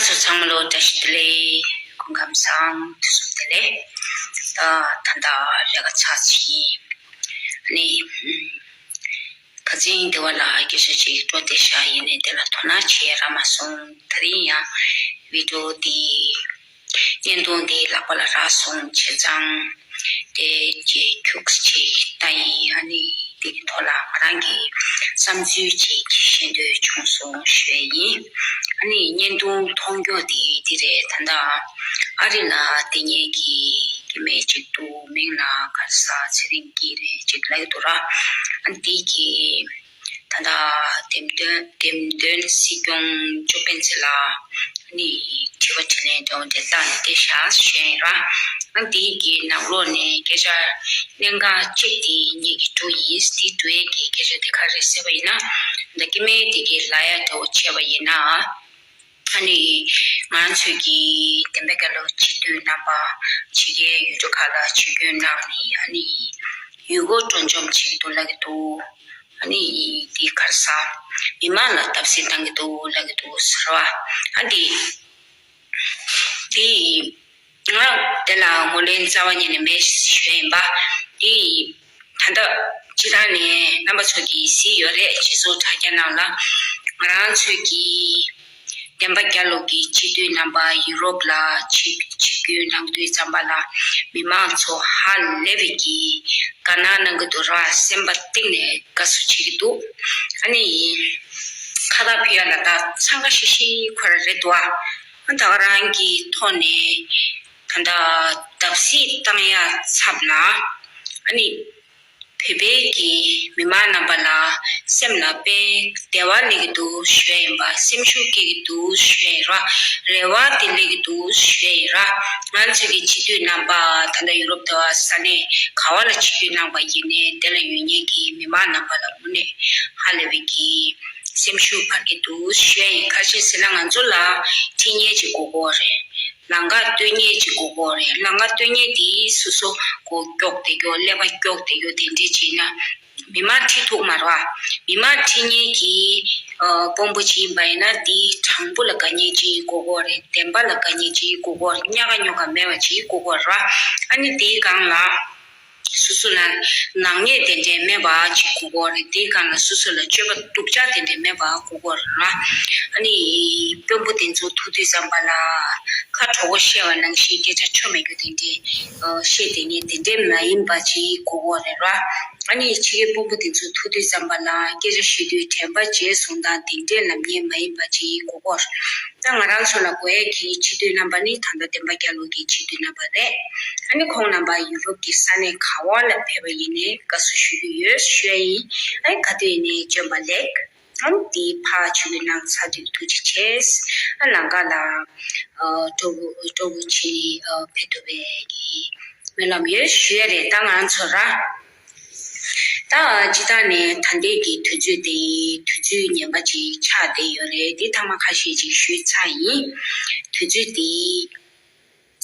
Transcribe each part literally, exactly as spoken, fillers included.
ཚོ་ཚང་མ་ལོ་བཀྲ་ཤིས་བདེ་ལེགས། སྐུ་ཁམས་བཟང་། དུས་གསུམ་བདེ་ལེགས། ད་ད་ལྟ་ལས་ཀ་ཚར་ཕྱིན། ཨ་ནི་ཁ་སང་དེ་བ་ལ་སྐད་ཆ་ཅིག་སྤྲོ་བདེ་ཤ་ཡིན་ནས་དེ་ལ་དོ་སྣང་བྱེད་རག་མ་སོང་། དེ་རིང་ཡང་བི་ཌི་ཡོ་འདི་བརྙན་ཐུང་འདི་ལག་པ་ལ་རག་སོང་། བྱས་ཙང་དེ་རྗེས་ཁྱུག་ཅིག་ལྟ་ཡིན། ཨ་ནི་དེ་གི་ཐོག་ལ་ང་རང་གི་བསམ་ཚུལ་ཅིག་བཤད་འདོད་བྱུང་སོང་ཞུ་ཡ་ཡིན། ཨ་ནི་བརྙན་ཐུང་མཐོང་རྒྱུ་དེ་འདི་རེད། ད་ལྟ་ཨ་རི་ལ་བསྡད་མཁན་གྱི་སྐྱེ་དམན་ཅིག་འདུག་མིང་ལ་ག་རེ་ཟེར། ཚེ་རིང་སྐྱིད་རེད་ཅིག་ལབ་ཀྱི་འདུག་ར། ཨ་ནི་དེ་གི་ད་ལྟ་འདེམས་ཐོན་འདེམས་ཐོན་སྲིད་སྐྱོང་ཅོ་པན་ཙེ་ལ་ནི་དྲི་བ་དྲིས་ལན་འདྲ་བོ་འདྲ་བཏང་ནས་བསྡད་ཤག་ཞུ་ཡ་ཡིན་ར། ཨ་འདི་གི་ནང་ལོགས་ནས་སྐད་ཆ་གནད་འགག་གཅིག་དེ་ངེད་ཀྱིས་འགྲོ་ཡིན། དེ་འགྲོ་ཡས་ཀྱི་སྐད་ཆ་དེ་ག་རེ་ཟེར་བ་ཡིན་ན། ད་སྐྱེ་དམན་དེ་གི་ལབ་ཡ་འདྲ་བོ་བྱས་པ་ཡིན་ན། ཨ་ནི་ང་ཚོས་ཀྱི་བདེན་པ་རྒྱལ་ལོ་སྤྱི་འཐུས་རྣམ་པ་ཕྱི་རྒྱལ་ཡུལ་གྲུ་ཁག་ལ་ཆིབས་བསྒྱུར་གནང་ནས་ཨ་ནི་ཡུལ་སྐོར་སྤྲོ་འཆམ་བྱེད་ཀྱི་འདུག་ལབ་ཀྱི་འདུག་ཨ་ནི་དེ་ག་རེ་ཟེར། མི་མང་ལ་བརྡབ་གསིག་བཏང་གི་འདུག་ལབ་ཀྱི་འདུག་ཟེར་བ། ཨ་འདི་དེ་ང་དེ་ལ་ངོས་ལེན་རྩ་བ་ཉིད་ནས་མེད་ཞུ་ཡ་ཡིན་པ། དེ་ད་ལྟ་སྤྱིར་བཏང་ནས་རྣམ་པ་ཚོ་གིས་གཟིགས་ཡོད་རེད། སྤྱི་ཚོགས་དྲ་རྒྱ་ནང་ལ་ང་རང་ཚོས་ཀྱི་བདེན་པ་རྒྱལ་ལོ་གི་སྤྱི་འཐུས་རྣམ་པ་ཡུ་རོབ་ལ་ཆིབས་ཆིབས་བསྒྱུར་གནང་དུས་ཙམ་པ་ལ་མི་མང་ཚོ་ཧ་ལས་པའི་གི་དགའ་སྣང་གནང་གི་འདུག་ར། སེམས་པ་གཏིང་ནས་དགའ་བསུ་བྱེད་ཀྱི་འདུག་ཨ་ནི་ཁ་བཏགས་ཕུལ་ཡ་ལ་ད་འཚང་ཁ་ཤིག་ཤིག་ཁོ་རང་རེད་འདུག་ཨ། ད་ག་རང་གི་ཐོག་ནས་ད་ལྟ་བརྡབ་གསིག་བཏང་ཡ་ཚབ་ལ་ཨ་ནི། བོད་པའི་གི་མི་མང་རྣམ་པ་ལ་སེམས་ལ་དཔེ་བདེ་བ་སླེབས་ཀྱི་འདུག་ཞུ་ཡ་ཡིན་པ། སེམས་ཤུགས་སྐྱེ་གི་འདུག་ཞུ་ཡ་ཡིན་ར། རེ་བ་དེ་སླེབས་ཀྱི་འདུག་ཞུ་ཡ་ཡིན་ར། ང་ཚོའི་གི་སྤྱི་འཐུས་རྣམ་པ་ད་ལྟ་ཡུ་རོབ་དང་ས་གནས་ག་བ་ལ་ཆིབས་བསྒྱུར་གནང་པ་ཡིན་ནའི་དེ་ལ་ཡོད་མཁན་གྱི་མི་མང་རྣམ་པ་ལ་དངོས་གནས་ཧ་ལས་པའི་གི་སེམས་ཤུགས་འཕར་གྱི་འདུག་ཞུ་ཡ་ཡིན། ཁ་ཤས་ཟེར་ན་ང་ཚོ་ལ་ཁྲིད་མཁན་ཅིག་དགོས་ཀྱི་རེད། ལམ་ཁ་སྟོན་མཁན་ཅིག་དགོས་ཀྱི་རེད། ལམ་ཁ་སྟོན་མཁན་དེ་སོ་སོ་མགོ་སྐྱོག་བསྡད་རྒྱུ། ཀླད་པ་སྐྱོག་བསྡད་རྒྱུ་དེ་འདྲས་བྱས་ན་མི་མང་ཁྲིད་ཐུབ་མ་རེད་བ། མི་མང་ཁྲིད་མཁན་གྱི་ཨ་དཔོན་པོ་ཅིག་ཡིན་པ་ཡིན་ན་དེ་དྲང་པོ་ལ་དགའ་མཁན་ཅིག་དགོས་ཀྱི་རེད། བདེན་པ་ལ་དགའ་མཁན་ཅིག་དགོས་ཀྱི་རེད། གཉའ་ཁ་ཉོ་ཁ་མེད་པ་ཅིག་དགོས་ཀྱི་རེད་བ། ཨ་ནི་དེའི་སྒང་ལ། སོ་སོ་ལ་ནག་ཉེས་དེ་འདྲས་མེད་པ་ཅིག་དགོས་ཀྱི་རེད། དེའི་སྒང་ལ་སོ་སོ་ལ་སྤྱོད་པ་སྡུག་ཅག་དེ་འདྲས་མེད་པ་དགོས་ཀྱི་རེད་ལ། ཨ་ནི་དཔོན་པོ་དེ་ཚོ་ཐུག་དུས་ཙམ་པ་ལ་ཁ་གྲོ་བོ་བཤད་པ་ནང་བཞིན་སྐད་ཆ་ཆོ་མེད་རྒྱུ་དེ་འདྲས་བཤད་དེ་ནས་དེ་འདྲས་མ་ཡིན་པ་ཅིག་དགོས་ཀྱི་རེད་ར། ཨ་ནི་ཕྱི་རྒྱལ་དཔོན་པོ་དེ་ཚོ་ཐུག་དུས་ཙམ་པ་ལ་སྐད་ཆ་བཤད་དུས་དྲན་པ་བརྗེད་སོང་དང་དེ་འདྲས་ལབ་མཁན་མ་ཡིན་པ་ཅིག་དགོས་ཀྱི་རེད། ད་ང་རང་ཚོ་ལ་དགོས་ཡས་ཀྱི་སྤྱི་འཐུས་རྣམ་པ་ནི་ད་ལྟ་བདེན་པ་རྒྱལ་ལོ་གི་སྤྱི་འཐུས་རྣམ་པ་རེད། ཨ་ནི་ཁོང་རྣམ་པ་ཡུ་རོབ་ཀྱི་ས་གནས་ག་བ་ལ་ཕེབས་པ་ཡིན་ནའི་དགའ་བསུ་ཞུ་རྒྱུ་ཡོད་ཞུ་ཡ་ཡིན། ཨ་ནི་ག་དུས་ཡིན་ནའི་བྱོན་པ་ལེགས། ཨ་ནི་དེ་ཕར་ཆུ་བའི་ནང་ཚ་དྲོད་ཐུགས་རྗེ་ཆེ། ཨ་ལམ་ཁ་ལ་ཨ་སྤྲོ་བོ་སྤྲོ་བོ་ཆེ་ཨ་ཕེབས་ཐུབ་པའི་གི་སྨོན་ལམ་ཡོད་ཞུ་ཡ་རེད། ད་ང་ཚོ་ར། ད་སྤྱིར་བཏང་ནས་ད་ལྟའི་གི་དུས་ཚོད་དེ་དུས་ཚོད་ངན་པ་ཅིག་ཆགས་བསྡད་ཡོད་རེད། དེ་ཐེངས་མ་ཁ་ཤས་ཅིག་ཞུས་ཚར་ཡིན། དུས་ཚོད་དེ་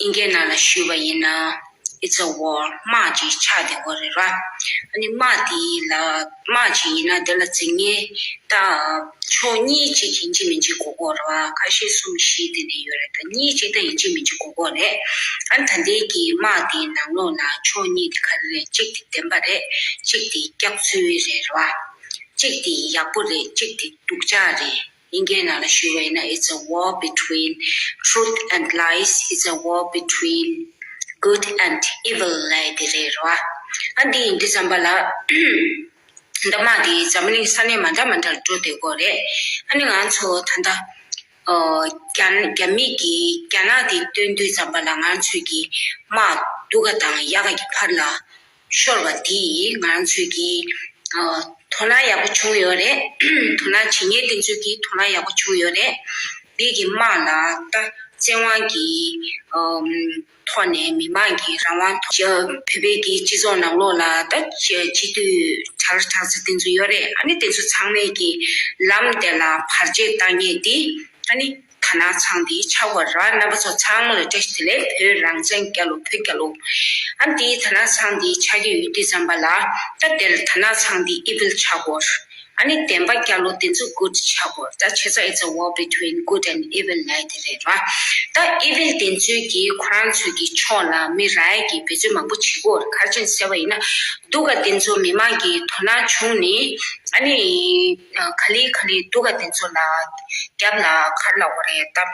དབྱིན་སྐད་ནང་ལ་ཞུས་པ་ཡིན་ན། It's a war. དམག་ཅིག་ཆགས་བསྡད་ཡོད་རེད་ར། ཨ་ནི་དམག་དེ་ལ་དམག་ཅིག་ཡིན་ན་དེ་ལ་འཛིང་མཁན་ད་ཕྱོགས་གཉིས་ཅིག་ཡིན་གཅིག་མིན་གཅིག་དགོས་ཀྱི་རེད་བ། ཁ་ཤས་གསུམ་བཞི་དེ་འདྲ་ཡོད་རེད། ད་གཉིས་ཅིག་ད་ཡིན་གཅིག་མིན་གཅིག་དགོས་ཀྱི་རེད། ཨ་ནི་ད་ལྟའི་གི་དམག་དེའི་ནང་ལོགས་ལ་ཕྱོགས་གཉིས་དེ་ག་རེ་རེད། གཅིག་དེ་བདེན་པ་རེད། གཅིག་དེ་སྐྱག་རྫུན་རེད་ར། གཅིག་དེ་ཡག་པོ་རེད། གཅིག་དེ་སྡུག་ཅག་རེད། དབྱིན་སྐད་ནང་ལ་ཞུས་པ་ཡིན་ན། It's a war between truth and lies. It's a war between good and evil. ལབ་ཡ་དེ་རེད་ར། ཨ་འདི་ཡིན་དུས་ཙམ་པ་ལ། ད་དམག་འདི་འཛམ་གླིང་ས་གནས་མ་འདྲ་མ་འདྲར་འགྲོ་བསྡད་ཀྱི་ཡོད་རེད། ཨ་ནི་ང་ཚོ་ད་ལྟ་ཨ་རྒྱ་རྒྱ་མི་གིས་རྒྱ་ནག་འདི་བཏོན་དུས་ཙམ་པ་ལ་ང་ཚོས་ཀྱི་དམག་སྡུག་ག་དང་ཡག་ག་གི་བར་ལ་ཤོར་བ་འདིས་ང་ཚོས་ཀྱི་ཨ་དོ་སྣང་ཡག་པོ་བྱུང་ཡོད་རེད། དོ་སྣང་བྱེད་མཁན་དེ་ཚོས་ཀྱི་དོ་སྣང་ཡག་པོ་བྱུང་ཡོད་རེད། འདི་གི་དམག་ལ་ད་བཙན་དབང་གི་ཨམ་ཐོག་ནས་མི་མང་གི་རང་དབང་ཐོག་བོད་པའི་གི་སྤྱི་ཚོགས་ནང་ལོགས་ལ་ད་སྤྱི་འཐུས་གྲགས་གྲགས་ཚ་དེ་ཚོ་ཡོད་རེད། ཨ་ནི་དེ་ཚོ་ཚང་མས་ཀྱི་ལམ་དེ་ལ་བར་ཆད་བཏང་མཁན་དེ་ཨ་ནི་དར་ནག་ཚང་དེ་ཆགས་པ་རེད། རྣམ་པ་ཚོ་ཚང་མ་ལ་བཀྲ་ཤིས་བདེ་ལེགས། བོད་རང་བཙན་རྒྱལ་ལོ། བོད་རྒྱལ་ལོ། ཨ་ནི་དེ་དར་ནག་ཚང་དེ་ཆགས་ཀྱི་ཡོད་དུས་ཙམ་པ་ལ་ད་དེར་དར་ནག་ཚང་དེ་ཨི་བིལ་ཆགས་པ་རེད། ཨ་ནི་བདེན་པ་རྒྱལ་ལོ་དེ་ཚོ་good ཆགས་དགོས། ད་བྱས་ཙང་it's a war between good and evil ལབ་དེ་རེད་ར། ད་evil དེ་ཚོས་ཀྱིས་ཁོ་རང་ཚོའི་གི་ཕྱོགས་ལ་མི་རག་ཡས་ཀྱི་འབད་བརྩོན་མང་པོ་བྱེད་ཀྱི་ཡོད་རེད། ག་རེ་བྱས་ཟེར་བ་ཡིན་ན། སྡུག་ག་དེ་ཚོ་མི་མང་གི་དོ་སྣང་བྱུང་ནས། ཨ་ནི་ག་ལེ་ག་ལེ་སྡུག་ག་དེ་ཚོ་ལ་རྒྱབ་ལ་ག་རེ་ལབ་དགོས་རེད། ད་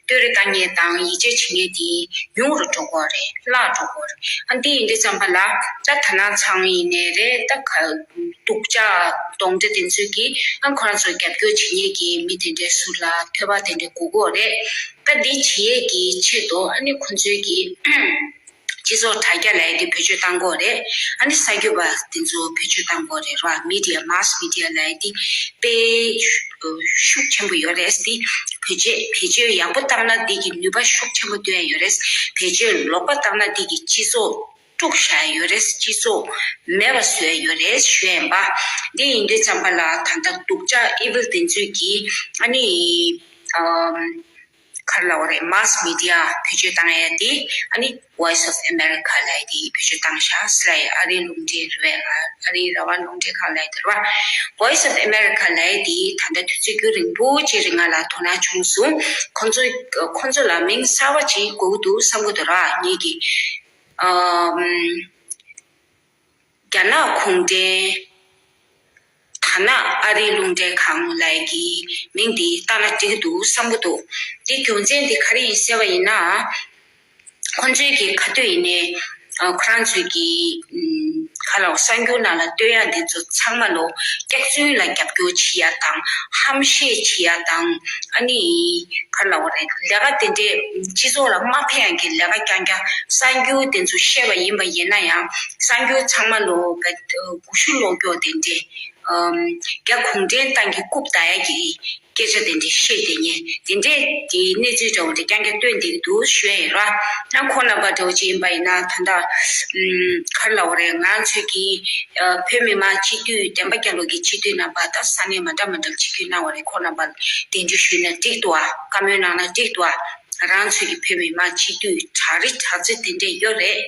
བསྟོད་ར་བཏང་མཁན་དང་ཡིད་ཆེས་བྱེད་མཁན་དེ་ཉུང་རུ་འགྲོ་གི་ཡོད་རེད། བརླག་འགྲོ་གི་ཡོད་རེད། ཨ་འདི་ཡིན་དུས་ཙམ་པ་ལ་ད་དར་ནག་ཚང་ཡིན་ནའི་རེད། ད་ག་སྡུག་ཅག་གདོན་འདྲེ་དེ་ཚོས་ཀྱིས་ཨ་ཁོ་རང་ཚོར་རྒྱབ་སྐྱོར་བྱེད་མཁན་གྱི་མི་དེ་འདྲའི་ཟུར་ལ་ཐོད་པ་དེ་འདྲ་སྒུག་གི་ཡོད་རེད། ད་འདི་བྱེད་ཡས་ཀྱི་ཆེད་དུ་ཨ་ནི་ཁོ་ཚོའི་གི་སྤྱི་ཚོགས་དྲ་རྒྱ་ལབ་ཡས་དེ་བེད་སྤྱོད་བཏང་གི་ཡོད་རེད། ཨ་ནི་གསར་འགྱུར་པ་དེ་ཚོ་བེད་སྤྱོད་བཏང་གི་ཡོད་རེད་ར། མི་ཌི་ཡ་མཱ་སི་མི་ཌི་ཡ་ལབ་ཡས་དེ་དཔེ་ཤུགས་ཆེན་པོ་ཡོད་རེད། དེ་བེད་སྤྱོད་བེད་སྤྱོད་ཡག་པོ་བཏང་ན་དེ་གི་ནུས་པ་ཤུགས་ཆེན་པོ་བཏོན་ཡས་ཡོད་རེད། བེད་སྤྱོད་ལོག་པ་བཏང་ན་དེ་གི་སྤྱི་ཚོགས་དཀྲུགས་བཞག་ཡས་ཡོད་རེད། སྤྱི་ཚོགས་མེད་པ་བཟོ་ཡས་ཡོད་རེད་ཞུ་ཡས་ཡིན་པ། དེ་ཡིན་དུས་ཙམ་པ་ལ་ད་ལྟ་སྡུག་ཅག་ཨི་ཝིལ་དེ་ཚོས་ཀྱིས་ཨ་ནི་ཨམ། ག་རེ་ལབ་དགོས་རེད། མཱ་སི་མི་ཌི་ཡ་བེད་སྤྱོད་བཏང་ཡས་དེ་ཨ་ནི་Voice of America ལབ་ཡས་དེ་བེད་སྤྱོད་བཏང་ཤག་ཟེར་ཡས། ཨ་རིའི་རླུང་འཕྲིན་རེད་པས། ཨ་རིའི་རང་དབང་རླུང་འཕྲིན་ཁང་ལབ་ཡས་དེ་རེད་པ། Voice of America ལབ་ཡས་དེ་ད་ལྟ་དུས་ཚོད་རྒྱུན་རིང་པོ་ཅིག་རིང་ང་ལ་དོ་སྣང་བྱུང་སོང་། ཁོང་ཚོ་ཁོང་ཚོ་ལ་མིང་གསར་པ་ཅིག་དགོས་ཀྱི་འདུག་བསམ་གྱི་འདུག་ར། ངེད་ཀྱིས་ཨམ། རྒྱ་ནག་གུང་ཁྲན། དར་ནག་ཨ་རིའི་རླུང་འཕྲིན་ཁང་ལབ་ཡས་ཀྱི་མིང་འདི་བཏགས་ན་འགྲིག་གི་འདུག་བསམ་གྱི་འདུག། འདི་རྒྱུ་མཚན་འདི་ག་རེ་ཡིན་ཟེར་བ་ཡིན་ན། ཁོང་ཚོའི་གི་ག་དུས་ཡིན་ནའི་ཨ་ཁོ་རང་ཚོའི་གི་ཨམ་ག་ལབ་གསར་འགྱུར་ནང་ལ་སྟོན་ཡ་འདི་ཚོ་ཚང་མ་ལོ་སྐྱག་རྫུན་ལ་རྒྱབ་སྐྱོར་བྱེད་ཡ་དང་ཧམ་བཤད་བྱེད་ཡ་དང་། ཨ་ནི་ག་ལབ་དགོས་རེད། ལས་ཀ་དེ་འདྲས་སྤྱི་ཚོགས་ལ་མ་ཕན་ཡ་གི་ལས་ཀ་རྐྱང་རྐྱང་། གསར་འགྱུར་དེ་ཚོ་བཤད་པ་ཡིན་པ་ཡིན་ན་ཡང་གསར་འགྱུར་ཚང་མ་ལོ་ག་སྒུལ་ཤུགས་སློག་སྐྱོ་དེ་འདྲས། ཨམ། རྒྱ་གུང་ཁྲན་ཏང་གི་རྐུབ་བལྡག་ཡ་གི་སྐད་ཆ་དེ་འདྲས་བཤད་བསྡད་མཁན་དེ་འདྲས་ཀྱི་གནས་ཚུལ་འདྲ་བོ་དེ་རྐྱང་རྐྱང་སྟོན་བསྡད་ཀྱི་འདུག་ཞུ་ཡ་ཡིན་ར། ཡང་ཁོང་རྣམ་པ་འདྲ་བོ་ཅིག་ཡིན་པ་ཡིན་ན་ད་ལྟ་ཨམ་ག་རེ་ལབ་དགོས་རེད། ང་ཚོའི་གི་ཨ་བོད་མི་མང་སྤྱི་འཐུས་བདེན་པ་རྒྱལ་ལོ་གི་སྤྱི་འཐུས་རྣམ་པ་ད་ས་གནས་མ་འདྲ་མ་འདྲ་ཆིབས་བསྒྱུར་གནང་བ་རེད། ཁོང་རྣམ་པ་གདན་འདྲེན་ཞུས་ན་འགྲིག་འདུག་ཨ། བཀའ་མོལ་གནང་ན་འགྲིག་འདུག་ཨ། རང་ཚོའི་གི་བོད་མི་མང་སྤྱི་འཐུས་དྲག་རི་དྲག་རྩེ་དེ་འདྲས་ཡོད་རེད།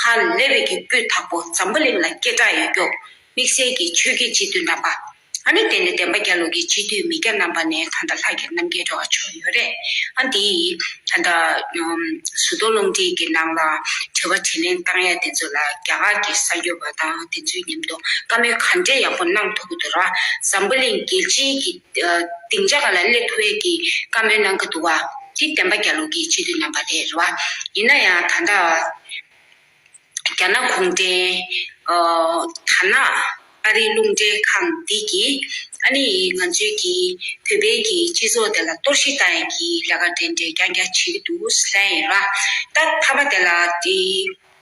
ཧ་ལས་པའི་གི་སྤུས་དག་པོ་འཛམ་བུ་གླིང་ལ་སྐད་གྲགས་ཡོད་རྒྱུ། དམིགས་བསལ་གྱི་ཆོས་བརྒྱུད་སྤྱི་འཐུས་རྣམ་པ། ཨ་ནི་དེ་ནས་བདེན་པ་རྒྱལ་ལོ་གི་སྤྱི་འཐུས་མི་སྐྱ་རྣམ་པ་ནས་ད་ལྟ་ལྷ་རྒྱལ་རྣམ་རྒྱལ་འདྲ་བ་མཆོག་ཡོད་རེད། ཨ་འདི་ད་ལྟ་ཨམ་ཟུར་གཏོགས་རླུང་འཕྲིན་གྱི་ནང་ལ་དྲི་བ་དྲིས་ལན་བཏང་ཡ་དེ་ཚོ་ལ་རྒྱ་གར་གྱི་གསར་འགོད་པ་དང་དེ་ཚོའི་མཉམ་དུ་བཀའ་མོལ་ག་འདྲས་ཡག་པོ་གནང་ཐུབ་ཀྱི་འདུག་ར། འཛམ་བུ་གླིང་རྒྱལ་སྤྱིའི་གི་ཨ་སྡིངས་ཆ་སྒང་ལ་སླེབས་ཐུབ་ཡས་ཀྱི་བཀའ་མོལ་གནང་གི་འདུག་བ། འདི་བདེན་པ་རྒྱལ་ལོ་གི་སྤྱི་འཐུས་རྣམ་པ་རེད་ར། ཡིན་ན་ཡང་ད་ལྟ། རྒྱ་ནག་གུང་ཁྲན། ཨ་དར་ནག་ཨ་རིའི་རླུང་འཕྲིན་ཁང་འདི་གིས་ཨ་ནི་ང་ཚོའི་གི་བོད་པའི་གི་སྤྱི་ཚོགས་དེ་ལ་གཏོར་བཤིག་བཏང་ཡས་ཀྱི་ལས་ཀ་འདྲ་འདྲ་རྐྱང་རྐྱང་བྱེད་ཀྱི་འདུག་ཟེར་ཡིན་ར། ད་མཐའ་མ་དེ་ལ་དེ་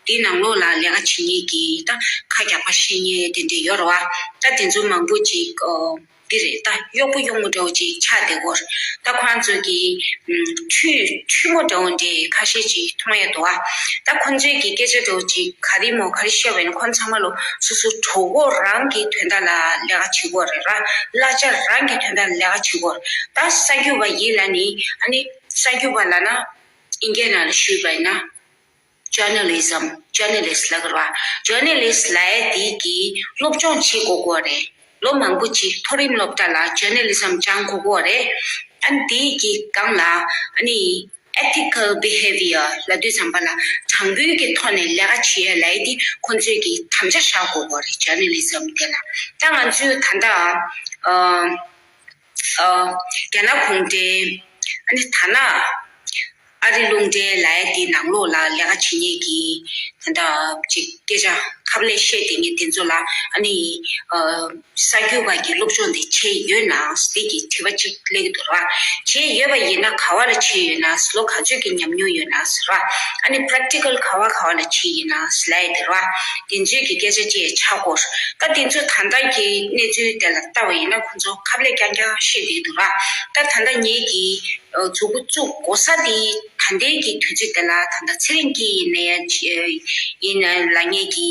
དེའི་ནང་ལོགས་ལ་ལས་ཀ་བྱེད་མཁན་གྱི་ད་ཁ་རྒྱག་པ་བཤད་མཁན་དེ་འདྲ་ཡོད་རེད་བ། ད་དེ་ཚོ་མང་པོ་ཅིག་ཨོ། འདི་རེད། ད་གཡོག་པོ་གཡོག་མོ་འདྲ་བོ་ཅིག་ཆགས་བསྡད་ཀྱི་ཡོད་རེད། ད་ཁོ་རང་ཚོ་གིས་ཨམ་ཁྲུས་ཁྲུས་མོ་འདྲ་བོ་འདྲ་ཁ་ཤས་ཅིག་མཐོང་ཡས་འདུག་ཨ། ད་ཁོ་ཚོའི་གི་སྐད་ཆ་འདྲ་བོ་ཅིག་ག་རེ་མོ་ག་རེ་བཤད་པ་ཡིན་ན། ཁོ་ཚང་མ་ལོ་སོ་སོ་གྲོད་ཁོག་རང་གི་དོན་དག་ལ་ལས་ཀ་བྱེད་ཀྱི་ཡོད་རེད་ར། གླ་ཆ་རང་གི་དོན་དག་ལ་ལས་ཀ་བྱེད་ཀྱི་ཡོད་རེད། ད་གསར་འགོད་པ་ཡིན་ལབ་ནི། ཨ་ནི་གསར་འགོད་པ་ལབ་ན་ཨིན་སྐད་ནང་ལ་ཞུས་པ་ཡིན་ན། Journalism, journalist ལབ་དགོས་རེད་བ། Journalist ལབ་ཡས་དེ་གི་སློབ་སྦྱོང་བྱེད་དགོས་ཀྱི་ཡོད་རེད། ལོ་མང་པོ་ཅིག་མཐོ་རིམ་སློབ་གྲྭ་ལ་journalism སྦྱང་དགོས་ཀྱི་ཡོད་རེད། ཨ་ནི་དེ་གི་སྒང་ལ་ཨ་ནི་ethical behavior ལབ་དུས་ཙམ་པ་ལ་དྲང་པོའི་གི་ཐོག་ནས་ལས་ཀ་བྱེད་ཡས་ལབ་ཡས་དེ་ཁོང་ཚོས་གི་དམ་བཅའ་བཞག་དགོས་ཀྱི་ཡོད་རེད། Journalism དེ་ལ་ད་ང་ཚོས་ད་ལྟ་ཨ། ཨ། རྒྱ་ནག་གུང་ཁྲན། ཨ་ནི་དར་ནག་ཨ་རི་རླུང་འཕྲིན་ལབ་ཡས་དེའི་ནང་ལོགས་ལ་ལས་ཀ་བྱེད་མཁན་གྱི་ད་ལྟ་ཅིག་སྐད་ཆ་ཁ་ལག་བཤད་བསྡད་མཁན་དེ་ཚོ་ལ་ཨ་ནི་ཨ་གསར་འགོད་པ་གི་སློབ་སྦྱོང་དེ་བྱས་ཡོད་ན་ཟེར་གྱི་དྲི་བ་ཅིག་སླེབས་ཀྱི་འདུག་ར། བྱས་ཡོད་པ་ཡིན་ན་ག་བ་ལ་བྱས་ཡོད་ན་ཟེར། ལོ་ག་ཚོད་ཀྱི་ཉམས་མྱོང་ཡོད་ན་ཟེར་ར། ཨ་ནི་practical ག་བ་ག་བ་ལ་བྱས་ཡིན་ན་ཟེར་ལབ་ཡས་དེ་ར། དེ་ཚོའི་གི་སྐད་ཆ་ཅིག་ཆགས་ཀྱི་ཡོད། ད་དེ་ཚོ་ད་ལྟ་གི་གནས་ཚུལ་དེ་ལ་ལྟ་བ་ཡིན་ན་ཁོང་ཚོ་ཁ་ལག་རྐྱང་རྐྱང་བཤད་བསྡད་འདུག་ར། ད་ད་ལྟ་ངེད་ཀྱིས་མཛུབ་གུ་བཙུགས་དགོས་ས་དེ་ད་ལྟའི་གི་དུས་ཚོད་དེ་ལ་ད་ལྟ་ཚེ་རིང་སྐྱིད་ཡིན་ནའི་ཡིན་ན་ལབ་མཁན་གྱི་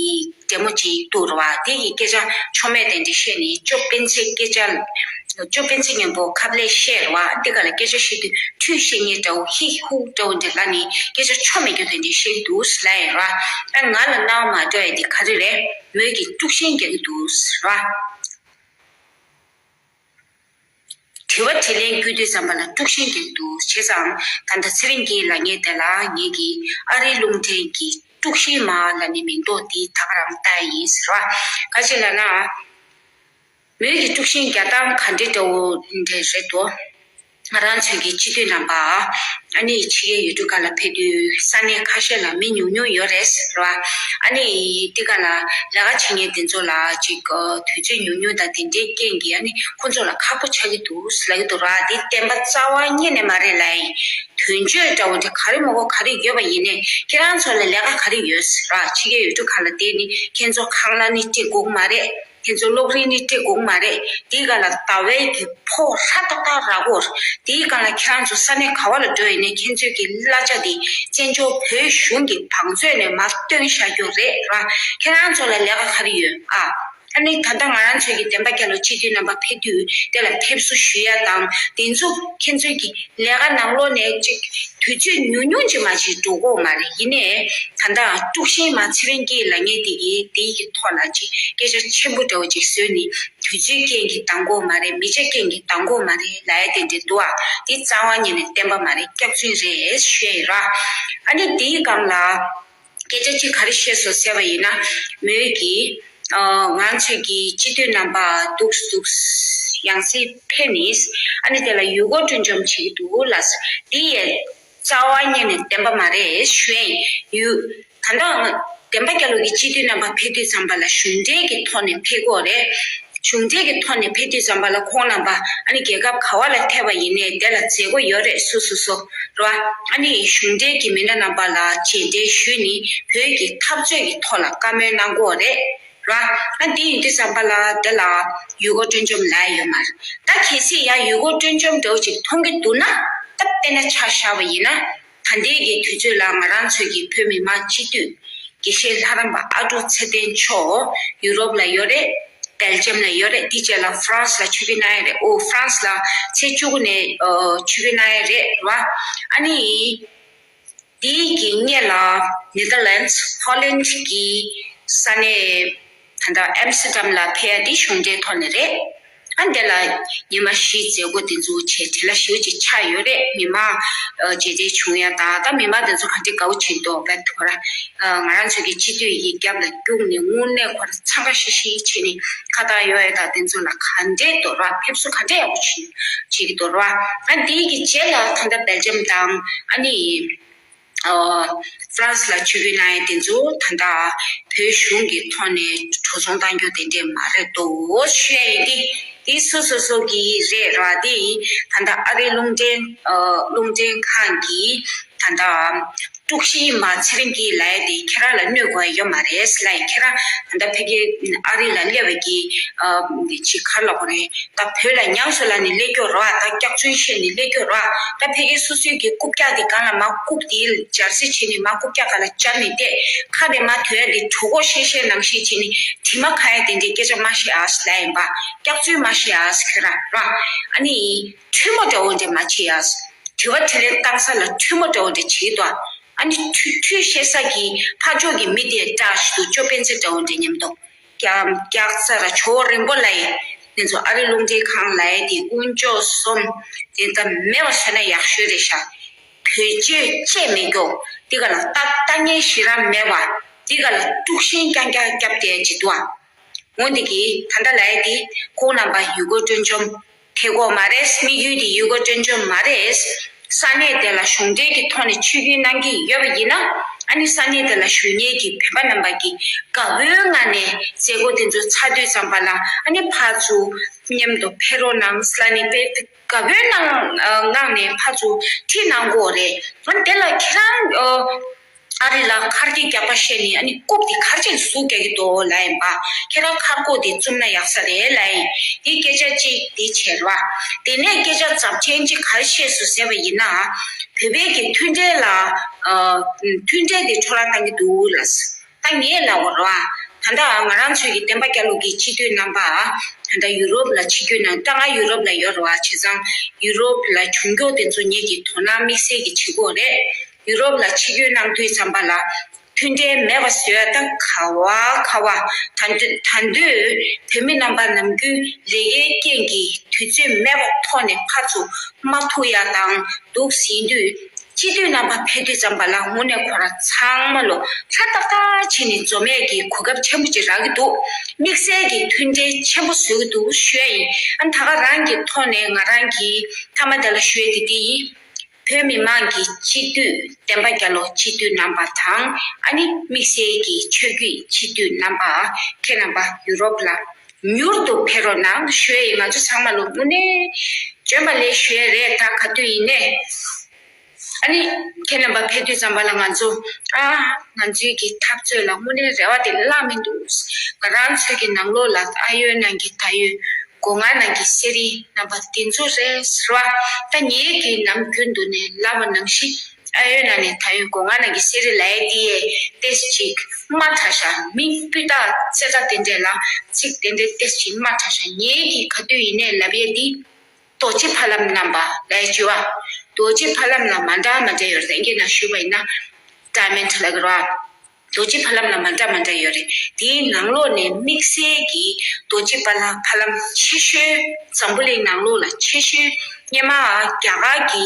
འདྲེ་མོ་ཅིག་འདུག་ར་བ། དེ་ཡི་སྐད་ཆ་ཆོ་མེད་དེ་འདྲ་བཤད་ནས་ཅོ་སྤེན་ཚེ་སྐད་ཆ་ཅོ་སྤེན་ཚེ་མཉམ་པོ་ཁ་ལག་བཤད་ར་བ། དེ་ག་ལ་སྐད་ཆ་བཤད་དུས་ཁྲུས་བཤད་མཁན་འདྲ་བོ་ཧི་ཧུ་འདྲ་བོ་འདྲ་ལབ་ནས་སྐད་ཆ་ཆོ་མེད་རྒྱུ་དེ་འདྲ་བཤད་འདུག་ལབ་ཡིན་ར། ད་ང་ལ་སྣང་བ་མ་འགྲོ་ཡ་དེ་ག་རེ་རེད། མོས་ཀྱིས་དཀྲུག་ཤིང་རྒྱག་གི་འདུག་ར། དྲི་བ་དྲིས་ལན་བསྐུལ་དུས་ཙམ་པ་ལ་དཀྲུག་ཤིང་རྒྱག་འདུག་བྱས་ཙང་ད་ལྟ་ཚེ་རིང་སྐྱིད་ལབ་མཁན་དེ་ལ་ངེད་ཀྱིས་ཨ་རིའི་རླུང་འཕྲིན་གྱི་དཀྲུག་ཤིང་མ་ལབ་ནས་མིང་འདོགས་འདི་ད་ག་རང་བཏགས་ཡིན་ཟེར་བ། ག་ཅི་ལབ་ན། མོས་ཀྱི་དཀྲུག་ཤིང་རྒྱག་སྟངས་ག་འདྲ་འདྲ་བོ་འདྲ་རེད་དོ། ང་རང་ཚོའི་གི་སྤྱི་འཐུས་རྣམ་པ། ཨ་ནི་ཕྱི་རྒྱལ་ཡུལ་གྲུ་ཁག་ལ་ཕེབས་དུས་ས་གནས་ཁ་ཤས་ལ་མི་ཉུང་ཉུང་ཡོད་རེད་ཟེར་བ། ཨ་ནི་དེ་ག་ལ་ལས་ཀ་བྱེད་མཁན་དེ་ཚོ་ལ་ཅིག་དུས་ཚོད་ཉུང་ཉུང་དང་དེ་འདྲའི་རྐྱེན་གྱིས་ཨ་ནི་ཁོ་ཚོ་ལ་ཁག་པོ་ཆགས་ཀྱི་འདུག་ཟེར་ལབ་ཀྱི་འདུག་ར། དེ་བདེན་པ་རྩ་བ་ཉིད་ནས་མ་རེད་ལབ་ཡིན། དོན་གཅོད་འདྲ་བོ་འདྲ་ག་རེ་མ་གོ་ག་རེ་ཡོད་པ་ཡིན་ནའི་ཁྱེད་རང་ཚོ་ལ་ལས་ཀ་ག་རེ་ཡོད་ཟེར་ར། ཕྱི་རྒྱལ་ཡུལ་གྲུ་ཁག་ལ་བསྡད་ནི་ཁྱེད་ཚོ་ཁང་གླ་ནི་སྤྲད་དགོས་ཀྱི་མ་རེད། ཁྱེད་ཚོ་གློག་རིན་ནི་སྤྲད་དགོས་ཀྱི་མ་རེད། དེའི་སྒང་ལ་ཟླ་བའི་གི་ཕོགས་ཧྲ་ཏག་ཏག་རག་གོ། དེའི་སྒང་ལ་ཁྱེད་རང་ཚོ་ས་གནས་ག་བ་ལ་འགྲོ་ཡིན་ནའི་ཁྱེད་ཚོའི་གི་གླ་ཆ་དེ་བཙན་བྱོལ་བོད་གཞུང་གི་བང་མཛོད་ནས་མར་བཏོན་བཞག་རྒྱུ་རེད་ར། ཁྱེད་རང་ཚོ་ལ་ལས་ཀ་ག་རེ་ཡོད་ཨ། ཨ་ནི་ད་ལྟ་ང་རང་ཚོའི་གི་བདེན་པ་རྒྱལ་ལོ་སྤྱི་འཐུས་རྣམ་པ་ཕེབས་དུས་དེ་ལ་ཕེབས་བསུ་ཞུ་ཡ་དང་དེ་ཚོ་ཁྱེད་ཚོའི་གི་ལས་ཀ་ནང་ལོགས་ནས་ཅིག་དུས་ཚོད་ཉུང་ཉུང་ཅིག་མ་ཅིག་འགྲོ་གོ་མ་རེད། ཡིན་ནའི་ད་ལྟ་དཀྲུག་ཤིང་མ་ཚེ་རིང་སྐྱིད་ལབ་མཁན་དེ་གིས་དེའི་གི་ཐོག་ལ་ཅིག་སྐད་ཆ་ཆེན་པོ་འདྲ་བོ་ཅིག་བཟོས་ནས་དུས་ཚོད་རྐྱེན་གྱིས་འདང་གོ་མ་རེད། མི་ཆ་རྐྱེན་གྱིས་འདང་གོ་མ་རེད་ལབ་ཡ་དེ་འདྲ་འདུག་ཨ། དེ་རྩ་བ་ཉིད་ནས་བདེན་པ་མ་རེད། སྐྱག་རྫུན་རེད་ཞུ་ཡ་ཡིན་ར། ཨ་ནི་དེའི་སྒང་ལ། སྐད་ཆ་གཅིག་ག་རེ་བཤད་སོང་ཟེར་བ་ཡིན་ན། མོས་ཀྱིས་ཨ་ང་ཚོས་ཀྱི་སྤྱི་འཐུས་རྣམ་པ་འདུག་འདུག་ཡང་སྲིད་ཕེབས་ནས་ཨ་ནི་དེ་ལ་ཡུལ་སྐོར་སྤྲོ་འཆམ་བྱེད་ཀྱི་འདུག་ལ། འདི་ཡི་རྩ་བ་ཉིད་ནས་བདེན་པ་མ་རེད་ཞུ་ཡིན། ཡུལ་ད་ལྟ་བདེན་པ་རྒྱལ་ལོ་གི་སྤྱི་འཐུས་རྣམ་པ་ཕེབས་དུས་ཙམ་པ་ལ་གཞུང་འབྲེལ་གྱི་ཐོག་ནས་ཕེབས་དགོས་རེད། གཞུང་འབྲེལ་གྱི་ཐོག་ནས་ཕེབས་དུས་ཙམ་པ་ལ་ཁོང་རྣམ་པ་ཨ་ནི་རྒྱལ་ཁབ་ག་བ་ལ་ཐེབས་པ་ཡིན་ནའི་དེ་ལ་མཛད་སྒོ་ཡོད་རེད། སོ་སོ་སོ་རེད་བ། ཨ་ནི་གཞུང་འབྲེལ་གྱི་མི་སྣ་རྣམ་པ་ལ་རྗེས་དྲན་ཞུས་ནས་བོད་ཀྱི་འཐབ་རྩོད་ཀྱི་ཐོག་ལ་བཀའ་མོལ་གནང་དགོས་རེད་ར། ཨ་དེ་ཡིན་དུས་ཙམ་པ་ལ་དེ་ལ་ཡུལ་སྐོར་སྤྲོ་འཆམ་ལབ་ཡ་ཡོད་མ་རེད། ད་གལ་སྲིད་ཡ་ཡུལ་སྐོར་སྤྲོ་འཆམ་འདྲ་བོ་ཅིག་མཐོང་གི་འདུག་ན་ད་དཔེར་ན་ཆ་བཞག་པ་ཡིན་ན། ད་ལྟའི་གི་དུས་ཚོད་ལ་ང་རང་ཚོའི་གི་བོད་མི་མང་སྤྱི་འཐུས་དགེ་བཤེས་ལྷ་རམས་པ་ཨ་ཀྲུག་ཚེ་བརྟན་མཆོག་ཡུ་རོབ་ལ་ཡོད་རེད། སྦེལ་ཇམ་ལ་ཡོད་རེད། དེ་རྗེས་ལ་ཧྥ་རན་སི་ལ་ཆིབས་བསྒྱུར་གནང་ཡ་རེད། ཨོ་ཧྥ་རན་སི་ལ་ཚེས་བཅུ་དགུ་ནས་ཨ་ཆིབས་བསྒྱུར་གནང་ཡ་རེད་བ། ཨ་ནི་དེའི་གི་སྔོན་ལ་ནེ་དར་ལེན་ཌི་སི་ཧོ་ལན་གྱི་ས་གནས་ད་ལྟ་ཨེམ་སི་ཏར་ཌམ་ལ་ཕེབས་ཡ་དེ་གཞུང་འབྲེལ་ཐོག་ནས་རེད། ཨ་འདི་ལ་ཉི་མ་བཞི་མཛད་སྒོ་དེ་ཚོ་བྱས་བྲེལ་ལ་ཞེ་པོ་ཅིག་ཆགས་ཡོད་རེད། མི་མང་ཨ་མཇལ་འཕྲད་བྱུང་ཡ་དང་ད་མི་མང་དེ་ཚོ་ག་འདྲ་དགའ་བོ་བྱེད་འདུག་བས་ཁོ་ར་ཨ་ང་རང་ཚོ་གི་སྤྱི་འཐུས་ཡི་རྒྱབ་ལ་བརྒྱུགས་ནས་དངོས་གནས་ཁོ་ར་འཚང་ཁ་ཤིག་ཤིག་བྱས་ནས་ཁ་བཏགས་ཡོད་ཡ་དང་དེ་ཚོ་ལ་ག་འདྲས་འདུག་ར། ཕེབས་བསུ་ག་འདྲས་ཡག་པོ་བྱེད་བྱེད་ཀྱི་འདུག་ར། ཨ་འདིའི་གི་རྗེས་ལ་ད་ལྟ་སྦེལ་ཇམ་དང་ཨ་ནི། ཨ་ཧྥ་རན་སི་ལ་ཆིབས་བསྒྱུར་གནང་ཡ་དེ་ཚོ་ད་ལྟ་བོད་གཞུང་གི་ཐོག་ནས་འགྲོ་སོང་གཏང་རྒྱུ་དེ་འདྲས་མ་རེད་དོ་ཞུ་ཡ་ཡིན། ཏེ་དེ་སོ་སོ་སོ་གི་རེད་ར། དེ་ཡིན་ད་ལྟ་ཨ་རིའི་རླུང་འཕྲིན་ཨ་རླུང་འཕྲིན་ཁང་གིས་ད་ལྟ་དཀྲུག་ཤིང་མ་ཚེ་རིང་སྐྱིད་ལབ་ཡ་དེ་ཁྱེད་རང་ལ་གནོད་དགོས་ཡ་ཡོད་མ་རེད་ལབ་ཡིན། ཁྱེད་རང་ད་ལྟ་ཕ་གི་ཨ་རི་ལ་སླེབས་པ་གི་ཨ་ཅིག་ག་རེ་ལབ་དགོས་རེད། ད་བོད་ལ་ཉམས་སུ་བླངས་ནས་སླེབས་རྒྱུ་རེད་བ། ད་སྐྱག་རྫུན་བཤད་ནས་སླེབས་རྒྱུ་རེད་བ། ད་ཕ་གི་སོ་སོའི་གི་རྐུབ་བཀྱག་དེ་སྒང་ལ་མར་རྐུབ་དེ་སྦྱར་སེ་བྱས་ནས་མར་རྐུབ་བཀྱག་སྒང་ལ་སྦྱར་ནས་བསྡད། ཁ་ནས་མར་ཐོན་ཡ་དེ་གྲོད་ཁོག་བཤལ་བཤལ་ནང་བཞིན་བྱས་ནས་དྲི་མ་ཁ་ཡ་དེ་འདྲའི་སྐད་ཆ་མ་བཤད་ཨ་ཟེར་ལབ་ཡིན་པ། སྐྱག་རྫུན་མ་བཤད་ཨ་ཟེར་ཁྱོད་རང་རེད་བ། ཨ་ནི་ཁྲུས་མོ་འདྲ་བོ་འདྲ་མ་བྱེད་ཨ་ཟེར། དྲི་བ་དྲིས་ལན་བཏང་ས་ལ་ཁྲུས་མོ་འདྲ་བོ་འདྲ་བྱེད་དོ། ཨ་ནི་ཁྲུས་ཁྲུས་བཤད་ས་གི་ཕར་ཕྱོགས་ཀྱི་མི་དེ་སྐྲག་ཞིག་འདུག་ཅོ་པན་ཙེ་འདྲ་བོ་འདྲ་མཉམ་དུ། སྐྱག་སྐྱག་རྫ་ར་ཇོ་བོ་རིན་པོ་ལབ་ཡས། དེ་ཚོ་ཨ་རི་རླུང་འཕྲིན་ཁང་ལབ་ཡས་དེ་དཀོན་མཆོག་གསུམ། དེ་ལྟ་མེད་པ་བཟོས་ན་ཡག་ཤོས་རེད་ཤག་བོད་ཆས་བཅས་མེད་རྒྱུ། དེ་ག་ལ་ལྟ་ལྟ་ཉན་ཞེ་དྲག་མེད་པ། དེ་ག་ལ་དཀྲུག་ཤིང་རྐྱང་རྐྱང་བརྒྱབ་བསྡད་ཅིག་འདུག་ཨ། འོ་འདི་གི་ད་ལྟ་ལབ་ཡས་དེ་ཁོང་རྣམ་པ་ཡུལ་སྐོར་སྤྲོ་འཆམ་ཐེབས་ཀྱི་ཡོད་མ་རེད། དམིགས་ཡུལ་དེ་ཡུལ་སྐོར་སྤྲོ་འཆམ་མ་རེད། ས་གནས་དེ་ལ་གཞུང་འབྲེལ་གྱི་ཐོག་ནས་ཆིབས་བསྒྱུར་གནང་གི་ཡོད་པ་ཡིན་ན། ཨ་ནི་ས་གནས་དེ་ལ་བཞུགས་མཁན་གྱི་བོད་པ་རྣམ་པ་གིས་དགའ་བོའི་ངང་ནས་མཛད་སྒོ་དེ་ཚོ་ཚར་དུས་ཙམ་པ་ལ་ཨ་ནི་ཕར་ཚུར་མཉམ་དུ་ཕེབས་རོགས་གནང་ཟེར་ནས་དཔེ་དགའ་བོའི་ངང་ངང་ནས་ཕར་ཚུར་ཁྲིད་གནང་དགོས་རེད། ཨ་ནི་དེ་ལ་ཁྱེད་རང་ཨ་རི་ལ་ཁར་གྱི་རྒྱག་པ་བཤད་ནས་ཨ་ནི་རྐུབ་དེ་གར་ཅིག་ཟུག་རྒྱག་གི་འདུག་ལབ་ཡིན་པ། ཁྱེད་རང་ཁར་རྐུབ་དེ་བཙུམ་ན་ཡག་ས་རེད་ལབ་ཡིན། དེ་སྐད་ཆ་གཅིག་དེ་བྱས་ར། དེ་ནས་སྐད་ཆ་ཚབས་ཆེན་གཅིག་ག་རེ་བཤད་སོང་ཟེར་བ་ཡིན་ན། བོད་པའི་གི་མཐུན་འབྲེལ་ལ་ཨ་མཐུན་འབྲེལ་དེ་འཕྲོ་བརླག་བཏང་གི་འདུག་ལབ། ད་ངས་ལབ་པ་རེད་བ། ད་ལྟ་ང་རང་ཚོའི་གི་བདེན་པ་རྒྱལ་ལོ་གི་སྤྱི་འཐུས་རྣམ་པ་ད་ལྟ་ཡུ་རོབ་ལ་ཆིབས་བསྒྱུར་གནང་། ད་ང་ཡུ་རོབ་ལ་ཡོད་རེད་བ། བྱས་ཙང་ཡུ་རོབ་ལ་བྱུང་རྒྱུ་དེ་ཚོ་ངེད་ཀྱི་དོ་སྣང་དམིགས་བསལ་གྱི་བྱེད་དགོས་རེད། ཡུ་རོབ་ལ་ཆིབས་བསྒྱུར་གནང་དུས་ཙམ་པ་ལ་ མཐུན་འབྲེལ་མེད་པ་བཟོས་ད་ག་བ་ག་བ། ད་འདོད་ད་འདོད་བོད་མི་རྣམ་པ་ནམ་རྒྱུན་ལས་ཀའི་རྐྱེན་གྱིས་དུས་ཚོད་མེད་པ་ཐོག་ནས་ཕར་ཚུར་མ་ཐུག་ཡ་དང་འདུག་ཟིན་དུས། སྤྱི་འཐུས་རྣམ་པ་ཕེབས་དུས་ཙམ་པ་ལ་དངོས་གནས་ཁོ་རང་ཚང་མ་ལོ་ཧྲ་ཏག་ཏག་བྱས་ནས་འཛོམས་ཡས་ཀྱི་གོ་སྐབས་ཆེན་པོ་ཅིག་རག་གི་འདུག་དམིགས་བསལ་གྱི་མཐུན་འབྲེལ་ཆེན་པོ་བཟོ་གི་འདུག་ཞུ་ཡ་ཡིན། ཨ་ནི་ད་ག་རང་གི་ཐོག་ནས་ང་རང་གིས་མཐའ་མ་དེ་ལ་ཞུ་ཡ་དེ་འདི་ཡིན། བོད་མི་མང་གི་སྤྱི་འཐུས་བསྟན་པ་རྒྱ་ལོ་སྤྱི་འཐུས་རྣམ་པ་དང་ཨ་ནི་དམིགས་བསལ་གྱི་ཆོས་བརྒྱུད་སྤྱི་འཐུས་རྣམ་པ་ཁྱེད་རྣམ་པ་ཡུ་རོབ་ལ་མྱུར་དུ་ཕེབས་རོགས་གནང་ཞུ་ཡ་ཡིན། ང་ཚོ་ཚང་མ་ལོ་དངོས་གནས་འཇོན་པ་ལས་ཞུ་ཡ་རེད། ད་ག་དུས་ཡིན་ནས། ཨ་ནི་ཁྱེད་རྣམ་པ་ཕེབས་དུས་ཙམ་པ་ལ་ང་ཚོ་ཨ་ང་ཚོའི་གི་འཐབ་རྩོད་ལ་དངོས་གནས་རེ་བ་དེ་བརླག་མི་འདུག་ང་རང་ཚོའི་གི་ནང་ལོགས་ལ་ཨ་ཡོད་ནང་གི་ད་ཡོད་སྒོ་ང་ནང་གི་གསེར་རི་རྣམ་པ་དེ་ཚོ་རེད་ཟེར་བ། ད་ངེད་ཀྱི་ནམ་རྒྱུན་དུ་ནས་ལབ་པ་ནང་བཞིན་ཨ་ཡོད་ནང་ནས་ད་ཡོད་སྒོ་ང་ནང་གི་གསེར་རི་ལ་ཡ་དེ་ཡས་ཏེས་ཅིག་དམའ་དྲགས་ཤག་མི་སྤུས་དག་རྩེ་དྲག་དེ་འདྲས་ལ་ཚིག་དེ་འདྲས་ཏེས་ཅིག་དམའ་དྲགས་ཤག་ངེད་ཀྱི་ག་དུས་ཡིན་ནས་ལབ་ཡས་དེ། རྡོ་རྗེ་ཕ་ལམ་རྣམ་པ་ལས་བྱེད་པ། རྡོ་རྗེ་ཕ་ལམ་ལ་མ་འདྲ་མ་འདྲ་ཡོད་རེད། དེང་གི་ནང་ཞུས་པ་ཡིན་ན་ཌའི་མོན་ཌི་ལབ་ཀྱི་རེད་བ། རྡོ་རྗེ་ཕ་ལམ་ལ་མ་འདྲ་མ་འདྲ་ཡོད་རེད། དེའི་ནང་ལོགས་ནས་དམིགས་བསལ་གྱི་རྡོ་རྗེ་ཕ་ལམ་ཕ་ལམ་ཆེ་ཤོས་འཛམ་བུ་གླིང་ནང་ལོགས་ལ་ཆེ་ཤོས་སྔོན་མ་རྒྱ་གར་གྱི་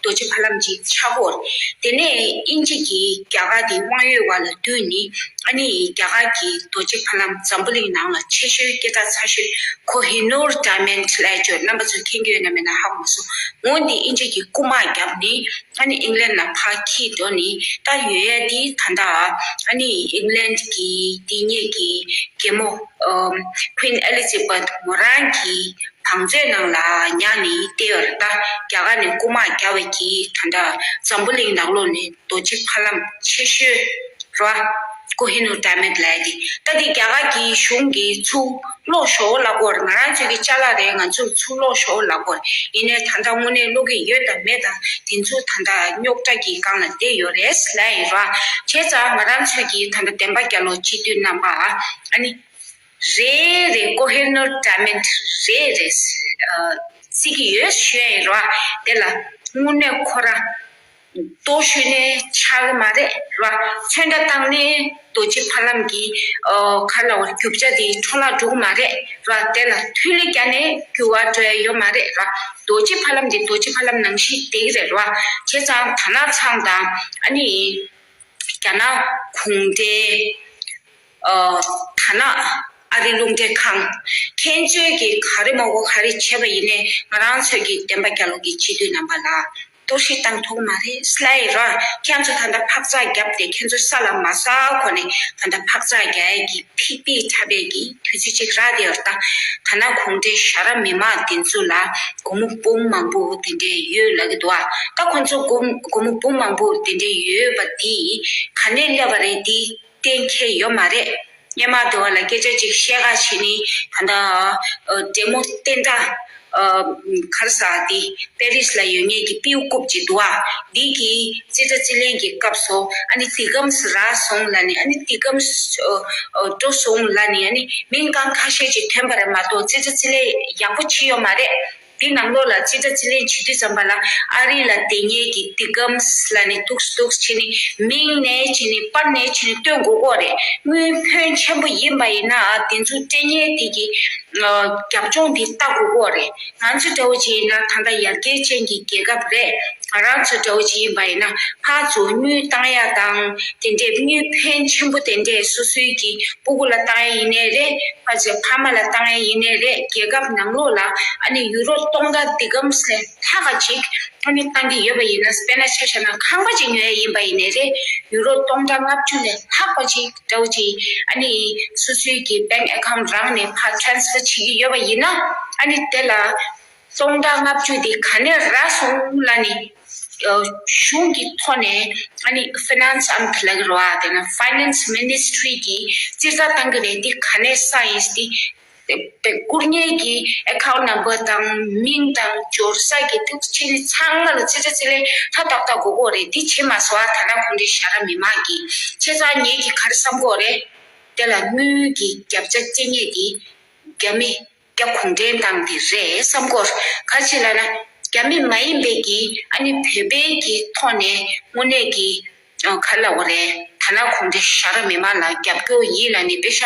རྡོ་རྗེ་ཕ་ལམ་ཅིག་ཆགས་ཀྱི་ཡོད་རེད། དེ་ནས་དབྱིན་ཇི་གིས་རྒྱ་གར་དེ་དབང་ཡོད་བ་ལ་བསྟུན་ནས་ཨ་ནི་རྒྱ་གར་གྱི་རྡོ་རྗེ་ཕ་ལམ་འཛམ་བུ་གླིང་ནང་ལ་ཆེ་ཤོས་སྐད་གྲགས་ཚ་ཤོས་ཀོ་ཧི་ནུར་ཌའི་མོན་ཌི་ལབ་ཡ་ཅིག་ཡོད། རྣམ་པ་ཚོས་མཁྱེན་གྱི་ཡོད་ན་མེད་ན་ཧ་གོ་མ་སོང་། འོ་འདི་དབྱིན་ཇི་གིས་རྐུ་མ་བརྒྱབ་ནས་ཨ་ནི་ཨིང་ལན་ལ་ཕར་འཁྱེར་འགྲོ་ནས་ད་ཡོད་ཡ་འདི་ད་ལྟ་ཨ་ནི་ཨིང་ལན་གྱི་འདི་ཉིད་ཀྱི་རྒྱལ་མོ་ཨམ་Queen Elizabeth མོ་རང་གི་བང་མཛོད་ནང་ལ་ཉར་ནས་བསྡད་ཡོད་རེད། ད་རྒྱ་གར་ནས་རྐུ་མ་བརྒྱབ་པ་གིས་ད་ལྟ་འཛམ་བུ་གླིང་ནང་ལོགས་ནས་རྡོ་རྗེ་ཕ་ལམ་ཆེ་ཤོས་རེད་བ། ཀོ་ཧི་ནུར་ཌའི་མོན་ཌི་ལབ་ཡ་དེ། ད་དེ་རྒྱ་གར་གྱི་གཞུང་གིས་ཚུར་སློག་ཤོག་ལབ་ཀྱི་ཡོད་རེད། ང་རང་ཚོའི་གི་ཅ་ལག་རེད། ང་ཚོར་ཚུར་སློག་ཤོག་ལབ་ཀྱི་ཡོད་རེད། ཡིན་ནའི་ད་ལྟ་དངོས་གནས་སློག་གི་ཡོད་དང་མེད་དང་དེ་ཚོ་ད་ལྟ་རྙོག་དྲ་གི་སྒང་ལ་བསྡད་ཡོད་རེད་ལབ་ཡ་ཡིན་ར། བྱས་ཙང་ང་རང་ཚོའི་གི་ད་ལྟ་བསྟན་པ་རྒྱ་ལོ་སྤྱི་འཐུས་རྣམ་པ་ཨ་ནི། རེ་རེ་ཀོ་ཧི་ནུར་ཌའི་མོན་ཌི་རེ་རེ་ཨ་བརྩི་གི་ཡོད་ཞུ་ཡ་ཡིན་ར། དེ་ལ་དངོས་གནས་ཁོ་རང་མདོག་ཤོས་ནས་ཆགས་ཀྱི་མ་རེད་ར། ཚོན་ཁྲ་བཏང་ནས་རྡོ་རྗེ་ཕ་ལམ་གྱི་ཨ་ག་ལབ་དགོས་རྒྱུ་ཆ་དེ་འཕྲོ་བརླག་འགྲོ་གི་མ་རེད་ར། དེ་ལ་ཐོན་ལས་བརྒྱབ་ནས་འགྱུར་བ་འགྲོ་ཡ་ཡོད་མ་རེད་ར། རྡོ་རྗེ་ཕ་ལམ་དེ་རྡོ་རྗེ་ཕ་ལམ་ནང་བཞིན་བསྡད་ཀྱི་རེད་ར། བྱས་ཙང་དར་ནག་ཚང་དང་ཨ་ནི་རྒྱ་ནག་གུང་ཁྲན། ཨ་དར་ནག་ཨ་རི་རླུང་འཕྲིན་ཁང་། ཁྱེད་ཚོས་ཀྱིས་ག་རེ་མ་གོ་ག་རེ་བྱས་པ་ཡིན་ནའི་ང་རང་ཚོས་ཀྱིས་བསྟན་པ་རྒྱ་ལོ་གི་སྤྱི་འཐུས་རྣམ་པ་ལ་གཏོར་བཤིག་བཏང་ཐུབ་མ་རེད་ལབ་ཡ་ཡིན་ར། ཁྱེད་ཚོ་ད་ལྟ་འཕག་འཚག་བརྒྱབ་སྟེ་ཁྱེད་ཚོ་ས་ལ་མ་ཟག་གོང་ནས་ད་ལྟ་འཕག་འཚག་རྒྱག་ཡ་གི་ཕིག་ཕིག་འཁྲབ་པའི་གི་དུས་ཚོད་ཅིག་རག་བསྡད་ཡོད་རེད། ད་དར་ནག་གུང་ཁྲན་ཞྭ་ར་མི་མང་དེ་ཚོ་ལ་སྒོར་མོ་འབུམ་མང་པོ་དེ་འདྲས་ཡོད་ལབ་ཀྱི་འདུག་ཨ། ད་ཁོང་ཚོ་སྒོར་སྒོར་མོ་འབུམ་མང་པོ་དེ་འདྲས་ཡོད་པ་དེ་ག་ནས་སླེབས་པ་རེད། དེ་གཏན་འཁེལ་ཡོད་མ་རེད། སྔོན་མ་དེ་བ་ལ་སྐད་ཆ་ཅིག་བཤད་ག་བྱས་ནས་ད་ལྟ་ཨ་འབྲེལ་མོ་བསྟན་དགྲ་ཨ་ག་རེ་ཟེར་དེ་པེ་རིས་ལ་ཡོད་མཁན་གྱི་པིའུ་རྐུབ་ཅིག་འདུག་ཨ། འདི་གིས་རྩིས་ཁྲ་རྩིས་ལེན་གྱི་སྐབས་སུ་ཨ་ནི་དེ་གམ་རག་སོང་ལབ་ནས་ཨ་ནི་དེ་གམ་ཨ་ཨ་འགྲོ་སོང་ལབ་ནས་ཨ་ནི་མིང་གང་ཁ་ཤས་ཅིག་ཐོན་པ་རེད་མ་གཏོགས་རྩིས་ཁྲ་རྩིས་ལེན་ཡག་པོ་བྱས་ཡོད་མ་རེད། དེ་ནང་ལོགས་ལ་རྩིས་ཁྲ་རྩིས་ལེན་བྱེད་དུས་ཙམ་པ་ལ་ཨ་རི་ལ་བསྡད་མཁན་གྱི་དེ་གམ་ལབ་ནས་འདུག་འདུག་བྱས་ནས་མིང་ནས་བྱས་ནས་པར་ནས་བྱས་ནས་སྟོན་དགོས་ཀྱི་རེད། དངུལ་ཕོན་ཆེན་པོ་ཡིན་པ་ཡིན་ན་དེ་ཚོ་སྤྲད་མཁན་དེ་གི་ཨ་རྒྱབ་ལྗོངས་དེ་ལྟ་དགོས་ཀྱི་རེད། ང་ཚོ་འདྲ་བོ་ཅིག་ཡིན་ན་ད་ལྟ་ཡར་རྒྱས་ཅན་གྱི་རྒྱལ་ཁབ་རེད། ང་རང་ཚོ་འདྲ་བོ་ཅིག་ཡིན་པ་ཡིན་ན་ཕར་ཚུར་དངུལ་བཏང་ཡ་དང་དེ་འདྲས་དངུལ་ཕོན་ཆེན་པོ་དེ་འདྲས་སོ་སོའི་གི་སྤུ་གུ་ལ་བཏང་ཡ་ཡིན་ནའི་རེད། ཕལ་ཆེར་ཕ་མ་ལ་བཏང་ཡ་ཡིན་ནའི་རེད། རྒྱལ་ཁབ་ནང་ལོགས་ལ་ཨ་ནི་ཡུ་རོ་སྟོང་ཕྲག་འདི་གམ་ལས་ལྷག་ག་ཅིག་ཨ་ནི་བཏང་གི་ཡོད་པ་ཡིན་ན། དཔེར་ན་ཆ་བཞག་ན་ཁང་པ་ཅིག་ཉོ་ཡ་ཡིན་པ་ཡིན་ནའི་རེད། ཡུ་རོ་སྟོང་ཕྲག་ལྔ་བཅུ་ལས་ལྷག་པ་ཅིག་འདྲ་བོ་ཅིག་ཨ་ནི་སོ་སོའི་གི་bank account རང་ནས་ཕར་transfer བྱེད་ཀྱི་ཡོད་པ་ཡིན་ན། ཨ་ནི་དེ་ལ་སྟོང་ཕྲག་ལྔ་བཅུ་དེ་ག་ནས་རག་སོང་ལབ་ནས་གཞུང་གི་ཐོག་ནས་ཨ་ནི་Finanzamt ལབ་ཀྱི་རེད་བ། དེ་ན་Finance Ministry གིས་རྩིས་རྩ་བཏང་གི་རེད། འདི་ག་ནས་བསགས་ཡིན་ཟེར་དེ། དེ་བསྐུར་མཁན་གྱི་account number དང་མིང་དང་འབྱོར་ས་གི་ཐུགས་ཆེ་ནི་ཚང་མ་ལ་རྩིས་ཁྲ་རྩིས་ལེན་ཧྲ་ཏག་ཏག་དགོས་ཀྱི་རེད། འདི་བྱེད་མ་སོང་ཨ། ད་ལྟ་ཁོང་ཚོའི་ཞྭ་ར་མི་མང་གིས་བྱས་ཙང་ངེད་ཀྱིས་ག་རེ་བསམ་གྱི་རེད། དེ་ལ་དངུལ་གྱི་རྒྱབ་ཆ་རྩེ་མཁན་དེ་རྒྱ་མི་རྒྱ་གུང་ཁྲན་ཏང་དེ་རེད་བསམ་གྱི་རེད། ག་རེ་བྱས་ལབ་ན་རྒྱ་མི་མ་ཡིན་པའི་གི་ཨ་ནི་བོད་པའི་གི་ཐོག་ནས་དངོས་གནས་ཀྱི་ག་རེ་ལབ་དགོས་རེད། ཐ་ན་ཁོང་ཚོའི་ཤ་ར་མི་མང་ལ་རྒྱབ་སྐྱོར་ཡིན་ལབ་ནས་པེ་ཤ་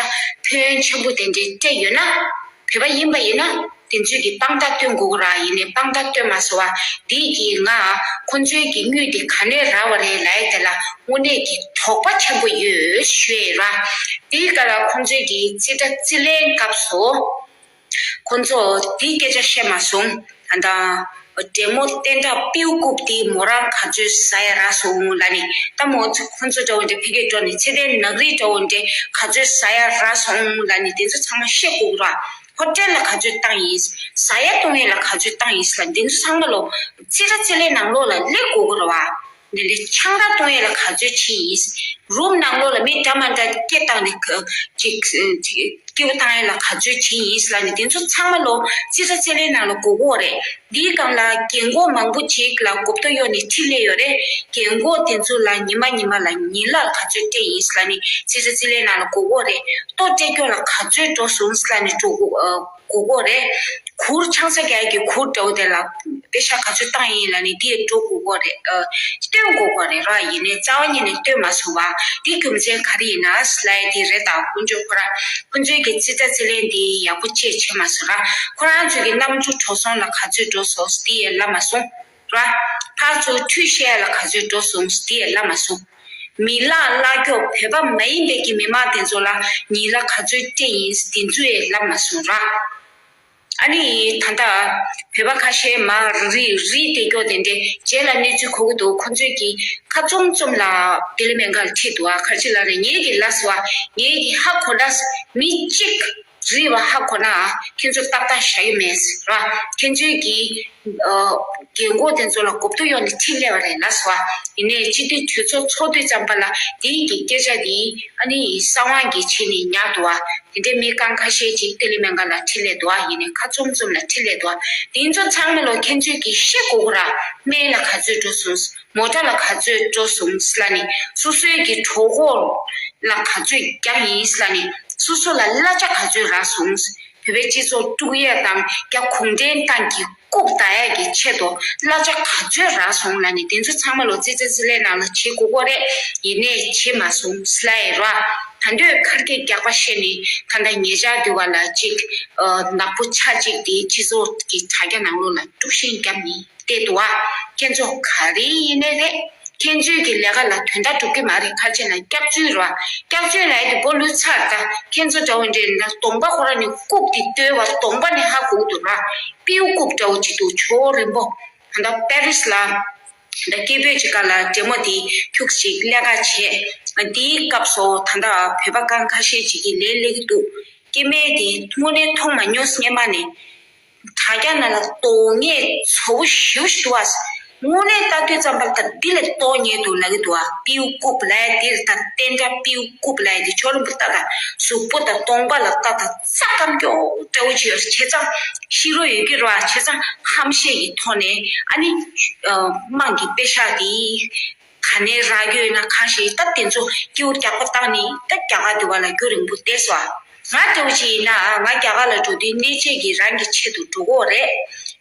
ཕོན་ཆེན་པོ་དེ་འདྲའི་སྤྲད་ཡོད་ན། བོད་པ་ཡིན་པ་ཡིན་ན་དེ་ཚོས་ཀྱི་དཔང་རྟགས་སྟོན་དགོས་ཀྱི་ར། ཡིན་ནའི་དཔང་རྟགས་སྟོན་མ་སོང་བ་འདིས་ཀྱི་ང་ཁོང་ཚོའི་གི་དངུལ་དེ་ག་ནས་རག་པ་རེད་ལབ་ཡ་དེ་ལ་དངོས་གནས་ཀྱི་དོགས་པ་ཆེན་པོ་ཡོད་ཞུ་ཡ་ར། དེའི་སྐབས་ལ་ཁོང་ཚོའི་གི་རྩིས་ཁྲ་རྩིས་ལེན་སྐབས་སུ། ཁོང་ཚོ་དེའི་སྐད་ཆ་བཤད་མ་སོང་། ད་ལྟ་འབྲེལ་མོ་བསྟན་དགྲ་པིའུ་ཀུབ་དེ་མོ་རང་ག་ཚོད་ཟ་ཡ་རག་སོང་ལབ་ནས། ད་མོ་ཁོང་ཚོ་འདྲ་བོ་འདྲ་ཕ་གིར་འགྲོ་ནས་ཚེ་བརྟན་ནག་རིལ་འདྲ་བོ་འདྲ་ག་ཚོད་ཟ་ཡ་རག་སོང་ལབ་ནས་དེ་ཚོ་ཚང་མ་བཤད་དགོས་ར། ཧོ་ཊེལ་ལ་ག་ཚོད་བཏང་ཡིན། ཟ་ཡ་བཏུང་ཡ་ལ་ག་ཚོད་བཏང་ཡིན་ལབ་དེ་ཚོ་ཚང་མ་ལོ་རྩིས་ཁྲ་རྩིས་ལེན་ནང་ལོགས་ལ་སླེབས་དགོས་ཀྱི་རེད་བ། འདི་འདྲའི་ཆང་རག་བཏུང་ཡས་ལ་ག་ཚོད་བྱས་ཡིན། རུམ་ནང་ལོགས་ལ་མི་འདྲ་མ་འདྲ་སྐད་བཏང་ནས་ཅིག་སྐྱིད་པོ་བཏང་ཡས་ལ་ག་ཚོད་བྱས་ཡིན་ལབ་ནས་དེ་ཚོ་ཚང་མ་ལོ་རྩིས་ཁྲ་རྩིས་ལེན་ནང་ལ་དགོས་ཀྱི་རེད། འདིའི་སྒང་ལ་རྒན་གོག་མང་པོ་ཅིག་ལ་གོ་བརྡ་གཡོག་ནས་ཁྲིད་སླེབས་ཡོད་རེད། རྒན་གོག་དེ་ཚོ་ལ་ཉི་མ་ཉི་མ་ལ་ཉིན་ལ་ག་ཚོད་སྤྲད་ཡིན་ལབ་ནས་རྩིས་ཁྲ་རྩིས་ལེན་ནང་ལ་དགོས་ཀྱི་རེད། ལྟོ་སྤྲད་རྒྱུ་ལ་ག་ཚོད་འགྲོ་སོང་ལབ་ནས་འགྲོ་དགོས་དགོས་ཀྱི་རེད། གུར་ཆང་ས་རྒྱག་གི་གུར་འདྲ་བོ་དེ་ལ་པེ་ཤ་ག་ཚོད་བཏང་ཡིན་ལབ་ནས་དེ་འགྲོ་དགོས་ཀྱི་རེད། ཨ། སྟོན་དགོས་ཀྱི་རེད་ར། ཡིན་ནའི་རྩ་བ་ཉིད་ནས་སྟོན་མ་སོང་བ། དེ་རྒྱུ་མཚན་ག་རེ་ཡིན་ན་ལབ་ཡ་དེ་རེད། ད་དཀོན་མཆོག་ཁོ་ར་ཁོ་ཚོའི་གི་རྩིས་ཁྲ་རྩིས་ལེན་དེ་ཡག་པོ་བཅས་བྱས་མ་སོང་ར། ཁོ་རང་ཚོའི་གི་གནམ་གྲུ་འགྲོ་སོང་ལ་ག་ཚོད་འགྲོ་སོང་དེ་ཡང་ལབ་མ་སོང་ར། ཕར་ཚུར་ཁྲུས་བཤལ་ལ་ག་ཚོད་འགྲོ་སོང་དེ་ཡང་ལབ་མ་སོང་། མི་ལག་གླ་སྐྱོག་བོད་པ་མ་ཡིན་པའི་གི་མི་མང་དེ་ཚོ་ལ་ཉིན་ལ་ག་ཚོད་སྤྲད་ཡིན་དེ་ཚོ་ཡང་ལབ་མ་སོང་ར། ཨ་ནི་ད་ལྟ་བོད་པ་ཁ་ཤས་མར་རི་རི་དེ་སྐྱོ་དེ་འདྲའི་རྗེས་ལ་གནས་ཚུལ་གོ་གི་འདུག་ཁོ་ཚོས་ཀྱི་ཁ་བཙུམ་བཙུམ་ལ་དེ་ལས་མེད་འགལ་ཁྲིད་འདུག་ཨ། ཁ་ཅིག་ལ་ནི་ངེད་ཀྱི་ལ་སོ་ཨ། ངེད་ཀྱི་ཧ་གོ་ན་མི་གཅིག་རི་བ་ཧ་གོ་ན་ཨ། ཁྱེད་ཚོ་ཏག་ཏག་བཞག་གི་མེད་ར། ཁྱེད་ཚོས་ཀྱི་ཨ། རྒན་གོག་དེ་ཚོ་ལ་གོ་བརྡ་གཡོག་ནས་ཁྲིད་སླེབས་པ་རེད་ལ་སོ་ཨ། ཡིན་ནའི་སྤྱི་འཐུས་གྲོས་ཚོགས་ཚོགས་དུས་ཙམ་པ་ལ་དེའི་གི་སྐད་ཆ་དེ་ཨ་ནི་གསང་བ་གི་ཆེད་ནས་ཉར་འདུག་ཨ། དེ་འདྲའི་མི་རྐང་ཁ་ཤས་ཅིག་ལྟེ་ལི་སྨན་ཁང་ལ་ཁྲིད་སླེབས་འདུག་ཨ། ཡིན་ནའི་ཁ་བཙུམ་བཙུམ་ལ་ཁྲིད་སླེབས་འདུག་ཨ། དེ་ཚོ་ཚང་མ་ལོ་ཁྱེད་ཚོས་ཀྱིས་ཤེས་དགོས་ཀྱི་ར། སྨན་ལ་ག་ཚོད་འགྲོ་སོང་། མོ་ཊ་ལ་ག་ཚོད་འགྲོ་སོང་ལབ་ནས། སོ་སོའི་གི་གྲོད་ཁོག་ལ་ག་ཚོད་བརྒྱབ་ཡིན་ལབ་ནས། སོ་སོ་ལ་གླ་ཆ་ག་ཚོད་རག་སོང་། བོད་པའི་སྤྱི་ཚོགས་དཀྲུག་ཡས་དང་རྒྱ་གུང་ཁྲན་ཏང་གི་རྐུབ་ལྡག་ཡས་ཀྱི་ཆེད་དུ་གླ་ཆ་ག་ཚོད་རག་སོང་ལབ་ནས་དེ་ཚོ་ཚང་མ་ལོ་རྩིས་ཁྲ་རྩིས་ལེན་ནང་ལ་བྱེད་དགོས་ཀྱི་རེད། ཡིན་ནའི་བྱེད་མ་སོང་ལབ་ཡས་ར། ད་འདོད་ཁར་སྐད་རྒྱག་པ་བཤད་ནས་ད་ལྟ་ཉེ་ཆར་དུས་བ་ལ་གཅིག་ཨ། ནག་པོ་ཆ་གཅིག་དེ་སྤྱི་ཚོགས་ཀྱི་དྲ་རྒྱ་ནང་ལོགས་ལ་དཀྲུག་ཤིང་བརྒྱབ་ནས་བལྟས་འདུག་བ། ཁྱེད་ཚོ་ག་རེ་ཡིན་ནའི་རེད། ཁྱེད་ཚོའི་གི་ལས་ཀ་ལ་དོན་དག་འགྲུབ་ཀྱི་མ་རེད། ཁ་ཆེ་ན་སྐྱག་རྫུན་རེད་བ། སྐྱག་རྫུན་ལབ་ཡ་དེ་སྒོ་ལུས་ཚར། ད་ཁྱེད་ཚོ་འདྲ་བོ་འདྲ་ཡིན་ན་གདོང་པ་ཁོ་རང་ནས་རྐུབ་དེ་བརྡོལ་བ་གདོང་པ་ནས་ཧ་གོ་གི་འདུག་ར། པིའུ་རྐུབ་འདྲ་བོ་ཅིག་འདུག་ཕྱོགས་རིང་པོ། ད་ལྟ་པེ་རིས་ལ་ད་སྐད་འབོད་ཅིག་སྒང་ལ་འབྲེལ་མོ་དེ་ཁྱུག་ཅིག་ལས་ཀ་བྱས། དེའི་སྐབས་སུ་ད་ལྟ་བོད་པ་རྐང་ཁ་ཤས་ཅིག་གིས་ལན་སླེབས་ཀྱི་འདུག་སྐྱེ་དམན་དེ་དངོས་གནས་མཐོང་མ་མྱོང་། སྔས་མ་ནས། དྲ་རྒྱ་ནང་ལ་གདོང་ངན་ཚ་པོ་ཞེ་པོ་ཞིག་འདུག་ཨ། དངོས་གནས་ལྟ་དུས་ཙམ་པར་ད་འདི་ལས་གཏོང་ཉེན་འདུག་ལབ་ཀྱི་འདུག་ཨ། པིའུ་རྐུབ་ལབ་ཡ་འདིར་ད་བསྟན་དགྲ་པིའུ་རྐུབ་ལབ་ཡ་འདི་ཕྱོགས་རིང་པོ་ལྟ་ད། གཟུགས་པོ་དང་གདོང་པ་ལ་ལྟ་ད་རྩ་སྐམ་སྐྱོ་འདྲ་བོ་ཅིག་ཡོད་རེད། བྱས་ཙང་ཤི་རོ་ཡོད་ཀྱི་རེད་བ། བྱས་ཙང་ཧམ་བཤད་ཀྱི་ཐོག་ནས་ཨ་ནི་དམངས་ཀྱི་པེ་ཤག་འདི་ག་ནས་རག་གི་ཡོད་ན་གང་ཤེས། ད་དེ་ཚོ་སྐྱེ་བོ་རྒྱག་པ་བཏང་ནས་ད་རྒྱ་གར་འདི་བ་ལ་རྒྱུན་རིང་པོ་བསྡད་སོང་ཨ། ང་འདྲ་བོ་ཅིག་ཡིན་ན་ང་རྒྱ་གར་ལ་འགྲོ་དུས་གནས་ཆེད་ཀྱི་རང་གི་ཆེད་དུ་འགྲོ་གི་ཡོད་རེད།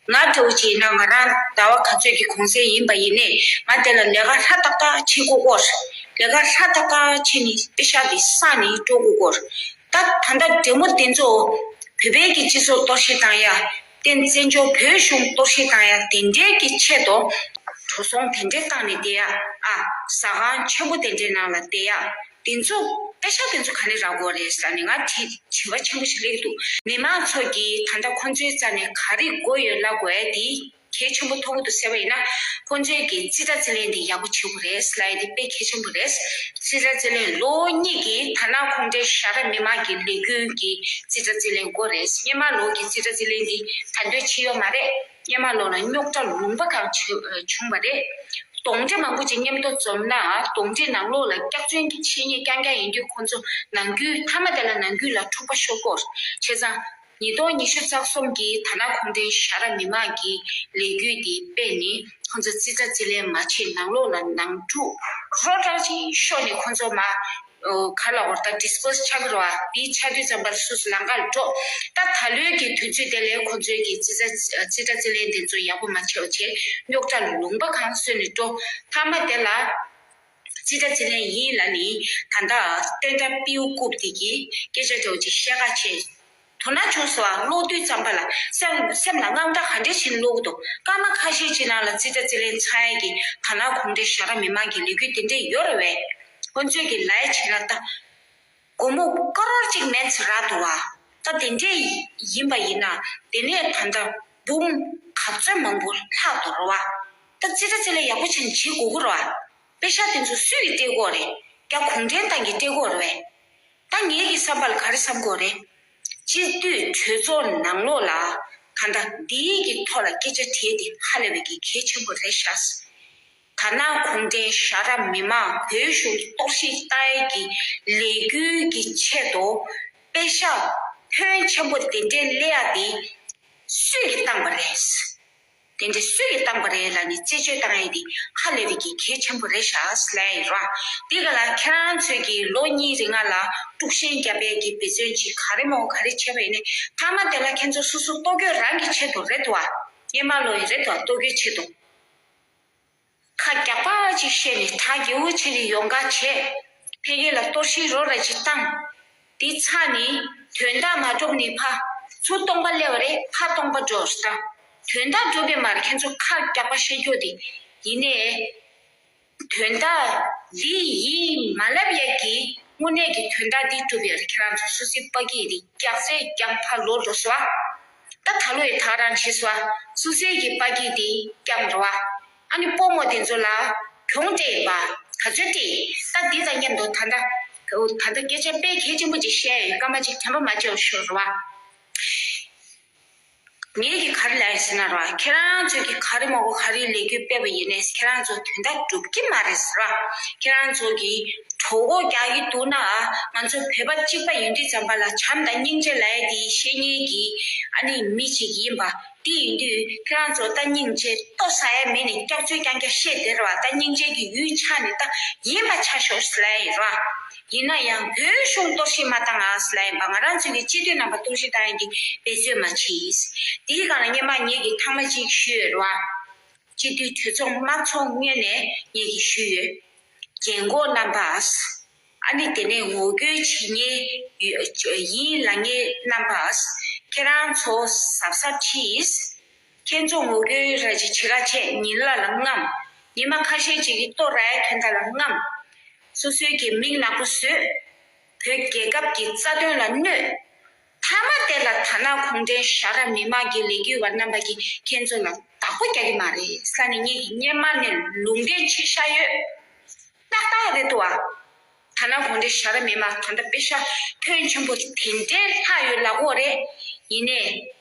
ང་འདྲ་བོ་ཅིག་ཡིན་ན་ང་རང་ཟླ་བ་ག་ཚོད་ཀྱི་གུང་སེང་ཡིན་པ་ཡིན་ནའི་ང་དེ་ལ་ལས་ཀ་ཧྲ་ཏག་ཏག་བྱེད་དགོས་ཀྱི་ཡོད་རེད། ལས་ཀ་ཧྲ་ཏག་ཏག་བྱས་ནས་པེ་ཤག་དེ་བསགས་ནས་འགྲོ་དགོས་ཀྱི་ཡོད་རེད། ད་ད་ལྟ་འདྲེ་མོ་དེ་ཚོ་བོད་པའི་གི་སྤྱི་ཚོགས་གཏོར་བཤིག་བཏང་ཡ། དེ་བཙན་བྱོལ་བོད་གཞུང་གཏོར་བཤིག་བཏང་ཡ་དེ་འདྲའི་གི་ཆེད་དུ་འགྲོ་སོང་དེ་འདྲའི་བཏང་ནས་བསྡད་ཡ། ཨ། ཟ་ཁང་ཆེན་པོ་དེ་འདྲའི་ནང་ལ་བསྡད་ཡ། དེ་ཚོ་པེ་ཤག་དེ་ཚོ་ག་ནས་རག་དགོས་རེད་ཟེར་ནས་ང་དྲི་དྲི་བ་ཆེན་པོ་ཞིག་སླེབས་འདུག་མི་མང་ཚོ་གིས་ད་ལྟ་ཁོང་ཚོའི་རྩ་ནས་ག་རེ་དགོས་ཡོད་ལབ་དགོས་ཡ་དེ་གལ་ཆེན་པོ་མཐོང་གི་འདུག་ཟེར་བ་ཡིན་ན། ཁོང་ཚོའི་གི་རྩིས་ཁྲ་རྩིས་ལེན་དེ་ཡག་པོ་བྱེད་དགོས་རེད་ལབ་ཡ་དེ་དཔེ་གལ་ཆེན་པོ་རེད། རྩིས་ཁྲ་རྩིས་ལེན་ལོ་གཉིས་ཀྱི་ཐ་ན་ཁོང་ཚོའི་ཞྭ་དྲག་མི་མང་གི་ལས་འགུལ་གྱི་རྩིས་ཁྲ་རྩིས་ལེན་དགོས་རེད། སྔོན་མ་ལོ་གི་རྩིས་ཁྲ་རྩིས་ལེན་དེ་ད་དུང་བྱས་ཡོད་མ་རེད། སྔོན་མ་ལོ་ལ་རྙོག་དྲ་ལུང་པ་གང་བྱུང་བ་རེད། གདོན་འདྲེ་མང་པོ་ཅིག་མཉམ་དུ་འཛོམས་ན་གདོན་འདྲེ་ནང་ལོགས་ལ་སྐྱག་རྫུན་གྱི་འཆད་ཉན་རྐྱང་རྐྱང་ཡིན་དུས་ཁོང་ཚོ་ནང་ཁུལ་མཐའ་མ་དེ་ལ་ནང་ཁུལ་ལ་འཁྲུག་པ་ཤོར་གྱི་ཡོད་རེད། བྱས་ཙང་། ཉིས་སྟོང་ཉི་ཤུ་རྩ་གསུམ་གྱི་ཐ་ན་ཁོང་ཚོའི་ཞྭ་དྲག་མི་མང་གི་ལས་འགུལ་འདི་སྤེལ་ནས་ཁོང་ཚོ་རྩིས་ཁྲ་རྩིས་ལེན་མ་བྱེད་ནང་ལོགས་ལ་ནང་འཁྲུག་རོ་ཏྲག་ཅིག་ཤོར་ནས་ཁོང་ཚོ་མ་ག་ལ་འོར་ད་ཌིས་པོས་ཆགས་ཀྱི་རེད་བ། དེ་ཆགས་དུས་ཙམ་པར་སུ་སུ་ལམ་ཁར་འགྲོ། ད་ད་ལོའི་གི་དུས་ཚོད་དེ་ལས་ཁོང་ཚོའི་གི་རྩིས་ཁྲ་རྩིས་ཁྲ་རྩིས་ལེན་དེ་ཚོ་ཡག་པོ་མ་བྱས་པ་བྱས་རྙོག་དྲ་ལུང་པ་གང་བཟོས་ནས་འགྲོ། མཐའ་མ་དེ་ལ། ཙི་ཏྲ་ཙི་ལེན་ཡིན་ལབ་ནི་ད་ལྟ་བསྟན་དགྲ་པེའུ་ཀུབ་དེ་གིས་སྐད་ཆ་འདྲ་བོ་ཅིག་བཤད་ཁ་བྱས། དོ་སྣང་བྱུང་སོང་ཨ། ཀློག་དུས་ཙམ་པ་ལ་སེམས་སེམས་ལ་དངངས་སྐྲག་ག་འདྲས་བྱས་ནས་ཀློག་གི་འདུག་སྐར་མ་ཁ་ཤས་ཅིག་ནང་ལ་ཙི་ཏྲ་ཙི་ལེན་ཚང་ཡས་ཀྱི་དར་ནག་གུང་ཁྲན་ཞྭ་དྲག་མི་མང་གི་ལས་འགུལ་དེ་འདྲས་ཡོད་རེད་བས། ཁོ་ཚོས་ཀྱི་ལའི་བྱས་ན་ད། སྒོར་མོ་ཀ་རོར་གཅིག་མེད་ཚེ་རག་འདུག་བ། ད་དེ་འདྲས་ཡིན་པ་ཡིན་ན་དེ་ནས་ད་ལྟ་འབུམ་ག་ཚོད་མང་པོ་ལྷག་འདུག་རེད་བ། ད་ཙི་ཏྲ་ཙི་ལེན་ཡག་པོ་བྱས་ནས་བྱེད་དགོས་ཀྱི་རེད་བ། པེ་ཤག་དེ་ཚོ་སུས་སྤྲད་དགོས་རེད། རྒྱ་གུང་ཁྲན་ཏང་གིས་སྤྲད་དགོས་རེད་བས། ད་ངེད་ཀྱི་བསམ་པ་ལ་ག་རེ་བསམ་དགོས་རེད། སྤྱི་འཐུས་གྲོས་ཚོགས་ནང་ལོགས་ལ་ད་ལྟ་འདིའི་གི་ཐོག་ལ་སྐད་ཆ་དྲིས་ཏེ་ཧ་ལས་པའི་གི་གལ་ཆེན་པོ་རེད་ཤག་དར་ནག་གུང་ཁྲན་ཞྭ་དྲག་མི་མང་བོད་གཞུང་གཏོར་བཤིག་བཏང་ཡས་ཀྱི་ལས་འགུལ་གྱི་ཆེད་དུ་པེ་ཤག་ཕོན་ཆེན་པོ་དེ་འདྲའི་སླེབས་ཡ་དེ་སུས་ཀྱིས་བཏང་པ་རེད། དེ་འདྲ་སུས་ཀྱིས་བཏང་པ་རེད་ལབ་ནས་རྩད་གཅོད་བཏང་ཡས་དེ་ཧ་ལས་པའི་གི་གལ་ཆེན་པོ་རེད་ཤག་ལབ་ཡིན་ར། དེ་ག་ལ་ཁྱེད་རང་ཚོས་ཀྱི་ལོ་གཉིས་རིང་ལ་དཀྲུག་ཤིང་བརྒྱབ་པའི་གི་འབད་བརྩོན་ཅིག་ག་རེ་མོ་ག་རེ་བྱས་པ་ཡིན་ནའི་མཐའ་མ་དེ་ལ་ཁྱེད་ཚོ་སོ་སོ་ལྟོ་གོས་རང་གི་ཆེད་དུ་རེད་འདུག་བ། སྔོན་མ་ལོ་ཡི་རེད་འདུག་བ། ལྟོ་གོས་ཆེད་དུ། ཁ་རྒྱག་པ་ཅིག་བཤད་ནས་ད་རྒྱལ་པོ་ཆེ་རིང་ཡོང་ག་བྱས། ཕ་གི་ལ་གཏོར་བཤིག་རོ་ར་ཅིག་བཏང་། དེ་ཚར་ནས་དོན་དག་མ་གྲུབ་ནས་ཕར་ཚུར་སྟོང་པ་སླེབས་པ་རེད། ཕར་སྟོང་པ་འགྲོ་ད། དོན་དག་གྲུབ་པའི་མར་ཁྱེད་ཚོ་ཁ་རྒྱག་པ་བཤད་རྒྱུ་དེ་ཡིན་ནའི། དོན་དག་འདི་ཡིན་མ་ལབ་ཡས་ཀྱི་དངོས་གནས་ཀྱི་དོན་དག་འདི་གྲུབ་ཡོད་རེད། ཁྱེད་རང་ཚོ་སོ་སོའི་པ་གི་རེད། རྒྱག་ཚད་རྒྱག་ཕར་ལོག་འགྲོ་སོང་ཨ། ད་ད་ལོ་ཡི་ཐག་རང་བྱས་སོང་ཨ། སོ་སོའི་གི་པ་གི་དེ་རྒྱག་འགྲོ་ཨ། ཨ་ནི་སྤོ་མོ་དེ་ཚོ་ལ་གྱོང་སྤྲད་ཡིན་པ་ག་ཚོད་སྤྲད་ཡིན། ད་འདི་དང་མཉམ་དུ་ད་ལྟ་ད་ལྟ་སྐད་ཆ་དཔེ་གལ་ཆེན་པོ་ཅིག་བཤད་ཡོད། སྐར་མ་ཅིག་དྲན་པ་མ་བརྗེད་པ་ཤོད་རོགས་ཨ། ངས་ཀྱི་ག་རེ་ལབ་ཡིན་ཟེར་ན་རོ། ཁྱེད་རང་ཚོས་ཀྱི་ག་རེ་མ་གོ་ག་རེ་ལས་འགུལ་སྤེལ་བ་ཡིན་ནས་ཁྱེད་རང་ཚོ་དོན་དག་འགྲུབ་ཀྱི་མ་རེད་ཟེར་རོ། ཁྱེད་རང་ཚོ་གི་གྲོད་ཁོག་རྒྱག་གི་འདུག་ན་ང་ཚོ་བོད་པ་གཅིག་པ་ཡིན་དུས་ཙམ་པ་ལ་བྱམས་དང་སྙིང་རྗེ་ལབ་ཡ་དེ་བཤད་མཁན་གྱི་ཨ་ནི་མི་ཅིག་ཡིན་པ་དེ་ཡིན་དུས་ཁྱེད་རང་ཚོ་ད་སྙིང་རྗེ་ལྟོ་ཟ་ཡ་མེད་ནས་སྐྱག་རྫུན་རྐྱང་རྐྱང་བཤད་བསྡད་རོ། ད་སྙིང་རྗེ་གི་ཡུལ་ཆགས་ནས་ད་ཡིན་པ་ཆ་ཤོག་ལབ་ཡ་ཡིན་རོ། ཡིན་ན་ཡང་བོད་གཞུང་གཏོར་བཤིག་མ་བཏང་ཨ་ཟེར་ལབ་ཡིན་པ། ང་རང་ཚོའི་གི་སྤྱི་འཐུས་རྣམ་པ་གཏོར་བཤིག་བཏང་ཡ་གི་འབད་བརྩོན་མ་བྱེད། དེའི་སྒང་ལ་སྔོན་མ་ངེད་ཀྱི་ཐེངས་མ་གཅིག་ཞུས་ཡོད་རེད་བ། སྤྱི་འཐུས་གྲོས་ཚོགས་དམངས་ཚོགས་ངོས་ནས་ངེད་ཀྱི་ཞུས་ཡོད། རྒན་གོག་རྣམ་པ། ཨ་ནི་དེ་ནས་ངོ་རྒོལ་བྱེད་མཁན་ཡོད་ཡིན་ལབ་མཁན་རྣམ་པ། ཁྱེད་རང་ཚོ་གཟབ་གཟབ་གྱིས། ཁྱེད་ཚོ་ངོ་རྒོལ་ར་ཅིག་བྱེད་ག་ཆེད་ཉིན་གླ་ལ་རྔམ། ཉི་མ་ཁ་ཤས་ཅིག་གི་ལྟོ་ར་ཡ་ཐོན་ད་ལ་རྔམ། སོ་སོའི་གི་མིག་ནག་པོ་བཟོས། བོད་རྒྱལ་ཁབ་ཀྱི་རྩ་དོན་ལ་གནོད། མཐའ་མ་དེ་ལ་དར་ནག་གུང་ཁྲན་ཞྭ་དྲག་མི་མང་གི་ལས་འགུལ་བ་རྣམ་པ་གིས་ཁྱེད་ཚོ་ལ་བདག་པོ་རྒྱག་གི་མ་རེད་ཟེར་ནས་ངེད་ཀྱིས་སྔོན་མ་ནས་ལུང་བསྟན་བྱས་བཞག་ཡོད། ཏག་ཏག་རེད་འདུག་བ། དར་ནག་གུང་ཁྲན་ཞྭ་དྲག་མི་མང་ད་ལྟ་པེ་ཤག་ཕོན་ཆེན་པོ་དེ་འདྲའི་ལྷག་ཡོད་ལབ་དགོས་རེད། ཡིན་ནའི།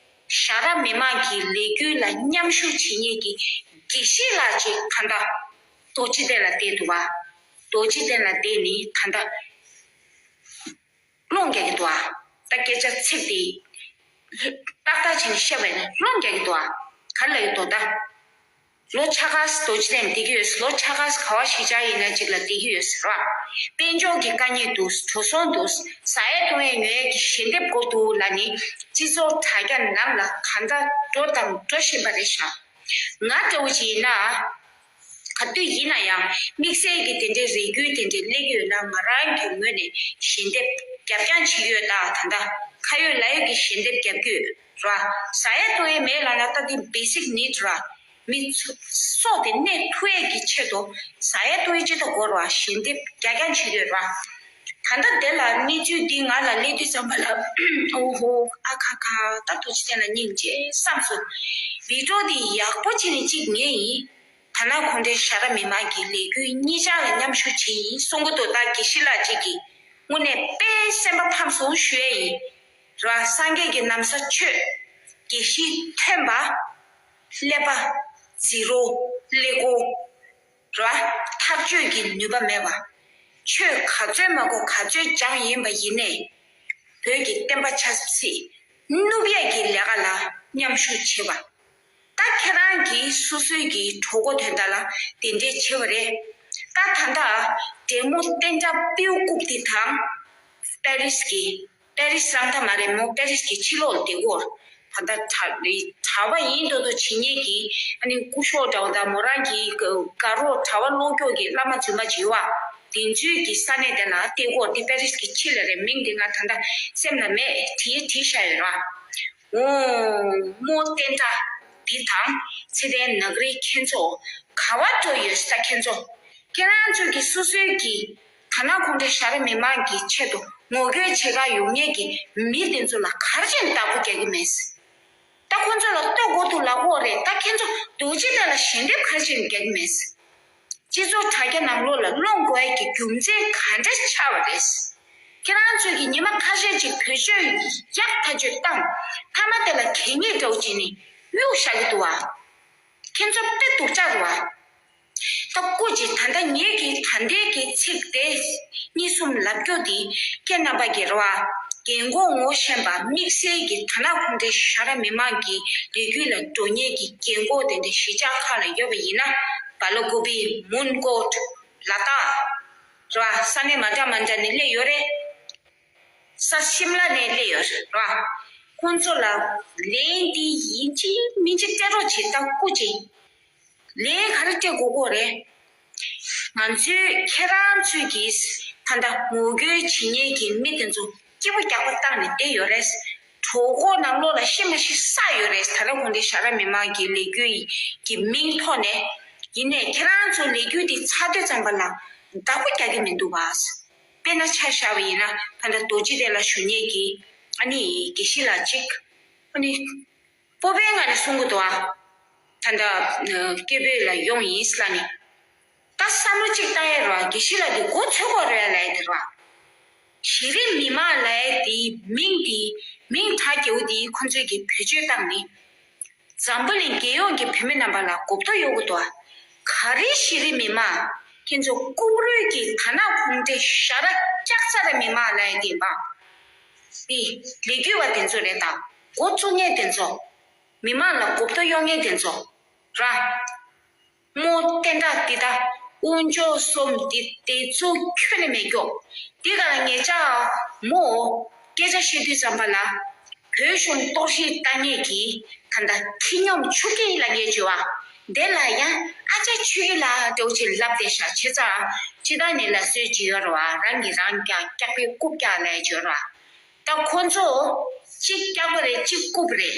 ཞྭ་དྲག་མི་མང་གི་ལས་འགུལ་ལ་མཉམ་ཞུགས་བྱེད་མཁན་གྱི་དགེ་བཤེས་ལགས་ཅིག་ད་ལྟ་རྡོ་རྗེ་གདན་ལ་བསྡད་འདུག་བ། རྡོ་རྗེ་གདན་ལ་བསྡད་ནས་ད་ལྟ་སློང་རྒྱག་གི་འདུག་བ། ད་སྐད་ཆ་ཚིག་དེ་ཏག་ཏག་བྱས་ནས་བཤད་པ་ཡིན་ན་སློང་རྒྱག་གི་འདུག་བ། ག་རེ་ལབ་ཀྱི་འདུག་ད། ལོ་ཕྱེད་ཀ་རྡོ་རྗེ་གདན་བསྡད་ཀྱི་ཡོད། ལོ་ཕྱེད་ཀ་ག་བ་གཞིས་ཆགས་ཡིན་ན་གཅིག་ལ་བསྡད་ཀྱི་ཡོད་ཟེར་བ། དཔལ་འབྱོར་གྱི་དཀའ་ངལ་འདུག་འགྲོ་སོང་འདུག་ཟ་ཡས་འཐུང་ཡས་ཉོ་ཡས་ཀྱི་ཞལ་འདེབས་དགོས་འདུག་ལབ་ནས་སྤྱི་ཚོགས་དྲ་རྒྱ་ནང་ལ་གང་ལྟར་འགྲོ་དང་འགྲོ་བཞིན་པ་རེད་ཤག་ང་འདྲ་བོ་ཅིག་ཡིན་ན། ག་དུས་ཡིན་ན་ཡང་དམིགས་བསལ་གྱི་དེ་འདྲའི་རེ་སྐུལ་དེ་འདྲའི་སླེབས་ཀྱི་ཡོད་ན་ང་རང་གི་ངོས་ནས་ཞལ་འདེབས་རྒྱབ་རྐྱང་བྱེད་ཀྱི་ཡོད། ད་ད་ལྟ་ཁ་ཡོད་ལག་ཡོད་ཀྱི་ཞལ་འདེབས་རྒྱབ་ཀྱི་ཡོད་ར། ཟ་ཡས་འཐུང་ཡས་མེད་ལབ་ན་ད་འདི་བེ་སིག་ནིཌ་ར། མི་ཚོ་སྲོག་དེ་གནས་ཐུབ་ཡས་ཀྱི་ཆེད་དུ་ཟ་ཡས་འཐུང་ཡས་ཅི་ལྟར་དགོས་ར་ཞལ་འདེབས་རྒྱག་རྐྱང་བྱེད་ཡོད་ར། ད་ལྟ་དེ་ལ་གནས་ཚུལ་འདི་ང་ལ་སླེབས་དུས་ཙམ་པ་ལ་ཨོ་ཧོ་ཨ་ཁ་ཁ་ད་ཐུགས་རྗེ་ཅན་ལ་སྙིང་རྗེ་བསམ་སོང་། བི་ཌིའོ་འདི་ཡག་པོ་བྱས་ནས་གཅིག་ངས་ཡིན། དར་ནག་གུང་ཁྲན་ཞྭ་དྲག་མི་མང་གི་ལས་འགུལ་གཉིས་ཆར་ལ་མཉམ་ཞུགས་བྱས་ཡིན་གསུང་གི་འདུག་ད་དགེ་བཤེས་ལགས་གཅིག་གིས་དངོས་གནས་དཔེ་སེམས་པ་ཕམ་སོང་ཞུ་ཡས་ཡིན། ར་སངས་རྒྱས་ཀྱི་ན་བཟའ་ཆོས། དགེ་བཤེས་ཐོན་པ། ཀླད་པ། ཛི་རོ། ཀླད་ཀོར། ར་ཐག་གཅོད་ཀྱི་ནུས་པ་མེད་པ། ཆོས་ག་ཚོད་མ་གོ་ག་ཚོད་སྦྱངས་ཡིན་པ་ཡིན་ནའི། བོད་ཀྱི་བསྟན་པ་ཆབ་སྲིད་བསྣུབ་ཡས་ཀྱི་ལས་ཀ་ལ་མཉམ་ཞུགས་བྱེད་པ། ད་ཁྱེད་རང་གིས་སོ་སོའི་གི་གྲོད་ཁོག་དོན་དག་ལ་དེ་འདྲས་བྱེད་པ་རེད། ད་ད་ལྟ་འབྲས་མོ་བསྟན་དགྲ་པེའུ་ཀུབ་དེ་དང་པེ་རིས་ཀྱི་པེ་རིས་རང་ད་མ་རེད་མོ་པེ་རིས་ཀྱི་ཕྱི་ལོགས་ལ་བསྡད་ཀྱི་ཡོད་རེད། ད་ལྟ་གྲྭ་གྲྭ་པ་ཡིན་མདོག་མདོག་བྱེད་མཁན་གྱི་ཨ་ནི་སྐུ་ཞབས་འདྲ་བོ་དང་མོ་རང་གི་དགའ་རོགས་གྲྭ་པ་ཀློག་སྐྱོར་གྱི་བླ་མ་རྫུན་མ་ཅིག་ཡོད་པ། དེ་ཚོའི་གི་ས་གནས་དེ་ལ་བལྟས་སྐོར་དེ་པེ་རིས་ཀྱི་ཕྱི་ལ་རེད། མིང་དེ་ང་ད་ལྟ་སེམས་ལ་མེད། བྲིས་བྲིས་བཞག་ཡོད་ར། འོ། རྨོ་བསྟན་དགྲ་འདི་དང་ཚེ་བརྟན་ནག་རིལ་མཁན་ཚོ་ག་བ་འགྲོ་ཡོད་ས། ཁྱེད་ཚོ་ཁྱེད་རང་ཚོ་གི་སོ་སོའི་གི་དར་ནག་ཁོང་ཁྲོ་ཞ་ར་མི་མང་གི་ཆེད་དུ་ངོ་རྒོལ་བྱེད་ག་ཡོང་མཁན་གི་མི་དེ་ཚོ་ལ་ག་རེ་བྱས་ནས་བདག་པོ་རྒྱག་གི་མེད། ད་ཁོང་ཚོ་ལ་ལྟོ་གོ་ཐུབ་ལ་ཧོ་རེད། ད་ཁྱེད་ཚོ་རྡོ་རྗེ་གདན་ལ་ཞལ་འདེབས་ག་རེ་བྱས་ནས་རྒྱག་གི་མེད། སྤྱི་ཚོགས་དྲ་རྒྱ་ནང་ལོགས་ལ་སློང་དགོས་ཡ་གི་རྒྱུ་མཚན་ག་འདྲ་ཆགས་པ་རེད། ཁྱེད་རང་ཚོས་ཀྱི་ཉི་མ་ཁ་ཤས་ཅིག་བེད་སྤྱོད་ཡག་ཐག་ཆོད་བཏང་། མཐའ་མ་དེ་ལ་གད་སྙིགས་འདྲ་བོ་བྱས་ནས་གཡུག་བཞག་གི་འདུག་བ། ཁྱེད་ཚོ་དཔེ་སྡུག་ཅག་རེད་བ། ད་སྐུ་མཁྱེན། ད་ལྟ་ངེད་ཀྱིས་ད་ལྟའི་གི་ཚིག་དེ་གཉིས་གསུམ་ལབ་རྒྱུ་དེ་ཁྱེད་རྣམ་པ་གི་རེད་བ། རྒན་གོག་ངོ་ཤེས་པ་དམིགས་བསལ་གྱི་དར་ནག་ཁོང་ཁྲོ་ཞ་ར་མི་མང་གི་ལས་འགུལ་ལ་འགྲོ་མཁན་གྱི་རྒན་གོག་དེ་འདྲ་གཞིས་ཆགས་ཁག་ལ་ཡོད་པ་ཡིན་ན། སྦེལ་ཀོབ། མོན་གྷོ། ལ་དྭགས། རེད་བ། ས་གནས་མ་འདྲ་མ་འདྲ་ནས་སླེབས་ཡོད་རེད། ས་ཤིམ་ལ་ནས་སླེབས་ཡོད་རེད་བ། ཁོང་ཚོ་ལ་ལན་འདི་ཡིན་གཅིག་མིན་གཅིག་སྤྲད་རོགས་བྱེད། ད་སྐུ་མཁྱེན། ལན་ག་རེ་སྤྲད་དགོས་ཀྱི་རེད། ང་ཚོས་ཁྱེད་རང་ཚོས་ཀྱིས་ད་ལྟ་ངོ་རྒོལ་བྱེད་མཁན་གྱི་མི་དེ་ཚོ་སྐྱིད་པོ་རྒྱག་པ་བཏང་ནས་བསྡད་ཡོད་རེད། གྲོད་ཁོག་ནང་ལོགས་ལ་ཤི་མ་ཤི་བསགས་ཡོད་རེད། དར་ནག་ཁོང་ཁྲོ་ཞ་ར་མི་མང་གི་ལས་འགུལ་གྱི་མིང་ཐོག་ནས། ཡིན་ནའི་ཁྱེད་རང་ཚོ་ལས་འགུལ་འདི་ཚར་དུས་ཙམ་པ་ལ་བདག་པོ་རྒྱག་གི་མི་འདུག་བ། དཔེར་ན་ཆ་བཞག་པ་ཡིན་ན། ད་ལྟ་རྡོ་རྗེ་གདན་ལ་བཞུགས་མཁན་གྱི་ཨ་ནི་དགེ་བཤེས་ལགས་གཅིག་ཨ་ནི་སྤོབས་པའི་ངང་ནས་གསུང་གི་འདུག་ཨ། ད་ལྟ་སྐད་འབོད་ལ་ཡོང་ཡིན་ལབ་ནས། ད་བསམ་བློ་གཅིག་བཏང་ཡས་རེད་བ། དགེ་བཤེས་ལགས་འདི་མགོ་ཚོས་གོ་རེད་ལབ་ཡས་དེ་རེད་བ། གཞི་རིམ་མི་མང་ལབ་ཡས་དེའི་མིང་དེ། མིང་གྲགས་རྒྱས་པོ་དེ་ཁོང་ཚོས་ཀྱིས་བེད་སྤྱོད་བཏང་ནས། འཛམ་བུ་གླིང་རྒྱལ་ཡོངས་ཀྱི་བོད་མི་རྣམ་པ་ལ་གོ་བརྡ་གཡོག་གི་འདུག་ཨ། ག་རེ་གཞི་རིམ་མི་མང་། ཁྱེད་ཚོ་ལྐུགས་རུས་ཀྱི་དར་ནག་ཁོང་ཁྲོ་ཞ་ར་ལྕགས་ཚ་ར་མི་མང་ལབ་ཡས་དེ་མ། དེ་ལས་འགུལ་བ་དེ་ཚོ་རེད། ད་འགོ་བཙུགས་མཁན་དེ་ཚོ། མི་མང་ལ་གོ་བརྡ་གཡོག་མཁན་དེ་ཚོ། ར། རྨོ་བསྟན་དགྲ་འདི་དང་དབུ་འཇོག་གསུམ་འདི་དེ་ཚོ་ཁྱོན་ནས་མེད་ཀྱོག་འདི་ག་ལ་ངེད་ཅག་མོ་སྐད་ཆ་བཤད་དུས་ཙམ་པ་ལ། བོད་གཞུང་གཏོར་བཤིག་བཏང་མཁན་གྱི་ད་ལྟ་ཁྱི་སྨྱོན་ཆུ་སྐྱེས་ལབ་མཁན་ཅིག་ཡོད་པ། དེ་ལ་ཡང་ཨ་ཅག་ཆོས་སྐྱིད་ལགས་འདྲ་བོ་ཅིག་ལབ་བསྡད་ཤག་བྱས་ཙང་སྤྱིར་བཏང་ནས་ལབ་སྲོལ་ཅིག་ཡོད་རེད་བ། རང་གིས་རང་བཀྱག་བཀྱག་པས་རྐུབ་བཀྱག་ལབ་ཡས་ཅིག་ཡོད་རེད་བ། ད་ཁོ་ཚོ་གཅིག་བཀྱག་པ་རེད། གཅིག་རྐུབ་རེད།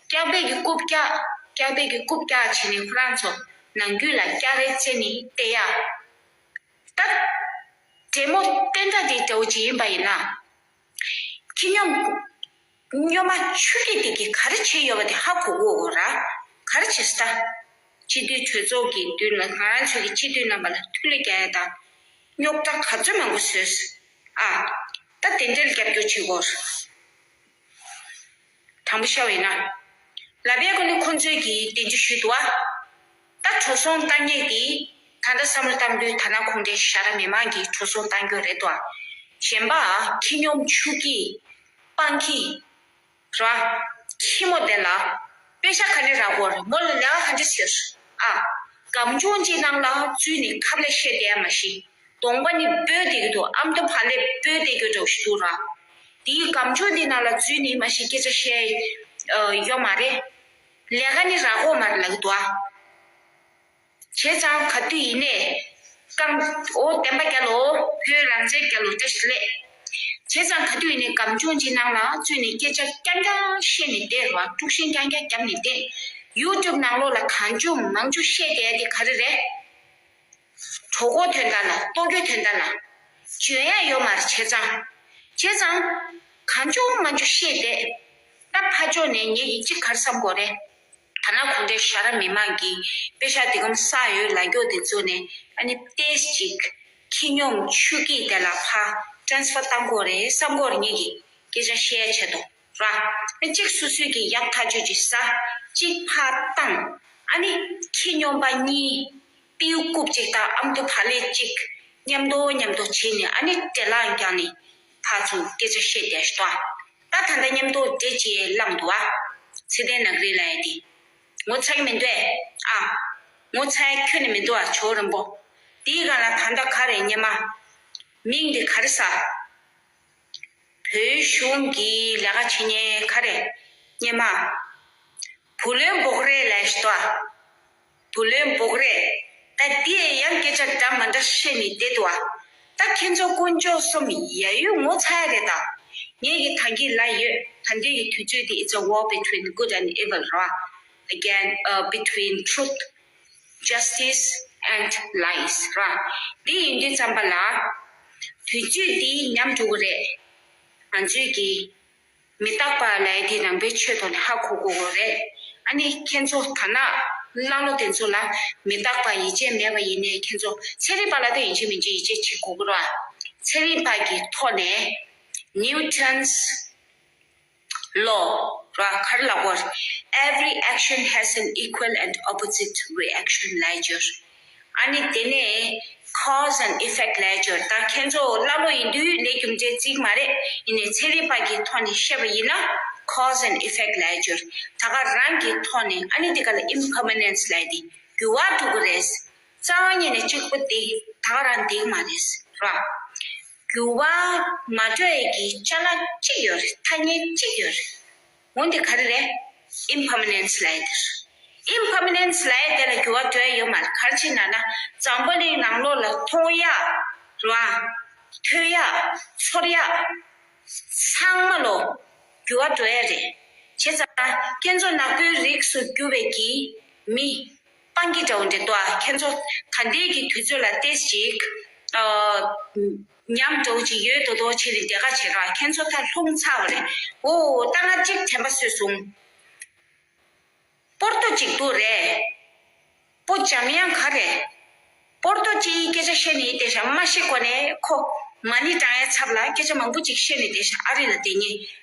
བཀྱག་པས་ཀྱི་རྐུབ་བཀྱག་བཀྱག་པས་ཀྱི་རྐུབ་བཀྱག་བྱས་ནས་ཁོ་རང་ཚོ་ནང་ཁུལ་ལ་སྐྱ་རེངས་རྩེ་ནས་བསྡད་ཡ། ད་འདྲེ་མོ་བསྟན་དགྲ་དེ་འདྲ་བོ་ཅིག་ཡིན་པ་ཡིན་ན། ཁྱི་སྨྱོན་སྨྱོན་མ་ཆུ་སྐྱེས་དེ་གིས་ག་རེ་བྱས་ཡོད་པ་དེ་ཧ་གོ་གོ་ར། ག་རེ་བྱས་སོང་ད། སྤྱི་འཐུས་གྲོས་ཚོགས་ཀྱི་མདུན་ལ། ང་རང་ཚོ་གི་སྤྱི་འཐུས་རྣམ་པ་ལ་ཐུགས་ལ་རྒྱག་ཡ་དང་རྙོག་དྲ་ག་ཚོད་མང་པོ་བཟོས་སོང་ཨ། ད་དེ་འདྲའི་རྒྱབ་སྐྱོར་བྱེད་དགོས། དྲང་པོ་བཤད་པ་ཡིན་ན། ལབ་པའི་སྒོ་ནས་ཁོང་ཚོས་ཀྱིས་བསྟན་བཅོས་ཞུས་འདུག་བ། ད་འགྲོ་སོང་བཏང་མཁན་དེ། ད་ལྟ་བསམ་བློ་བཏང་དུས་དར་ནག་ཁོང་ཁྲོ་ཞ་ར་མི་མང་གིས་འགྲོ་སོང་བཏང་རྒྱུ་རེད་དོ། གཞན་པ་ཁྱི་སྨྱོན་ཆུ་སྐྱེས། སྤང་ཁྱི། ར། ཁྱི་མོ་དེ་ལ་པེ་ཤ་ག་ནས་རག་གོ་རེད། མོ་ལ་ལས་ཀ་ག་འདྲ་བྱས་སོང་ཨ། སྒམ་ཆུང་གཅིག་ནང་ལ་འཛུལ་ནས་ཁབ་ལ་བཤད་བསྡད་ཡ་མ་གཞི། གདོང་པ་ནི་སྦོས་བསྡད་ཀྱི་འདུག་ཨ་མདོ་བག་ལེབ་སྦོས་བསྡད་རྒྱུ་འདྲ་བོ་ཞིག་འདུག་ར། དེའི་སྒམ་ཆུང་དེ་ནང་ལ་འཛུལ་ནས་མ་གཞི་སྐད་ཆ་བཤད་ཡ་ཡོད་མ་རེད། ལས་ཀ་ནི་རག་གོ་མ་རེད་ལབ་ཀྱི་འདུག་ཨ། བྱས་ཙང་ག་དུས་ཡིན་ནའི། རྐང་། འོ་བདེན་པ་རྒྱལ་ལོ། བོད་རང་བཙན་རྒྱལ་ལོ། བཀྲ་ཤིས་བདེ་ལེགས། བྱས་ཙང་ག་དུས་ཡིན་ནའི་སྒམ་ཆུང་གཅིག་ནང་ལ་འཛུལ་ནས་སྐད་ཆ་རྐྱང་རྐྱང་བཤད་ནས་བསྡད་ར། དཀྲུག་ཤིང་རྐྱང་རྐྱང་བརྒྱབ་ནས་བསྡད། ཡུ་ཊུབ་ནང་ལོགས་ལ་གང་བྱུང་མང་བྱུང་བཤད་བསྡད་ཡ་དེ་ག་རེ་རེད། གྲོད་ཁོག་དོན་དག་ལ། ལྟོ་གོས་དོན་དག་ལ། འཇོན་ཡ་ཡོད་མ་རེད། བྱས་ཙང་། བྱས་ཙང་། གང་བྱུང་མང་བྱུང་བཤད་བསྡད། ད་ཕར་ཕྱོགས་ནས་ངེད་ཀྱིས་གཅིག་ག་རེ་བསམ་དགོས་རེད། དར་ནག་ཁོང་ཁྲོ་ཞ་ར་མི་མང་གིས་པེ་ཤག་འདི་གམ་བསགས་ཡོད་ལབ་རྒྱུ་དེ་ཚོ་ནས་ཨ་ནི་ཏོག་ཙམ་ཅིག་ཁྱི་སྨྱོན་ཆུ་སྐྱེས་དེ་ལ་ཕར་ཊེ་རན་སི་ཕར་བཏང་དགོས་རེད་བསམ་གྱི་ཡོད་རེད། ངེད་ཀྱིས་སྐད་ཆ་བཤད་ཡ་ཆེད་དུ་ར། ཨ་གཅིག་སོ་སོས་ཀྱིས་ཡག་ཐག་ཆོད་ཅིག་ཟ། གཅིག་ཕར་བཏང་། ཨ་ནི་ཁྱི་སྨྱོན་པ་གཉིས། སྤྲེའུ་རྐུབ་གཅིག་དང་ཨ་མདོ་བག་ལེབ་གཅིག་མཉམ་དུ་མཉམ་དུ་བྱས་ནས་ཨ་ནི་འདྲེ་ལངས་བརྒྱབ་ནས་ཕར་ཚུར་སྐད་ཆ་བཤད་བསྡད་ཤག་ད་ད་ལྟ་མཉམ་དུ་འདྲེ་གཅིག་ལངས་འདུག་ཨ། ཚེ་བརྟན་ནག་རིལ་ལབ་ཡ་དེ། ངོ་ཚ་གི་མི་འདུག་ཨ། ངོ་ཚ་ཡ་ཁྱོན་ནས་མི་འདུག་ཨ། ཇོ་བོ་རིན་པོ། དེའི་སྒང་ལ་ད་ལྟ་ག་རེ་སྙེ་མ། མིང་དེ་ག་རེ་ཟ། བོད་གཞུང་གི་ལས་ཀ་བྱེད་མཁན་ག་རེ། སྙེ་མ། བུ་ལོན་འབོག་རེས་ལབ་ཤག་ད། བུ་ལོན་འབོག་རེས། ད་འདི་ཡང་སྐད་ཆ་འདྲ་མི་འདྲ་བཤད་ནས་བསྡད་འདུག་ཨ། ད་ཁྱེད་ཚོ་དཀོན་མཆོག་གསུམ་ཡ་ཡོད་ངོ་ཚ་ཡ་རེད་ད། ངེད་ཀྱི་ད་གིན་ལབ་ཡོད། ད་ལྟའི་གི་དུས་ཚོད་འདི it's a war between good and evil ར། Again, uh, between truth, justice and lies ར། འདི་ཡིན་དུས་ཙམ་པ་ལ། དུས་ཚོད་འདི་ཉམས་འགྲོ་གི་རེད། ང་ཚོས་ཀྱི་མི་རྟག་པ་ལབ་ཡ་དེ་རང་དཔེ་ཆོས་ཐོག་ནས་ཧ་གོ་དགོས་དགོས་རེད། ཨ་ནི་ཁྱེད་ཚོ་ད་ནག་ཀླ་ཀློ་དེ་ཚོ་ལ་མི་རྟག་པ་ཡིད་ཆེས་མེད་པ་ཡིན་ནའི་ཁྱེད་ཚོ་ཚན་རིག་པ་ལ་ད་ཡིན་གཅིག་མིན་གཅིག་ཡིད་ཆེས་བྱེད་དགོས་ཀྱི་རེད་བ། ཚན་རིག་པ་གི་ཐོག་ནས་Newton's law ར་ག་རེ་ལབ་དགོས། Every action has an equal and opposite reaction ལབ་ཡོད། ཨ་ནི་དེ་ནས་cause and effect ལབ་ཡོད། ད་ཁྱེད་ཚོ་ཀླ་ཀློ་ཡིན་དུས་ལས་རྒྱུ་འབྲས་བརྩི་གི་མ་རེད། ཡིན་ནའི་ཚན་རིག་པ་གི་ཐོག་ནས་བཤད་པ་ཡིན་ན་cause and effect ལབ་ཡོད། ད་ག་རང་གི་ཐོག་ནས་ཨ་ནི་དེ་ག་ལ་impermanence ལབ་ཡ་དེ་འགྱུར་བ་འགྲོ་གི་རེད། རྩ་བ་ཉིད་ནས་གཅིག་པུ་དེ་ད་ག་རང་བསྡད་ཀྱི་མ་རེད་ར། འགྱུར་བ་མ་འགྲོ་ཡས་ཀྱི་ཅ་ལག་གཅིག་ཡོད་རེད། ཐ་སྙད་གཅིག་ཡོད་རེད། འོ་འདི་ག་རེ་རེད། Impermanence ལབ་ཡ་དེ་རེད། Impermanence ལབ་ཡ་དེ་ལ་འགྱུར་བ་འགྲོ་ཡ་ཡོད་མ་རེད། ག་རེ་བྱས་ན་ན་འཛམ་བུ་གླིང་ནང་ལོགས་ལ་མཐོང་ཡ་རེད་བ། ཐོས་ཡ། ཚོར་ཡ། ཚང་མ་ལོ་འགྱུར་བ་འགྲོ་ཡ་རེད། བྱས་ཙང་ཁྱེད་ཚོ་ནག་པོའི་རིགས་སུ་གྱུར་པའི་གི་མི། སྤང་གི་འདྲ་བོ་འདྲ་འདུག་ཨ། ཁྱེད་ཚོ་ད་ལྟའི་གི་དུས་ཚོད་ལ་ཏོག་ཙམ་ཅིག་ཨ་ཉམས་འདྲ་བོ་ཅིག་ཡོད་མདོག་མདོག་བྱས་ནས་བསྡད་ག་བྱེད་རོགས། ཁྱེད་ཚོ་ད་ལྷུང་ཚར་བ་རེད། འོ་ད་ང་གཅིག་དྲན་པ་གསོས་སོང་། པོར་ཏོ་ཅིག་འདུག་རེད། པོ་འཇམ་དབྱངས་ག་རེད། པོར་ཏོ་ཅིག་སྐད་ཆ་བཤད་ནས་བསྡད་ཤག་མ་ཤེས་གོ་ནས་ཁོ་མ་ཎི་བགྲང་ཡ་ཚབ་ལ་སྐད་ཆ་མང་པོ་ཅིག་བཤད་ནས་བསྡད་ཤག་ཨ་རི་ལ་བསྡད་མཁན་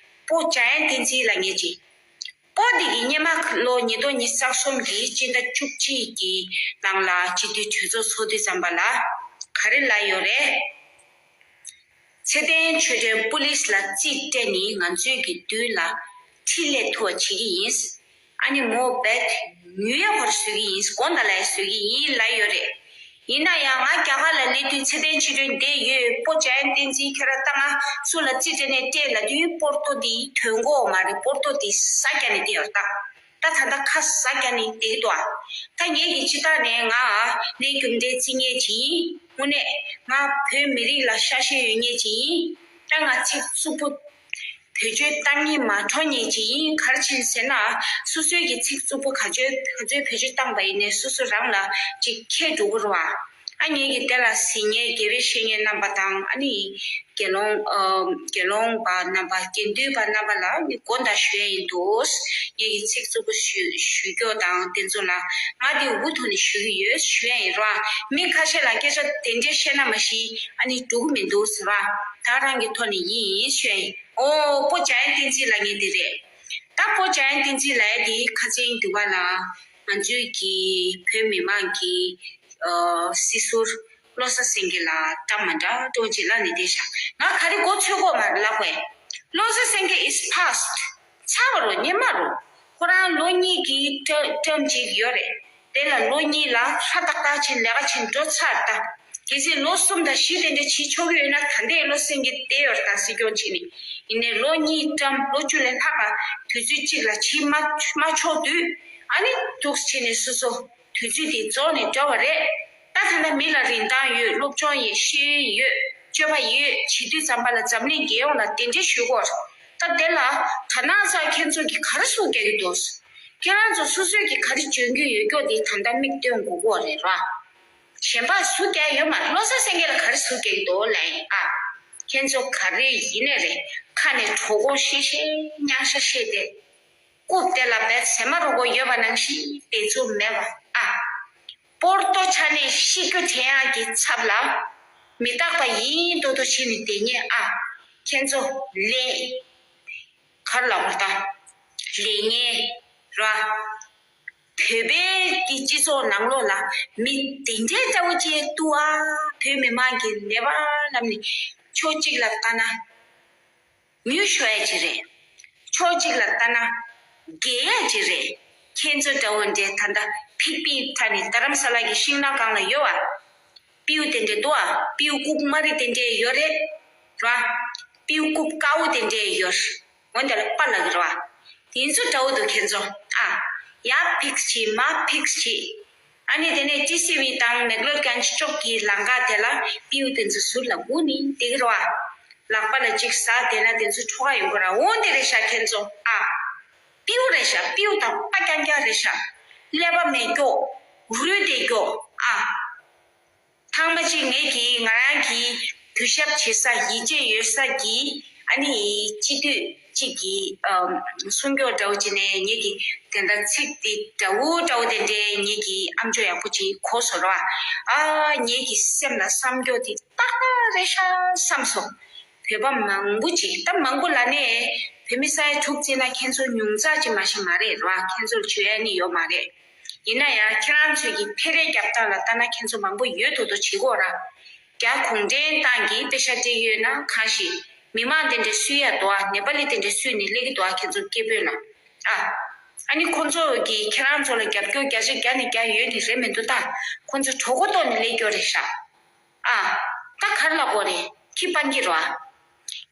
པོ་འཇམ་དབྱངས་བསྟན་འཛིན་ལབ་མཁན་ཅིག་པོ་འདི་གི་སྔོན་མ་ལོ་ཉིས་སྟོང་ཉི་ཤུ་རྩ་གསུམ་གྱི་སྤྱི་ཟླ་བཅུ་གཅིག་གི་ནང་ལ་སྤྱི་འཐུས་གྲོས་ཚོགས་ཚོགས་དུས་ཙམ་པ་ལ་ག་རེ་ལབ་ཡོད་རེད། ཚེ་བརྟན་ཆོས་སྒྲོན་པུ་ལིས་ལ་རྩིས་སྤྲད་ནས་ང་ཚོའི་གི་མདུན་ལ་འཕྲིན་ལས་ཐོ་བྱེད་ཀྱི་ཡིན། ཨ་ནི་མོ་བེད་ཉུལ་ཡག་པར་བཟོ་གི་ཡིན། དགོངས་དག་ལ་བཟོ་གི་ཡིན་ལབ་ཡོད་རེད། ཡིན་ན་ཡང་ང་རྒྱ་གར་ལ་སླེབས་དུས་ཚེ་བརྟན་ཆོས་སྒྲོན་བསྡད་ཡོད། པོ་འཇམ་དབྱངས་བསྟན་འཛིན་ཁྱོད་རང་ལྟ་ང་སུ་ལ་རྩིས་སྤྲད་ནས་སྤྲད་ལབ་དུས་པོར་ཏོ་འདི་ཐོན་གོ་མ་རེད། པོར་ཏོ་འདི་ཟ་རྒྱ་ནས་བསྡད་ཡོད་ད། ད་ད་ལྟ་ཁ་ཟ་རྒྱ་ནས་བསྡད་འདུག་ད་ངེད་ཀྱི་སྤྱི་བཏང་ནས་ང་ལས་རྒྱུ་འབྲས་བརྩི་མཁན་ཅིག་ཡིན། དངོས་གནས་ང་བོད་མི་རིགས་ལ་ཤ་ཞེན་ཡོད་མཁན་ཅིག་ཡིན། ད་ང་ཚིག་རྩུབ་པོ་བེད་སྤྱོད་བཏང་ཉེས་མ་འགྲོ་མཁན་ཅིག་ཡིན། ག་རེ་བྱས་ཟེར་ན་སོ་སོའི་གི་ཚིག་རྩུབ་པོ་ག་ཚོད་ག་ཚོད་བེད་སྤྱོད་བཏང་པ་ཡིན་ནའི་སོ་སོ་རང་ལ་ཅིག་ཁྱད་འགྲོ་གི་རེད་བ། ཨ་ངེད་ཀྱི་དེ་ལ་གཟིགས་མཁན་དགེ་བའི་བཤེས་གཉེན་རྣམ་པ་དང་ཨ་ནི་དགེ་སློང་ཨ་དགེ་སློང་པ་རྣམ་པ་དགེ་འདུན་པ་རྣམ་པ་ལ་ནི་དགོངས་དག་ཞུ་ཡ་ཡིན་འདུག་ངེད་ཀྱི་ཚིག་རྩུབ་པོ་ཞུ་ཞུ་རྒྱུ་དང་དེ་ཚོ་ལ་ང་དེ་འུ་ཐུག་ནས་ཞུ་གི་ཡོད་ཞུ་ཡ་ཡིན་རོ། མི་ཁ་ཤས་ལ་སྐད་ཆ་དེ་འདྲས་བཤད་ན་མ་གཞི་ཨ་ནི་འགྲོ་གི་མི་འདུག་ཟེར་བ། ད་རང་གི་ཐོག་ནས་ཡིན་ཡིན་ཞུ་ཡ་ཡིན། ཨོ་པོ་འཇམ་དབྱངས་བསྟན་འཛིན་ལབ་མཁན་དེ་རེད། ད་པོ་འཇམ་དབྱངས་བསྟན་འཛིན་ལབ་ཡ་དེ་ཁ་སང་དུས་བ་ལ་ང་ཚོའི་གི་བོད་མི་མང་གི་ཨ་སྲིད་ཟུར་བློ་བཟང་སེང་གེ་ལ་བཀྲ་མ་འདྲ་སྤྲོ་ཅིག་ལབ་ནས་བསྡད་ཤག་ང་ག་རེ་མགོ་ཚོད་གོ་མ་རེད་ལབ་པས། བློ་བཟང་སེང་གེ is past ཚར་བ་རོ་སྔོན་མ་རོ། ཁོ་རང་ལོ་གཉིས་ཀྱི་ཊར་ཊརམ་ཅིག་ཡོད་རེད། དེ་ལ་ལོ་གཉིས་ལ་ཧྲ་ཏག་ཏག་བྱས་ལས་ཀ་བྱས་འགྲོ་ཚར་ད། གལ་སྲིད་ལོ་གསུམ་དང་བཞི་དེ་འདྲ་བྱེད་ཆོག་གི་ཡོད་ན་ད་ལྟའི་བློ་སེང་གེ་བསྡད་ཡོད་རེད་ད་སྲིད་སྐྱོང་བྱས་ནས། ཡིན་ནའི་ལོ་གཉིས་ཊརམ་ལོ་བཅུ་ལས་ལྷག་པ་དུས་ཚོད་གཅིག་ལ་བྱེད་མ་མ་ཆོག་དུས་ཨ་ནི་འདུག་བྱས་ནས་སོ་སོ་དུས་ཚོད་དེ་རྫོགས་ནས་འགྲོ་བ་རེད། ད་ད་ལྟ་མི་ལ་རིན་ཐང་ཡོད། སློབ་སྦྱོང་ཡོད། ཤེས་ཡོན་ཡོད། སྤྱོད་པ་ཡོད། བྱེད་དུས་ཙམ་པ་ལ་འཛམ་གླིང་རྒྱལ་ཡོངས་ལ་གདན་འདྲེན་ཞུ་དགོས། ད་དེ་ལ་ད་ནང་ཚ་ཁྱེད་ཚོ་གིས་ག་རེ་ཟུར་རྒྱག་གི་འདུག་ཁྱེད་རང་ཚོ་སོ་སོས་ཀྱིས་ག་རེ་འཇོན་གྱི་ཡོད་སྐྱོ་དེ་ད་ལྟ་མིག་སྟོན་དགོས་ཀྱི་རེད་ར། གཞན་པ་ཟུར་རྒྱག་ཡོད་མ་རེད། བློ་བཟང་སེང་གེ་ལ་ག་རེ་ཟུར་རྒྱག་གི་འདུག་ལབ་ཡིན་ཨ། ཁྱེད་ཚོ་ག་རེ་ཡིན་ནའི་རེད། ཁ་ནས་གྲོད་ཁོག་བཤད་བཤད་མཉམ་ཤ་བཤད་དེ། རྐུབ་དེ་ལ་བད་ཟེ་མ་རུ་མགོ་ཡོད་པ་ནང་བཞིན་བདེ་ཚུགས་མེད་པ་ཨ། པོར་ཏོ་ཆ་ནས་ཤི་རྒྱུ་དྲན་ཡག་གི་ཚབ་ལ་མི་རྟག་པ་ཡིན་མདོག་མདོག་བྱས་ནས་བསྡད་མཁན་ཨ། ཁྱེད་ཚོ་ལས་གར་ལ་བར་ད་ལས་ངན་ར། བོད་པའི་གི་སྤྱི་ཚོགས་ནང་ལོགས་ལ་མི་དེ་འདྲའི་འདྲ་བོ་ཅིག་འདུག་ཨ། བོད་མི་མང་གི་ལས་པ་རྣམས་ནི་ཕྱོགས་གཅིག་ལ་ལྟ་ན། མྱུལ་ཤོར་ཡ་ཅིག་རེད། ཕྱོགས་གཅིག་ལ་ལྟ་ན། རྒས་ཡ་ཅིག་རེད། ཁྱེད་ཚོ་འདྲ་བོ་འདྲའི་ད་ལྟ་ཕིག་པིའི་ཁྲ་ནི་རྡ་རམ་ས་ལ་གི་ཤིང་ནགས་སྒང་ལ་ཡོད་བ། སྤྲེའུ་དེ་འདྲས་འདུག་བ། སྤྲེའུ་རྐུབ་དམར་རི་དེ་འདྲས་ཡོད་རེད། ར། སྤྲེའུ་རྐུབ་དཀར་བོ་དེ་འདྲས་ཡོད། འོན་ཏེ་ལ་པ་ལ་གི་ར་བ། དེ་ཚོ་འདྲ་བོ་འདུག་ཁྱེད་ཚོ། ཨ། ཡ་ཕིགས་བྱེད་མ་ཕིགས་བྱེད། ཨ་ནི་དེ་ནས་ཊི་སི་ཝི་དང་མེག་ལོར་གན་ཅི་ཅོག་གི་ལམ་ཁ་དེ་ལ་སྤྲེའུ་དེ་ཚོ་ཟུར་ལ་སྒུག་ནི་དེ་གི་རེད་བ། ལག་པ་ལ་ཅིག་ཟ་དེ་ན་དེ་ཚོ་འཕྲོག་ག་ཡོང་གི་ར། འོ་དེ་རེད་ཤག་ཁྱེད་ཚོ་ཨ། སྤྲེའུ་རེད་ཤག་སྤྲེའུ་དང་པ་རྐྱང་རྐྱང་རེད་ཤག་ཀླད་པ་མེད་མཁན། རུལ་བསྡད་མཁན་ཨ། ཐེངས་མ་གཅིག་ངེད་ཀྱིས་ང་རང་གིས་གུས་ཞབས་བྱེད་ས་ཡིད་ཆེས་ཡོད་ས་གི་ཨ་ནི་སྤྱི་འཐུས་གཅིག་གིས་ཨམ་སྲུང་སྐྱོབ་འདྲ་བོ་བྱས་ནས་ངེད་ཀྱིས་དེ་འདྲ་ཚིག་དེ་འདྲ་བོ་འདྲ་བོ་དེ་འདྲའི་ངེད་ཀྱིས་ཨམ་ཅོག་ཡག་པོ་ཅིག་གོ་སོང་ར། ཨ་ངེད་ཀྱི་སེམས་ལ་བསམ་སྐྱོ་དེ་ཏག་ཏག་རེད་ཤག་བསམ་སོང་། བོད་པ་མང་པོ་ཅིག་ད་མང་པོ་ལ་ནས་བོད་མི་ས་ཡ་དྲུག་བརྩིས་ན་ཁྱེད་ཚོ་ཉུང་ཙག་ཅིག་མ་ཤེས་མ་རེད་ར། ཁྱེད་ཚོར་བརྗོད་ཡ་ནི་ཡོད་མ་རེད། ཡིན་ན་ཡང་ཁྱེད་རང་ཚོས་ཀྱི་འཕེལ་རེས་རྒྱབ་སྟངས་ལ་ལྟ་ན་ཁྱེད་ཚོ་མང་པོ་ཡོད་དོ་དོ་བྱེད་གོ་ར། རྒྱ་གུང་ཁྲན་ཏང་གིས་པེ་ཤ་སྤྲད་ཡོད་ན་གང་ཞིག་མི་མང་དེ་འདྲ་སུས་ཡ་དོ་ཨ། ནེ་པ་ལི་དེ་འདྲ་སུས་ནི་སླེབས་ཀྱི་དོ་ཨ། ཁྱེད་ཚོ་སྐད་འབོད་ལ་ཨ། ཨ་ནི་ཁོང་ཚོ་གིས་ཁྱེད་རང་ཚོ་ལ་རྒྱབ་སྐྱོར་བརྒྱ་ཆ་བརྒྱ་ནས་བརྒྱ་ཡོད་ནི་རེད་མི་འདུག་ད་ཁོང་ཚོ་གྲོད་ཁོག་ལྟོགས་ནི་སླེབས་རྒྱུ་རེད་ཤག་ཨ། ད་ག་རེ་ལབ་དགོས་རེད། ཁྱི་སྤང་གི་རེད་བ།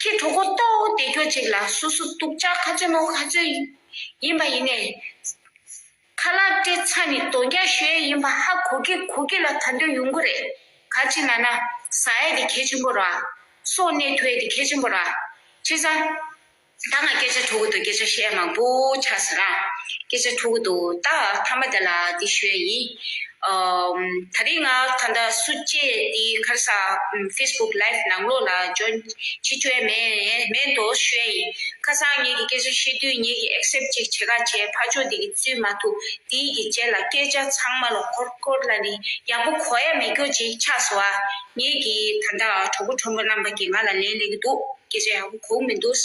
ཁྱི་གྲོད་ཁོག་ལྟོགས་བསྡད་རྒྱུ་ཅིག་ལ་སོ་སོ་སྡུག་ཅག་ག་ཚོད་མང་ག་ཚོད་ཡིན་པ་ཡིན་ནས། ཁ་ལག་སྤྲད་ཚར་ནས་དོན་རྐྱང་ཞུ་ཡས་ཡིན་པ་ཧ་གོ་གི་གོ་གི་ལ་ད་འདོད་ཡོང་གི་རེད། ག་ཅི་ལབ་ན་ཟ་ཡས་དེ་གལ་ཆེན་པོ་རེད་བ། སྲོག་གནས་ཐུབ་ཡས་དེ་གལ་ཆེན་པོ་རེད་བ། བྱས་ཙང་། ད་ང་སྐད་ཆ་འཕྲོ་གི་འདུག་སྐད་ཆ་བཤད་མང་པོ་ཆགས་ཟེར་ར། སྐད་ཆ་འཕྲོ་གི་འདུག་ད་མཐའ་མ་དེ་ལ་འདི་ཞུ་ཡ་ཡིན། ཨམ། ད་རིང་ང་ད་ལྟ་སུ་གཅེས་འདི་ག་རེ་ཟ། ཨམ། Facebook Live ནང་ལོགས་ལ་འཇོན་ཆེ་བཅོས་མེད་མེད་འདུག་ཞུ་ཡ་ཡིན། ཁ་སང་ངེད་ཀྱི་སྐད་ཆ་བཤད་དུས་ངེད་ཀྱི་accept ཅིག་བྱེད་ག་བྱས་ཕར་ཕྱོགས་འདི་གི་འཛུལ་མ་ཐུབ། འདི་གི་རྗེས་ལ་སྐད་ཆ་ཚང་མ་ལ་ཧོར་ཧོར་ལ་ནི་ཡག་པོ་གོ་ཡ་མེད་རྒྱུ་ཅིག་ཆགས་སོང་ཨ། ངེད་ཀྱི་ད་ལྟ་གྲོགས་པོ་ཁྲོམ་པོ་རྣམ་པ་གིས་ང་ལ་ལན་སླེབས་ཀྱི་འདུག་སྐད་ཆ་ཡག་པོ་གོ་གི་མི་འདུག་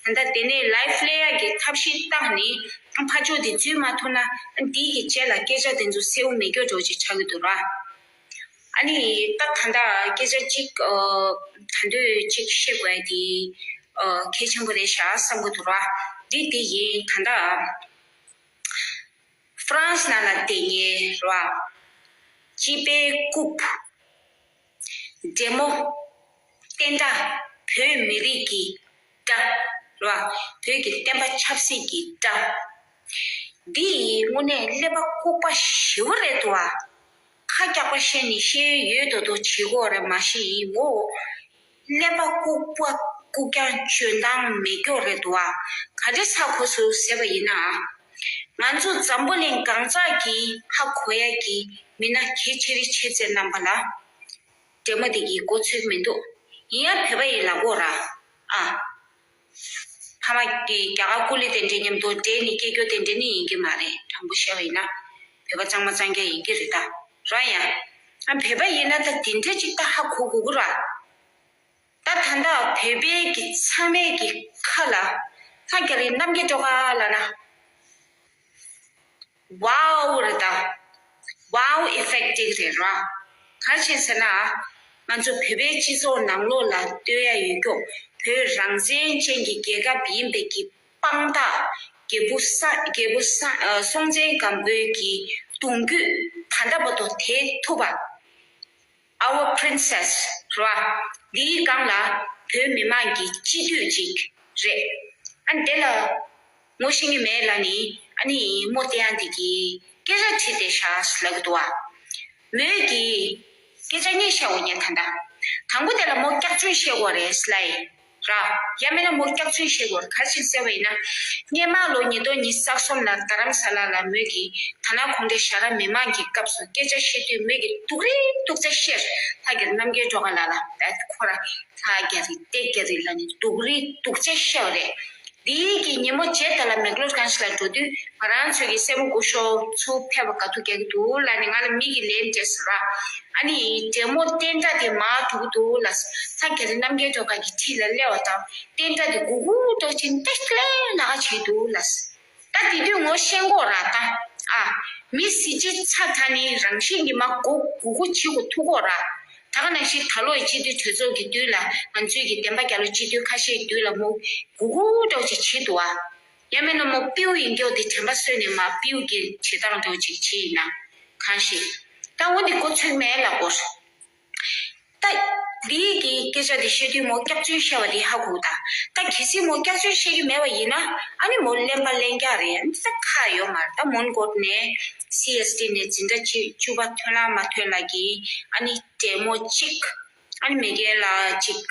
ད་ལྟ་དེ་ནས་live སླེབས་ཡག་གི་ཐབས་ཤེས་བཏང་ནས་ཕར་ཕྱོགས་དེ་འཛུལ་མ་ཐུབ་ན་འདི་གི་རྗེས་ལ་སྐད་ཆ་དེ་ཚོ་གསལ་བོ་མེད་རྒྱུ་འདྲ་བོ་ཅིག་ཆགས་ཀྱི་འདུག་ར། ཨ་ནི་ད་ད་ལྟ་སྐད་ཆ་གཅིག་ཨ། ད་དུང་གཅིག་བཤད་དགོས་ཡ་དེ་ཨ། གལ་ཆེན་པོ་རེད་ཤག་བསམ་གྱི་འདུག་ར། འདི་དེ་ཡིན་ད་ལྟ་ཧྥ་རན་སི་ནང་ལ་བསྡད་མཁན་ར། སྤྱི་པའི་རྐུབ། འདྲེ་མོ། བསྟན་དགྲ། བོད་མི་རིགས་ཀྱི་དགྲ་ར། བོད་ཀྱི་བསྟན་པ་ཆབ་སྲིད་ཀྱི་དགྲ། འདི་ཡིས་དངོས་གནས་ཀླད་པ་ལྐུགས་པ་ཞེ་པོ་རེད་འདུག་ཨ། ཁ་རྒྱག་པ་བཤད་ནི་བཤད་ཡོད་དོ་དོ་བྱེད་དགོས་རེད་མ་གཞི་ཡིན་ངོ་། ཀླད་པ་ལྐུགས་པ་ལྐུགས་རྐྱང་འཇོན་ཐང་མེད་སྐྱོ་རེད་འདུག་ཨ། ག་འདྲ་ཚ་གོ་སོང་ཟེར་བ་ཡིན་ན། ང་ཚོ་འཛམ་བུ་གླིང་གང་ཟག་གིས་ཧ་གོ་ཡ་གི་མི་སྣ་གལ་ཆེ་རིགས་ཆེ་ཚེ་རྣམ་པ་ལ། འདྲེ་མོ་དེ་གིས་མགོ་ཚོད་མི་འདུག་ཡིན་ཡང་བོད་པ་ཡིན་ལབ་དགོས་ར། ཨ། ཕ་མ་གིས་རྒྱ་གར་ཀུ་ལི་དེ་འདྲའི་མཉམ་དུ་འདྲེས་ནས་སྐྱེ་རྒྱུ་དེ་འདྲ་ནི་ཡིན་གྱི་མ་རེད། དྲང་པོ་བཤད་པ་ཡིན་ན། བོད་པ་གཙང་མ་གཙང་རྐྱང་ཡིན་གྱི་རེད་ད། ར་ཡ། ཨ་བོད་པ་ཡིན་ན་ད་དེ་འདྲ་ཅིག་ད་ཧ་གོ་དགོས་ཀྱི་ར། ད་ད་ལྟ་བོད་པའི་གི་ཚང་མའི་གི་ཁ་ལ་ལྷ་རྒྱ་རི་རྣམ་རྒྱལ་སྒྲོལ་དཀར་ལབ་ན། ཝའོ་རེད་ད། ཝའོ་ཨི་ཕེག་ཅིག་རེད་ར། ག་རེ་བྱས་ཟེར་ན། ང་ཚོ་བོད་པའི་སྤྱི་ཚོགས་ནང་ལོགས་ལ་ལྟོས་ཡ་ཡོད་སྐྱོ། བོད་རང་བཙན་ཅན་གྱི་རྒྱལ་ཁབ་ཡིན་པའི་གི་དཔང་རྟགས། རྒྱལ་པོ་ས་རྒྱལ་པོ་ས་ཨ་སྲོང་བཙན་སྒམ་པོའི་གི་གདུང་རྒྱུད་ད་ལྟ་བར་དུ་དེད་ཐུབ་པ། Our Princess ར། འདིའི་སྒང་ལ་བོད་མི་མང་གི་སྤྱི་འཐུས་ཅིག་རེད། ཨ་འདི་ལ་ངོ་ཤེས་ཀྱི་མེད་ལབ་ནི་ཨ་ནི་མོ་སྟེ་ཡང་འདི་གི་སྐད་ཆ་དྲིས་ཏེ་ཤག་ལབ་ཀྱི་འདུག་བ། མོས་ཀྱིས་སྐད་ཆ་གཉིས་བཤད་འོ་ཉན་ད་ལྟ། དང་པོ་དེ་ལ་མོ་སྐྱག་རྫུན་བཤད་དགོས་རེད་ལབ་ཡིན། ར། ཡང་མིན་ན་མོ་སྐྱག་རྫུན་བཤད་དགོས་རེད། ག་རེ་བྱས་ཟེར་བ་ཡིན་ན། སྔོན་མ་ལོ་ཉིས་སྟོང་ཉི་ཤུ་རྩ་གསུམ་ལ་རྡ་རམ་ས་ལ་ལ་མོས་ཀྱིས་དྷ་ན་ཁོང་ཁྲོའི་ཞྭ་ར་མི་མང་གི་སྐབས་སུ་སྐད་ཆ་བཤད་དུས་མོས་ཀྱིས་སྡུག་རུས་སྡུག་ཅག་བཤད། ལྷ་རྒྱ་རི་རྣམ་རྒྱལ་སྒྲོལ་དཀར་ལགས་ལ་ད་ཁོ་ར་ལྷ་རྒྱ་རི་ཏེ་རྒྱ་རི་ལ་ནི་སྡུག་རུས་སྡུག་ཅག་བཤད་པ་རེད། འདིའི་གི་ཉིན་མོ་རྗེས་དེ་ལ་མེག་ལོར་གྷན་ཇི་ལ་འགྲོ་དུས་ང་རང་ཚོའི་གི་སྲས་མོ་སྐུ་ཞབས་ཚུར་ཕེབས་པ་དགའ་སྡུག་རྒྱག་གི་འདུག་ལབ་ནས་ང་ལ་མི་གིས་ལན་སྤྲད་སོང་ར། ཨ་ནི་འདྲེ་མོ་བསྟན་དགྲ་དེ་མར་འགྲོ་གི་འདུག་ལབ། ལྷ་རྒྱ་རི་རྣམ་རྒྱལ་སྒྲོལ་དཀར་གྱི་འཁྲིས་ལ་སླེབས་པ་དང་བསྟན་དགྲ་དེ་གུ་གུ་འདྲ་ཅིག་ཏེ་ལེ་ལ་བྱེད་འདུག་ལབ། ད་དེ་དུས་ངོ་ཤེས་གོ་ར་ད། ཨ། མི་གཟི་བརྗིད་ཚ་ད་ནི་རང་བཞིན་གྱིས་མ་གོ་གུ་གུ་བྱེད་དགོས་ཐུག་གོ་ར། ད་ག་ནང་བཞིན་ད་ལོ་ཡི་སྤྱི་འཐུས་གྲོས་ཚོགས་ཀྱི་དུས་ལ་ང་ཚོའི་གི་བདེན་པ་རྒྱལ་ལོ་སྤྱི་འཐུས་ཁ་ཤས་དུས་ལ་མོ་གུ་གུ་འདྲ་ཅིག་བྱེད་འདུག་ཨ། ཡང་མིན་ན་མོ་སྤྲེའུ་ཡིན་རྒྱུ་དེ་དྲན་པ་གསོས་ནས་མ་སྤྲེའུ་གི་བྱེད་སྟངས་འདྲ་ཅིག་བྱེད་ཡིན་ན་གང་ཤེས། ད་འོ་འདི་གོ་ཚོད་མེད་ལ་གོ། ད། འདིའི་གི་སྐད་ཆ་དེ་བཤད་དུས་མོ་སྐྱག་རྫུན་བཤད་པ་དེ་ཧ་གོ་ད། ད་གལ་སྲིད་མོ་སྐྱག་རྫུན་བཤད་ཀྱི་མེད་པ་ཡིན་ན་ཨ་ནི་མོ་གླེན་པ་གླེན་རྒྱག་རེད། ཨ་ནི་ད་ཁག་ཡོད་མ་རེད། ད་མོན་གྷོ་ནས་སི་ཨེས་ཊི་ནས་འཛིན་གྲྭ་བཅུ་བཅུ་པ་ཐོན་ལ་མ་ཐོན་ལ་གི་ཨ་ནི་འབྲས་མོ་གཅིག་ཨ་ནི་མེ་རྒན་ལགས་གཅིག་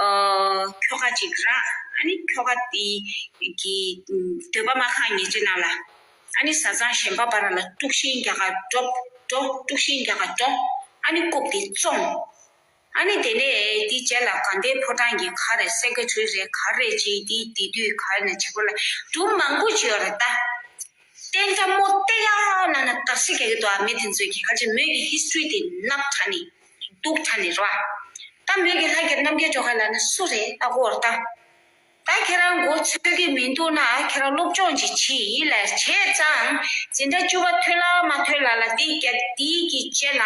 ཨ་ཁྱོ་ག་གཅིག་རག་ཨ་ནི་ཁྱོ་ག་དེ་གི་འདོད་པ་མ་ཁག་ཉེ་ཆེ་ནང་ལ་ཨ་ནི་བཟའ་ཚང་གཞན་པ་བར་ལ་དཀྲུག་ཤིང་རྒྱག་ག་འགྲོ་འགྲོ་དཀྲུག་ཤིང་རྒྱག་ག་འགྲོ། ཨ་ནི་རྐུབ་དེ་བཙོང་། ཨ་ནི་དེ་ནས་དེའི་རྗེས་ལ་དགའ་ལྡན་ཕོ་བྲང་གི་ག་རེ་སེ་ཀེ་ཊ་རི་རེད་ག་རེ་བྱས་དེ་དེ་དུས་ག་རེ་ནས་བྱེད་དགོས་ལ་སྒྲུང་མང་པོ་བྱས་ཡོད་རེད་ད། བསྟན་དགྲ་མོ་སྟེར་ཡག་ལབ་ན་དག་སེ་རྒྱག་གི་འདུག་ཨ། མི་དེ་ཚོས་ཀྱིས་ག་ཅི་མོས་ཀྱི་ཧིས་ཊོ་རི་དེ་ནག་དྲགས་ནས་སྡུག་དྲགས་ནས་རོ། ད་མོས་ཀྱི་ལྷ་རྒྱལ་རྣམ་རྒྱལ་སྒྲོལ་དཀར་ལབ་ན་སུ་རེད་ལབ་དགོས་རེད་ད། ད་ཁྱེད་རང་མགོ་ཚོད་ཀྱི་མི་འདུག་ན་ཁྱེད་རང་སློབ་སྦྱོང་ཅིག་བྱེད་ཡིན་ལབ་བྱས་ཙང་འཛིན་གྲྭ་བཅུ་པ་ཐོན་ལ་མ་ཐོན་ལ་ལ་དེའི་རྒྱ་དེའི་གི་རྗེས་ལ་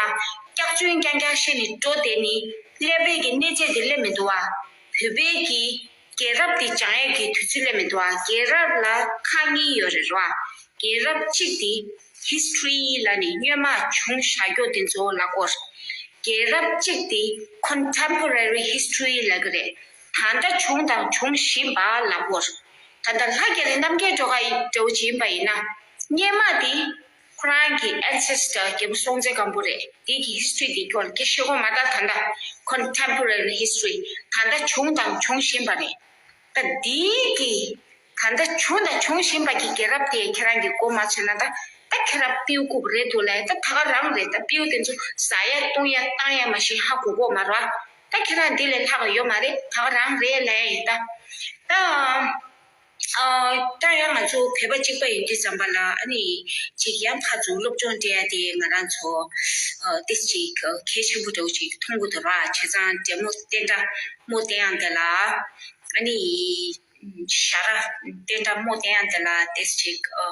སྐྱག་རྫུན་རྐྱང་རྐྱང་བཤད་ནས་འགྲོ་བསྡད་ནི་སླེབས་པའི་གི་གནས་ཚད་དེ་སླེབས་མི་འདུག་ཨ། བོད་པའི་གི་རྒྱལ་རབས་དེ་སྦྱང་ཡས་ཀྱི་དུས་ཚོད་སླེབས་མི་འདུག་ཨ། རྒྱལ་རབས་ལ་ཁག་གཉིས་ཡོད་རེད་རོ། རྒྱལ་རབས་གཅིག་དེ་ཧིས་ཊོ་རི་ལབ་ནས་སྔོན་མ་བྱུང་བཞག་རྒྱུ་དེ་ཚོ་ལབ་དགོས། རྒྱལ་རབས་གཅིག་དེ་ཁོན་ཊེམ་པོ་རེ་རི་ཧིས་ཊོ་རི་ལབ་ཀྱི་རེད། ད་ལྟ་བྱུང་དང་འབྱུང་བཞིན་པ་ལབ་དགོས། ད་ལྟ་ལྷ་རྒྱལ་རྣམ་རྒྱལ་སྒྲོལ་དཀར་ཡི་འདྲ་བོ་ཅིག་ཡིན་པ་ཡིན་ན། སྔོན་མ་དེ་ཁོ་རང་གི་ཨེན་སེ་སི་ཊར་རྒྱལ་པོ་སྲོང་བཙན་སྒམ་པོ་རེད། དེ་གི་ཧིས་ཊོ་རི་དེ་སྐོར་ལ་སྐད་ཆ་བཤད་དགོས་མ་རེད། ད་ད་ལྟ་ཁོན་ཊེམ་པོ་རེ་རི་ཧིས་ཊོ་རི་ད་ལྟ་བྱུང་དང་འབྱུང་བཞིན་པ་རེད། ད་འདིའི་གི་ད་ལྟ་བྱུང་དང་འབྱུང་བཞིན་པ་གི་རྒྱལ་རབས་དེ་ཁྱེད་རང་གི་མགོ་མ་ཚོས་ན་ད་ད་ཁྱེད་རང་སྤྲེའུ་རྐུབ་རེད་འདུག་ལབ་ཡ་ད་ད་ག་རང་རེད། ད་སྤྲེའུ་དེ་ཚོ་ཟ་ཡ་བཏུང་ཡ་བཏང་ཡ་མ་གཞི་ཧ་གོ་གོ་མ་རེད། ད་ཁྱེད་རང་འདི་ལས་ལྷག་ཡོད་མ་རེད། ད་ག་རང་རེད་ལབ་ཡ་ཡིན་ད། ད་ཨ་ད་ཡང་ང་ཚོ་བོད་པ་གཅིག་པ་ཡིན་དུས་ཙམ་པ་ལ་ཨ་ནི་ཅིག་ཡང་ཕར་ཚུར་སློབ་སྦྱོང་སྤྲད་ཡ་དེ་ང་རང་ཚོ་ཨ་ཏིས་ཅིག་གལ་ཆེན་པོ་འདྲ་བོ་ཅིག་མཐོང་གི་འདུག་ར། བྱས་ཙང་འདྲེ་མོ་བསྟན་དགྲ་མོ་བསྟན་ཡང་དེ་ལ་ཨ་ནི་ཞྭ་ར་བསྟན་དགྲ་མོ་བསྟན་ཡང་དེ་ལ་ཏིས་ཅིག་ཨ་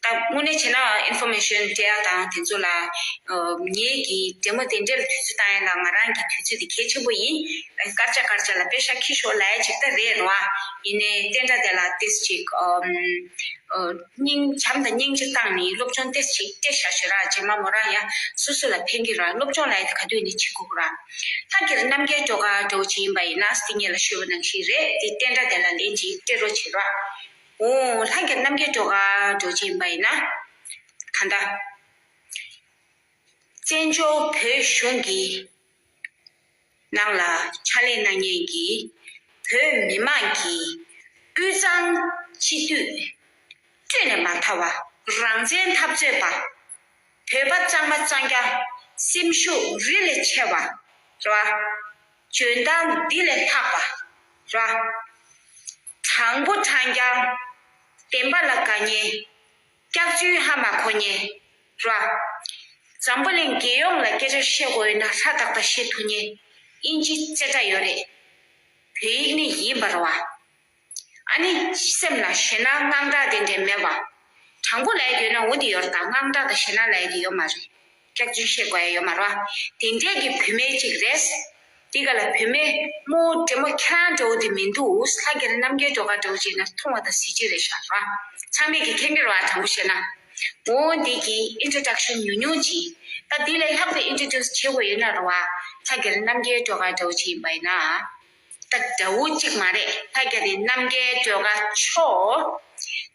ད་དངོས་གནས་བྱས་ན་ཨིན་ཕོར་མེ་ཤན་སྤྲད་ཡ་དང་དེ་ཚོ་ལ་ཨ་ངེད་ཀྱི་འདྲེ་མོ་དེ་འདྲ་ལ་དུས་ཚོད་བཏང་ཡ་ལ་ང་རང་གི་དུས་ཚོད་དེ་གལ་ཆེན་པོ་ཡིན། སྐར་ཆ་སྐར་ཆ་ལ་པེ་ཤ་ཁྱི་ཤོག་ལབ་ཡ་ཅིག་ད་རེད་རོ། ཨ་ཡིན་ནའི་བསྟན་དགྲ་དེ་ལ་ཏིས་ཅིག་ཨ་ཨ་སྙིང་བྱམས་དང་སྙིང་རྗེ་བཏང་ནས་སློབ་སྦྱོང་ཏིས་ཅིག་སྤྲད་བཞག་ཞོར་ར་རྗེས་མ་མོ་རང་ཡང་སོ་སོ་ལ་ཕན་གི་ར། སློབ་སྦྱོང་ལབ་ཡ་དེ་ག་དུས་ནས་བྱེད་དགོས་ར། ལྷ་རྒྱལ་རྣམ་རྒྱལ་སྒྲོལ་དཀར་འདྲ་བོ་ཅིག་ཡིན་པ་ཡིན་ན་དེ་སྔོན་ལ་ཞུས་པ་ནང་བཞིན་རེད། དེ་བསྟན་དགྲ་དེ་ལ་ལན་ཅིག་སྤྲད་རོགས་བྱེད་ར། འོ་ལྷ་རྒྱལ་རྣམ་རྒྱལ་སྒྲོལ་དཀར་འདྲ་བོ་ཅིག་ཡིན་པ་ཡིན་ན། ད་ལྟ་བཙན་བྱོལ་བོད་གཞུང་གི་ནང་ལ་ཕྱག་ལས་གནང་མཁན་གྱི་བོད་མི་མང་གི་དབུས་གཙང་སྤྱི་འཐུས་བསྐྲུན་ནས་མ་ཐར་བ། རང་བཙན་འཐབ་རྩོད་པ། བོད་པ་གཙང་མ་གཙང་རྐྱང་། སེམས་ཤུགས་རི་ལས་ཆེ་བ་རེད་བ། འཇོན་ཐང་འདི་ལས་ལྷག་པ་རེད་བ། དྲང་པོ་དྲང་རྐྱང་། བདེན་པ་ལ་དགའ་མཁན། སྐྱག་རྫུན་ཧ་མ་གོ་མཁན་རེད་བ། འཛམ་བུ་གླིང་རྒྱལ་ཡོངས་ལ་སྐད་ཆ་བཤད་དགོས་ཡོད་ན་ཧྲ་ཏག་ཏག་བཤད་ཐུབ་མཁན། དབྱིན་ཇི་རྩེ་གྲ་ཡོད་རེད། བོད་ཡིག་ནི་ཡིན་པ་རེད་བ། ཨ་ནི་སེམས་ལ་ཞེད་སྣང་དངངས་སྐྲག་དེ་འདྲས་མེད་པ། དྲང་པོ་ལབ་ཡ་དེ་ཡོད་ན་འོ་དེ་ཡོད་རེད་ད། དངངས་སྐྲག་དང་ཞེད་སྣང་ལབ་ཡ་དེ་ཡོད་མ་རེད། སྐྱག་རྫུན་བཤད་དགོས་ཡ་ཡོད་མ་རེད་བ། དེ་འདྲས་ཀྱི་བུད་མེད་ཅིག་རེད། དེ་ག་ལ་བུད་མེད་མོ་འདྲེ་མོ་ཁྱེད་རང་འདྲ་བོ་དེ་མི་འདུག་ལྷ་རྒྱལ་རྣམ་རྒྱལ་སྒྲོལ་དཀར་འདྲ་བོ་ཅིག་ན་མཐོང་བ་དང་གཟི་བརྗིད་རེད་ཤག་ར། ཚང་མས་ཀྱི་མཁྱེན་གྱི་རེད་བ། དྲང་པོ་བཤད་ན། འོ་འདི་གི་ཨིན་ཊྲོ་ཌག་ཤན་ཉུང་ཉུང་ཅིག་ད་འདི་ལས་ལྷག་པའི་ཨིན་ཊྲོ་ཌིའུ་སི་བྱེད་དགོས་ཡོད་ན་རེད་བ། ལྷ་རྒྱལ་རྣམ་རྒྱལ་སྒྲོལ་དཀར་འདྲ་བོ་ཅིག་ཡིན་པ་ཡིན་ན། ད་འདྲ་བོ་གཅིག་མ་རེད། ལྷ་རྒྱལ་རྣམ་རྒྱལ་སྒྲོལ་དཀར་མཆོག་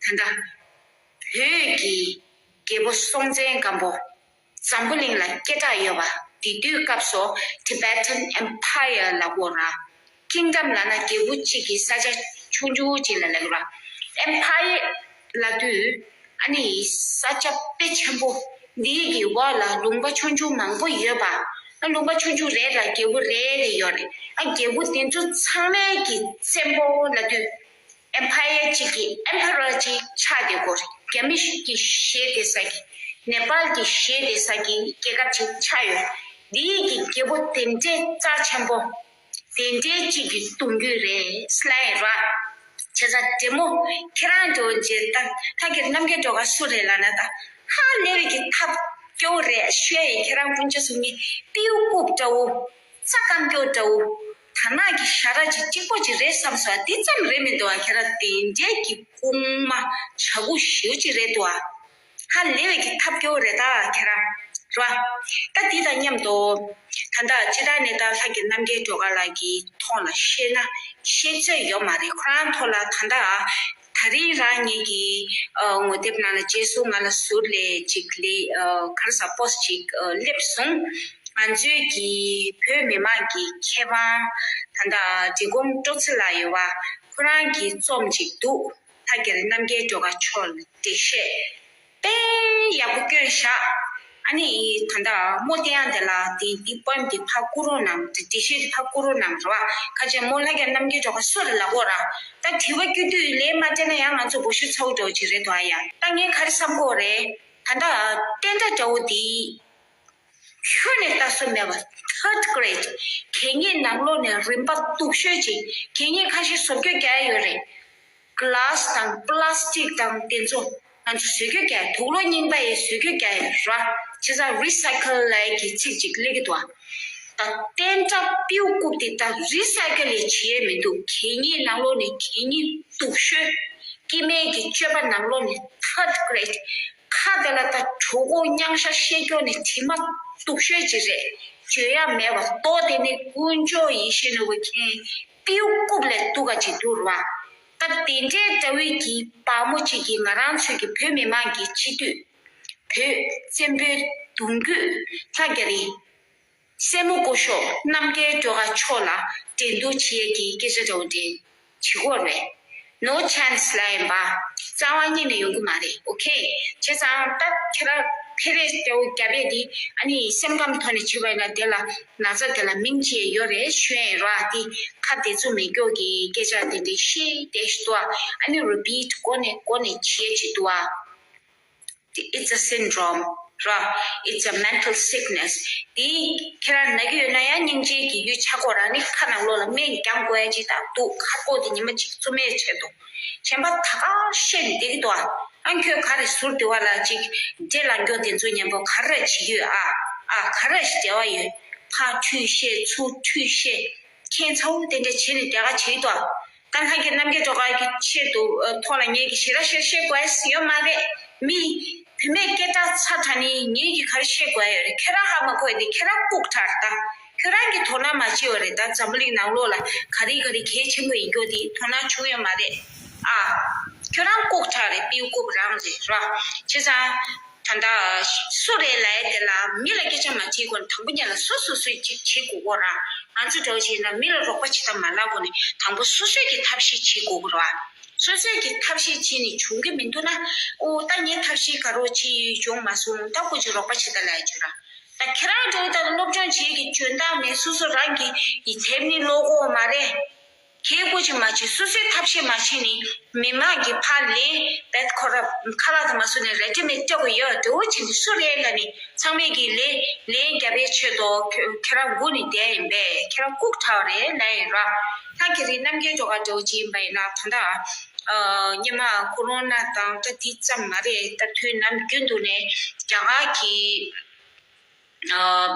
ད་ལྟ་བོད་ཀྱི་རྒྱལ་པོ་སྲོང་བཙན་སྒམ་པོ་འཛམ་བུ་གླིང་ལ་སྐད་གྲགས་ཡོད་པ། དེ་དུས་སྐབས་སུ་Tibetan Empire ལབ་དགོས་ར། ཀིང་ཌམ་ལབ་ན་རྒྱལ་པོ་གཅིག་གི་ས་ཆ་ཆུང་ཆུང་ཅིག་ལ་ལབ་ཀྱི་ར། Empire ལབ་དུས་ཨ་ནི་ས་ཆ་དཔེ་ཆེན་པོ་འདིའི་གི་འོག་ལ་ལུང་པ་ཆུང་ཆུང་མང་པོ་ཡོད་པ། ཨ་ལུང་པ་ཆུང་ཆུང་རེ་རེ་ལ་རྒྱལ་པོ་རེ་རེ་ཡོད་རེད། ཨ་རྒྱལ་པོ་དེ་ཚོ་ཚང་མའི་གི་བཙན་པོ་ལབ་དུས་Empire གཅིག་གི་Emperor གཅིག་ཆགས་བསྡད་ཀྱི་ཡོད་རེད། རྒྱ་མི་གི་གཞས་བསྡད་ས་གི་ནེ་པཱལ་གི་གཞས་བསྡད་ས་གི་རྒྱལ་ཁབ་ཅིག་ཆགས་ཡོད། འདིའི་གི་རྒྱལ་པོ་དེ་འདྲའི་རྩ་ཆེན་པོ། དེ་འདྲའི་གཅིག་གི་གདུང་རྒྱུད་རེད་ལབ་ཡིན་ར། བྱས་ཙང་འདྲེ་མོ་ཁྱེད་རང་འདྲ་བོ་བྱས་ད་ལྷ་རྒྱལ་རྣམ་རྒྱལ་སྒྲོལ་དཀར་སུ་རེད་ལབ་ན་ད་ཧ་ལས་པའི་གི་ཐབས་སྐྱོ་བོ་རེད་ཤོད་ཡིན། ཁྱེད་རང་སྤུན་མཆེད་གསུམ་གཉིས་སྤྲེའུ་རྐུབ་འདྲ་བོ་རྩ་སྐམ་སྐྱོ་འདྲ་བོ་ད་ནག་གི་ཞྭ་ར་ཅིག་གཅིག་པོ་ཅིག་རེད་བསམ་སོང་། དེ་ཙམ་རེད་མི་འདུག་ཨ། ཁྱེད་རང་དེ་འདྲའི་གི་རྐུན་མ་ཇག་རྐུན་ཞེ་པོ་ཅིག་རེད་འདུག་ཨ། ཧ་ལས་པའི་གི་ཐབས་སྐྱོ་བོ་རེད་ད་ཁྱེད་རང་། རེད་བ། ད་འདི་དང་མཉམ་དུ་ད་ལྟ་སྤྱིར་བཏང་ནས་ད་ལྷ་རྒྱལ་རྣམ་རྒྱལ་སྒྲོལ་དཀར་ལགས་ཀྱི་ཐོག་ལ་བཤད་ན་བཤད་ཚོད་ཡོད་མ་རེད། ཁོ་རང་ཐོག་ལ་ད་ལྟ་ད་རིང་རང་ཉིད་ཀྱི་ཨ་ངོ་དེབ་ནང་ལ་རྗེས་སུ་ང་ལ་ཟུར་ལས་ཅིག་ལས་ཨ་ག་རེ་ཟེར་པོ་སི་ཊི་ཅིག་ཨ་སླེབས་སོང་། ང་ཚོའི་གི་བོད་མི་མང་གི་ཁེ་དབང་ད་ལྟ་འབྲི་གུང་སྤྲོ་ཚེ་ལགས་ཡོད་བ། ཁོ་རང་གི་རྩོམ་ཅིག་འདུག་ལྷ་རྒྱལ་རྣམ་རྒྱལ་སྒྲོལ་དཀར་མཆོག་ལ་འགྲེལ་བཤད་དཔེ་ཡག་པོ་བསྐྱོན་བཞག་ཨ་ནི་ད་ལྟ་རྨོ་བསྟན་དབྱངས་དེ་ལ་དེ་དེ་པོ་ཨེམ་དེ་ཕར་བསྐུར་རོགས་གནང་། འགྲེལ་བཤད་དེ་ཕར་བསྐུར་རོགས་གནང་རེད་བ། ཁ་ཅིག་རྨོ་ལྷ་རྒྱལ་རྣམ་རྒྱལ་སྒྲོལ་དཀར་སུ་རེད་ལབ་དགོས་ར། ད་དྲི་བ་བསྐྱོན་དུས་ལན་མ་སྤྲད་ན་ཡང་ང་ཚོ་འབོད་ཤུགས་ཚ་བོ་འདྲ་བོ་ཅིག་རེད་དོ། ཨ་ཡ། ད་ངས་ག་རེ་བསམ་གྱི་ཡོད་རེད། ད་ལྟ་བསྟན་དགྲ་འདྲ་བོ་དེ་ཁྱོན་ནས་ལྟ་ས་མེད་པ། ཐར་ཌི་གྷི་རེཌ་གད་སྙིགས་ནང་ལོགས་ནས་རིན་པ་སྡུག་ཤོས་ཅིག་གད་སྙིགས་ཁ་ཤས་བཟོ་བཅོས་རྒྱག་ཡ་ཡོད་རེད། གི་ལཱ་སི་དང་པི་ལཱ་སི་ཊིག་དང་དེ་ཚོ་ང་ཚོ་བཟོ་བཅོས་རྒྱག་ཡ། དུག་ལོག་རྙིང་པ་ཡི་བཟོ་བཅོས་རྒྱག་ཡ་ར། བྱས་ཙང་རི་སའི་ཀལ་ལབ་ཡ་གི་ཚིག་ཅིག་སླེབས་ཀྱི་འདུག་ད་བསྟན་དགྲ་སྤྲེའུ་རྐུབ་དེ་ད་རི་སའི་ཀལ་ལས་བྱེད་ཡ་མི་འདུག་གད་སྙིགས་ནང་ལོགས་ནས་གད་སྙིགས་སྡུག་ཤོས། སྐྱེ་དམན་གྱི་སྤྱོད་པ་ནང་ལོགས་ནས་ཐར་ཌི་གྷི་རེཌ། ཁ་དེ་ལ་ད་གྲོད་ཁོག་མྱང་ཤ་བཤད་སྐྱོ་ནས་དྲི་མ་སྡུག་ཤོས་ཅིག་རེད། བརྗོད་ཡ་མེད་པ། མདོ་དེ་ནི་དཀོན་མཆོག་ཡིད་བཞིན་ནོར་བུ་མཁྱེན། སྤྲེའུ་རྐུབ་ལས་སྡུག་ག་ཅིག་འདུག་ར། ད་དེ་འདྲའི་འདྲ་བོའི་གི་བག་མོ་ཅིག་གིས་ང་རང་ཚོའི་གི་བོད་མི་མང་གི་སྤྱི་འཐུས། བོད་བཙན་པོའི་གདུང་རྒྱུད་ལྷ་རྒྱ་རི། སྲས་མོ་སྐུ་ཞབས་རྣམ་རྒྱལ་སྒྲོལ་དཀར་མཆོག་ལ་འགྲན་བསྡུར་བྱེད་ཡས་ཀྱི་སྐད་ཆ་འདྲ་བོ་འདྲ་བྱེད་ཀྱི་ཡོད་རེད། No chance ལབ་ཡིན་པ། རྩ་བ་ཉིད་ནས་ཡོང་གི་མ་རེད། ཨོ་ཁེ། བྱས་ཙང་ད་ཁྱེད་རང་ཕེ་རེ་སྐྱ་བོ་རྒྱབ་ཡས་དེ་ཨ་ནི་སེམས་ཁམས་ཐོག་ནས་བྱེད་པ་ཡིན་ན་དེ་ལ་ན་ཚ་དེ་ལ་མིང་ཅིག་ཡོད་རེད། ཤོད་ཡིན་ར། དེ་ཁ་བདེ་ཚོད་མེད་སྐྱོ་གི་སྐད་ཆ་དེ་འདྲ་བཤད་བསྡད་ཤི་འདུག་ཨ་ནི་རི་པིཊ་མགོ་ནས་མགོ་ནས་བྱེད་ཀྱི་འདུག་ཨ། It's a syndrome ར། It's a mental sickness. དེ་ཁྱེད་རང་ན་གི་ཡོད་ན་ཡང་སྙིང་རྗེ་གི་ཡུལ་ཆགས་དགོས་ར། ནི་ཁ་ནང་ལོགས་ལ་སྨན་རྒྱག་དགོས་ཡ་ཅིག་དང་འདུག་ཁ་ལྐོག་དེ་ཉི་མ་གཅིག་བཙུམ་ཡས་ཆེད་དུ། གཞན་པ་ད་ག་བཤད་ནས་བསྡད་ཀྱི་འདུག་ཨ། ཨ་ཁྱོད་ག་རེ་ཟུར་དེ་བ་ལ་ཅིག་འདྲེ་ལངས་མགྱོགས་དེ་ཚོ་མཉམ་པོ་ག་རེ་བྱེད་ཀྱི་ཡོད་ཨ། ཨ་ག་རེ་ཞིག་འབྲེལ་བ་ཡོད། ཕར་ཁྲུས་བཤད་ཚུར་ཁྲུས་བཤད། ཁྱེད་ཚ་བོ་དེ་འདྲ་བྱས་ནས་བསྡད་ག་བྱེད་ཀྱི་འདུག་ཨ། ད་ལྷ་རྒྱལ་རྣམ་རྒྱལ་སྒྲོལ་དཀར་གྱི་ཆེད་དུ་ཨ་ཐོག་ལ་ངེད་ཀྱིས་ཞེ་དྲག་ཞེ་དྲག་བཤད་དགོས་ཡ་ཡོད་མ་རེད། མི་བུད་མེད་སྐད་གྲགས་ཚ་དྲགས་ནི་ངེད་ཀྱིས་ག་རེ་བཤད་དགོས་ཡ་ཡོད་རེད། ཁྱེད་རང་ཧ་མ་གོ་ཡ་དེ་ཁྱེད་རང་ལྐུགས་དྲགས་རེད་ད། ཁྱོད་རང་གིས་དོ་སྣང་མ་བྱས་པ་རེད་ད། འཛམ་བུ་གླིང་ནང་ལོགས་ལ་ག་རེ་ག་རེ་གལ་ཆེན་པོ་ཡིན་རྒྱུ་དེ་དོ་སྣང་བྱུང་ཡོད་མ་རེད་ཨ། ཁྱོད་རང་ལྐུགས་དྲགས་རེད། སྤྲེའུ་རྐུབ་རང་རེད་ར། བྱས་ཙང་། ད་ལྟ་སུ་རེད་ལབ་ཡ་དེ་ལ་མི་ལ་སྐད་ཆ་མ་དྲིས་གོང་དང་པོ་ཉིད་ལ་སོ་སོ་སོས་ཅིག་བྱེད་དགོས་གོ་ར། ང་ཚོ་འདྲ་བོ་བྱས་ན་མི་ལ་རོགས་པ་བྱེད་ཐབས་མ་ལབ་གོང་ནས་དང་པོ་སོ་སོས་ཀྱི་ཐབས་ཤེས་བྱེད་དགོས་གོ་ར། སོ་སོས་ཀྱི་ཐབས་ཤེས་བྱས་ནས་བྱུང་གི་མི་འདུག་ན། ཨོ་ད་ངས་ཐབས་ཤེས་ག་རེ་བྱས་ཡོད་བྱུང་མ་སོང་། ད་ཁོ་ཅིག་རོགས་པ་བྱེད་ད་ལབ་ཡ་བྱུང་ར། ད་ཁྱེད་རང་འདྲ་བོ་ད་སློབ་སྦྱོང་བྱེད་ཀྱི་འཇོན་ཐང་མེད། སོ་སོ་རང་གི་ཡིད་ཚིམ་ནི་ལོག་གོ་མ་རེད། ཁྱེད་སྐུ་མཁྱེན་མ་བྱེད། སོ་སོའི་ཐབས་ཤེས་མ་བྱེད་ནི་མི་མང་གི་ཕར་ལན་བེད་ཁོ་ར་ཁ་ལག་དང་མ་སོ་ནས་རེ་ཌི་མེད་སྤྲད་དགོས་ཡོད། འདྲ་བོ་བྱེད་ནི་སུ་རེད་ལབ་ནི་ཚང་མས་ཀྱི་ལན་ལན་རྒྱབ་པའི་ཆེད་དུ་ཁྱོད་ཁྱེད་རང་སྒུག་ནི་བསྡད་ཡིན་པས། ཁྱེད་རང་ལྐུགས་དྲགས་རེད་ལབ་ཡིན་ར། ལྷ་རྒྱ་རི་རྣམ་རྒྱལ་སྒྲོལ་དཀར་འདྲ་བོ་བྱེད་ཡིན་པ་ཡིན་ན་ད་ལྟ་ཨ་སྔོན་མ་ཁོ་རོ་ན་དང་ད་དེ་ཙམ་མ་རེད། ད་དུས་ནམ་རྒྱུན་དུ་ནས་རྒྱ་གར་གྱི་ཨ་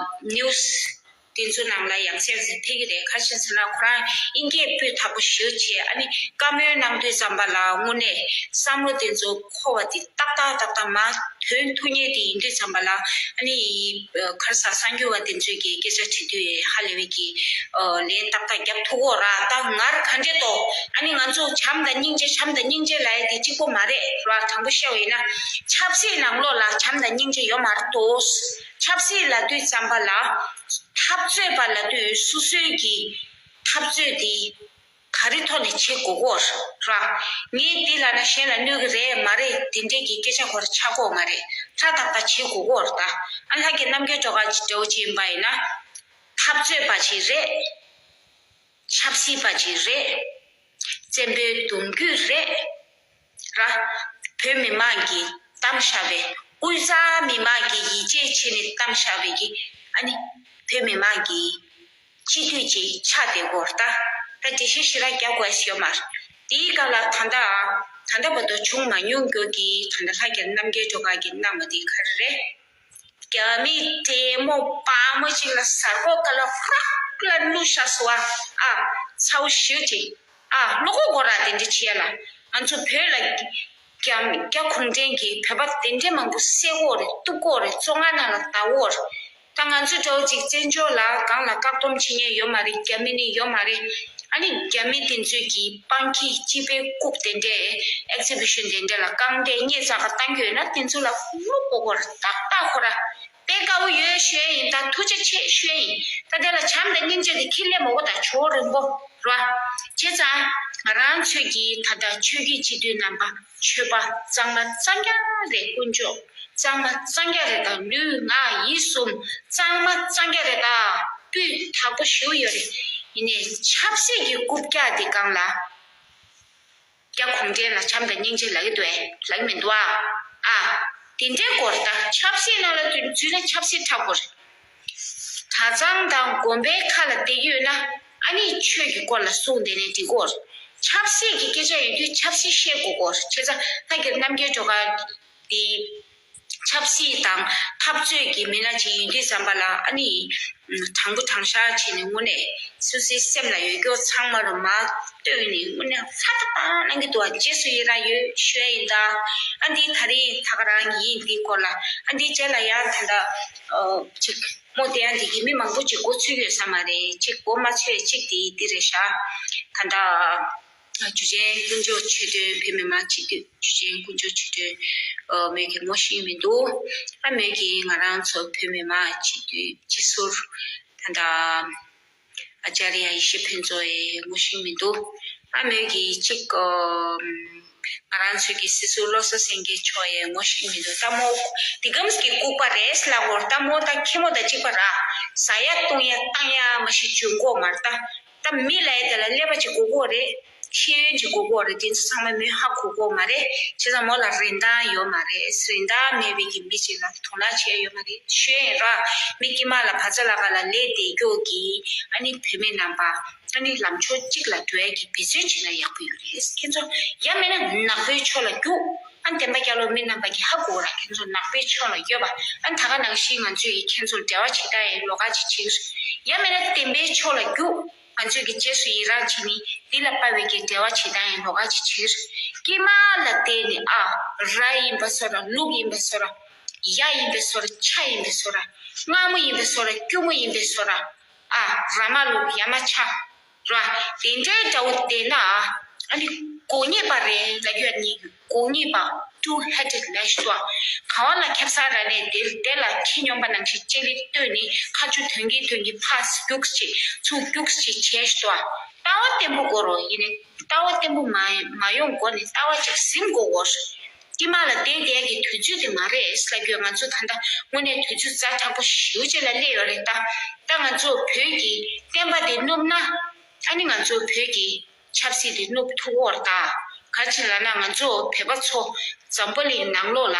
ནིའུ་སི་དེ་ཚོ་ནང་ལ་ཡང་སེ་ཡང་སེ་ཕེབས་ཀྱི་རེད། ག་རེ་བྱས་ཟེར་ན་ཁོ་རང་དབྱིན་སྐད་སྤུས་དག་པོ་ཞེ་པོ་བྱས། ཨ་ནི་བཀའ་མོལ་གནང་དུས་ཙམ་པ་ལ་དངོས་གནས་བསམ་བློ་དེ་ཚོ་འཁོར་བ་དེ་ཏག་ཏག་ཏག་ཏག་མར་ཐོན་ཐུབ་མཁན་དེ་ཡིན་དུས་ཙམ་པ་ལ། ཨ་ནི་ག་རེ་ཟ་གསར་འགྱུར་བ་དེ་ཚོས་ཀྱི་སྐད་ཆ་དྲིས་དུས་ཧ་ལས་པའི་གི་ལན་ཏག་ཏག་རྒྱབ་ཐུབ་ཀྱི་ཡོད་ར། ད་ངར་ག་འདྲས་འདུག་ཨ་ནི་ང་ཚོ་བྱམས་དང་སྙིང་རྗེ་བྱམས་དང་སྙིང་རྗེ་ལབ་ཡ་དེ་གཅིག་པོ་མ་རེད་ར། དྲང་པོ་བཤད་པ་ཡིན་ན་ཆབ་སྲིད་ནང་ལོགས་ལ་བྱམས་དང་སྙིང་རྗེ་ཡོད་མ་རེད་དོ། ཆབ་སྲིད་ལབ་དུས་ཙམ་པ་ལ། འཐབ་རྩོད་པ་ལབ་དུས་སོ་སོའི་གི་འཐབ་རྩོད་དེ་ག་རེ་ཐོག་ནས་བྱེད་དགོས་གོ་ར། ངས་འདི་ལབ་ན་གཞན་ལ་གནོད་གི་རེད་མ་རེད། དེ་འདྲས་ཀྱི་སྐད་ཆ་ཁོ་ར་ཆགས་ཀྱི་ཡོད་མ་རེད། ཧྲ་ཏག་ཏག་བྱེད་དགོས་གོ་ར། ད་ཨ་ལྷ་རྒྱལ་རྣམ་རྒྱལ་སྒྲོལ་དཀར་འདྲ་བོ་ཅིག་ཡིན་པ་ཡིན་ན། འཐབ་རྩོད་པ་ཅིག་རེད། ཆབ་སྲིད་པ་ཅིག་རེད། བཙན་པོའི་གདུང་རྒྱུད་རེད། ར། བོད་མི་མང་གིས་བདམས་བཞག་པའི་དབུས་གཙང་མི་མང་གིས་ཡིད་ཆེས་བྱས་ནས་བདམས་བཞག་པའི་གི་ཨ་ནི་བོད་མི་མང་གི་སྤྱི་འཐུས་ཅིག་ཆགས་བསྡད་ཡོད་རེད་ད། ད་འགྲེལ་བཤད་ཞེ་དྲག་རྒྱག་དགོས་ཡ་ཡོད་མ་རེད། དེའི་སྐབས་ལ་ད་ལྟ་ད་ལྟ་བར་དུ་བྱུང་མ་མྱོང་རྒྱུ་གི་ད་ལྟ་ལྷ་རྒྱལ་རྣམ་རྒྱལ་སྒྲོལ་དཀར་གྱིས་གནང་བ་དེ་ག་རེ་རེད། རྒྱ་མི་དྲེད་མོང་དཔའ་མོ་ཅིག་ལ་གཟའ་སྐོར་སྐབས་ལ་ཧྲག་ལ་བླུགས་བཞག་སོང་ཨ། ཨ་ཚ་བོ་ཞེ་པོ་ཅིག་ཨ་བློ་ཁོག་དགོས་ར་དེ་འདྲ་བྱེད་ཡ་ལ། ང་ཚོ་བོད་ལ་ རྒྱ་རྒྱ་གུང་ཁྲན་གྱིས་བོད་པ་དེ་འདྲའི་མང་པོ་བསད་དགོས་རེད། གཏུབ་དགོས་རེད། བཙོན་ཁང་ནང་ལ་བསྡད་དགོས་རེད། ད་ང་ཚོ་འདྲ་བོ་ཅིག་བཙན་བྱོལ་ལ་གང་ལ་བཀག་སྡོམ་བྱེད་མཁན་ཡོད་མ་རེད། རྒྱ་མི་ནི་ཡོད་མ་རེད། ཨ་ནི་རྒྱ་མི་དེ་ཚོས་ཀྱིས་སྤང་ཁྱི་སྤྱི་པའི་རྐུབ་དེ་འདྲས་ཨེག་སི་བི་ཤན་དེ་འདྲས་ལ་རྐང་སྟེགས་སྙད་བཙག་ག་བཏང་གི་ཡོད་ན། དེ་ཚོ་ལ་ལོག་དགོས་སྐོར་ཏག་ཏག་ཁོ་ར་དཔེ་དགའ་བོ་ཡོད་ཤོད་ཡིན། ད་ཐུགས་རྗེ་ཆེ་ཤོད་ཡིན། ད་དེ་ལ་བྱམས་དང་སྙིང་རྗེ་དེ་ཁྱི་ལས་མང་པོ་དང་ཇོ་བོ་རིན་པོ་ར། བྱས་ཙང་ང་རང་ཚོས་ཀྱིས་ད་ལྟ་ཆོས་བརྒྱུད་སྤྱི་འཐུས་རྣམ་པ། ཆོས་པ་གཙང་མ་གཙང་རྐྱང་རེད། དཀོན་མཆོག་གཙང་མ་གཙང་རྐྱང་རེད། ད་ལུས་ངག་ཡིད་གསུམ་གཙང་མ་གཙང་རྐྱང་རེད། ད་སྤུས་དག་པོ་ཞེ་པོ་ཡོད་རེད། ཡིན་ནའི་ཆབ་སྲིད་ཀྱི་རྐུབ་བཀྱག་དེ་སྒང་ལ། རྒྱ་གུང་ཁྲན་ལ་བྱམས་དང་སྙིང་རྗེ་ལབ་ཀྱི་འདུག་ཨེ། ལབ་ཀྱི་མི་འདུག་ཨ། ཨ། དེ་འདྲའི་སྐོར་ད་ཆབ་སྲིད་ནང་ལ་འཛུལ་འཛུལ་ན་ཆབ་སྲིད་འཁྲབ་དགོས་རེད། གྲྭ་ཚང་དང་དགོན་པའི་ཁ་ལ་བསྡད་ཀྱི་ཡོད་ན། ཨ་ནི་ཆོས་ཀྱི་སྐོར་ལ་གསུངས་བསྡད་ནས་འགྲིག་གོ། ཆབ་སྲིད་ཀྱི་སྐད་ཆ་ཡོད་དུས་ཆབ་སྲིད་བཤད་དགོས་གོ། བྱས་ཙང་ད་ཁྱེད་རྣམ་རྒྱལ་སྒྲོལ་དཀར་འདི་ཆབ་སྲིད་དང་འཐབ་རྩོད་ཀྱི་མི་སྣ་ཅིག་ཡིན་དུས་ཙམ་པ་ལ། ཨ་ནི་དྲང་པོ་དྲང་བཞག་བྱས་ནས་དངོས་གནས་སོ་སོའི་སེམས་ལ་ཡོད་རྒྱུ་ཚང་མ་རུ་མ་བཏོན་ནས་དངོས་གནས་ཧ་ད་པ་གནང་གི་འདུག་ཨ། རྗེས་སུ་ཡི་རང་ཡོད་ཞུ་ཡ་ཡིན་ད། ཨ་འདི་ད་རེས་ད་ག་རང་ཡིན། འདིའི་སྐོར་ལ། ཨ་འདིའི་རྗེས་ལ་ཡང་ད་ལྟ་ཅིག་མོ་དེ་ཡང་འདི་གི་མི་མང་པོ་ཅིག་མགོ་ཚོས་ཡོད་ས་མ་རེད། ཅིག་མགོ་མ་ཚོས་ཅིག་དེ་འདི་རེད་ཤག་ད་ལྟ་འཇུ་ཆེན་དཀོན་མཆོག་ཆོས་སྒྲོན་བོད་མི་མང་སྤྱི་འཐུས། འཇུ་ཆེན་དཀོན་མཆོག་ཆོས་སྒྲོན། ཨ་མོས་ཀྱིས་ངོ་ཤེས་མི་འདུག་ཨ་མོས་ཀྱིས་ང་རང་ཚོ་བོད་མི་མང་སྤྱི་འཐུས་སྤྱི་ཟུར་ད་ལྟ་ཨ་ཅཱརྱ་ཡེ་ཤེས་ཕུན་ཚོགས་ཡང་ངོ་ཤེས་མི་འདུག་ཨ་མོས་ཀྱིས་ཅིག་ཨ་ང་རང་ཚོའི་གི་སྲིད་ཟུར་བློ་བཟང་སེང་གེ་མཆོག་ཡང་ངོ་ཤེས་མི་འདུག་ད་མོ་འདི་གམ་གྱི་ལྐུགས་པ་རེད་ལབ་དགོས། ད་མོ་ད་ཁྱི་མོ་དང་གཅིག་པ་ར། ཟ་ཡ་བཏུང་ཡ་བཏང་ཡ་མ་ཤི་འཇོན་གོ་མ་རེད་ད། ད་མི་ལ་ཡ་དེ་ལ་ཀླད་པ་ཅིག་དགོས་གོ་རེད། ཤེས་ཡོན་ཅིག་དགོས་གོ་རེད། དེ་ཚོ་ཚང་མ་མོས་ཧ་གོ་གོ་མ་རེད། བྱས་ཙང་མོ་ལ་རིན་ཐང་ཡོད་མ་རེད། རིན་ཐང་མེད་པའི་གི་མི་ཅིག་ལ་དོ་སྣང་བྱས་ཡོད་མ་རེད། ཤོད་ཡིན་ར། མི་དཀྱིལ་མ་ལ་བ་ཚ་ལ་ཁ་ལ་ལས་བསྡད་རྒྱུ་གི་ཨ་ནི་བོད་མི་རྣམ་པ། ཨ་ནི་ལམ་ཕྱོགས་གཅིག་ལ་འགྲོ་ཡ་གི་འབད་བརྩོན་བྱེད་ན་ཡག་པོ་ཡོད་རེད། ཁྱེད་ཚོ་ཡང་མིན་ན་ནག་པོའི་ཕྱོགས་ལ་རྒྱུགས། ཨ་ནི་བསྟན་པ་རྒྱལ་ལོ་མི་རྣམ་པ་གི་ཧ་གོ་ར། ཁྱེད་ཚོ་ནག་པོའི་ཕྱོགས་ལ་ཡོད་པ། ཨ་ནི་ད་ག་ནང་བཞིན་ང་ཚོས་ཡི་ཁྱེད་ཚོར་འབྲེལ་བ་བྱེད་སྟངས་ཡང་ལོགས་ཀ་ཅིག་བྱེད་ཀྱི་རེད། ཡང་མིན་ན་བསྟན་པའི་ཕྱོགས་ལ་རྒྱུགས། ང་ཚོས་ཀྱི་རྗེས་སུ་ཡི་རང་བྱེད་ནི་འདི་ལ་དཔའ་བའི་གི་འབྲེལ་བ་བྱེད་སྟངས་ཡང་ལོགས་ཀ་ཅིག་བྱེད་ཀྱི་རེད། དཀྱིལ་མ་ལ་བལྟས་ནས། ཨ། ར་ཡིན་པ་བཟོ་ར། ལུག་ཡིན་པ་བཟོ་ར། ཡ་ཡིན་པ་བཟོ་ར། ཆ་ཡིན་པ་བཟོ་ར། མངར་མོ་ཡིན་པ་བཟོ་ར། སྐྱུར་མོ་ཡིན་པ་བཟོ་ར། ཨ། ར་མ་ལུག་ཡ་མ་ཆ། ར། དེ་འདྲའི་འདྲ་བོ་བསྡད་ན། ཨ་ནི་མགོ་ཉེས་པ་རེད་ལབ་ཡོད་ནི། མགོ་ཉེས་པ། two headed ལབ་ཤོག་ག་བ་ལ་ཁེབས་ས་ར་ནས་དེ་དེ་ལ་ཁྱི་སྨྱོན་པ་ནང་བཞིན་ལྕེ་ལེ་བཏོན་ནས་ཁ་ཆུ་དོན་གྱིས་དོན་གྱིས་ཕར་རྒྱུགས་ཅིག་ཚུར་རྒྱུགས་ཅིག་བྱས་ཤོག་ལྟ་བ་བརྟན་པོ་དགོས་རོགས། ཡིན་ནའི་ལྟ་བ་བརྟན་པོ་མ་མ་ཡོང་སྒོ་ནས་ལྟ་བ་ཅིག་ཟིན་དགོས་གོ། དཀྱིལ་མ་ལ་བསྡད་བསྡད་ཀྱི་དུས་ཚོད་དེ་མ་རེད་ལབ་ཡོད། ང་ཚོ་ད་ལྟ་དངོས་གནས་དུས་ཚོད་ཛ་དྲག་པོ་ཞེ་པོ་ཅིག་ལ་སླེབས་ཡོད་རེད་ད། ད་ང་ཚོ་བོད་ཀྱི་བསྟན་པ་དེ་བསྣུབས་ན། ཨ་ནི་ང་ཚོ་བོད་ཀྱི་ཆབ་སྲིད་དེ་བསྣུབས་ཐུབ་ཀྱི་ཡོད་རེད་ད། ག་རེ་བྱས་ལབ་ན་ང་ཚོ་བོད་པ་ཚོ་འཛམ་བུ་གླིང་ནང་ལོགས་ལ་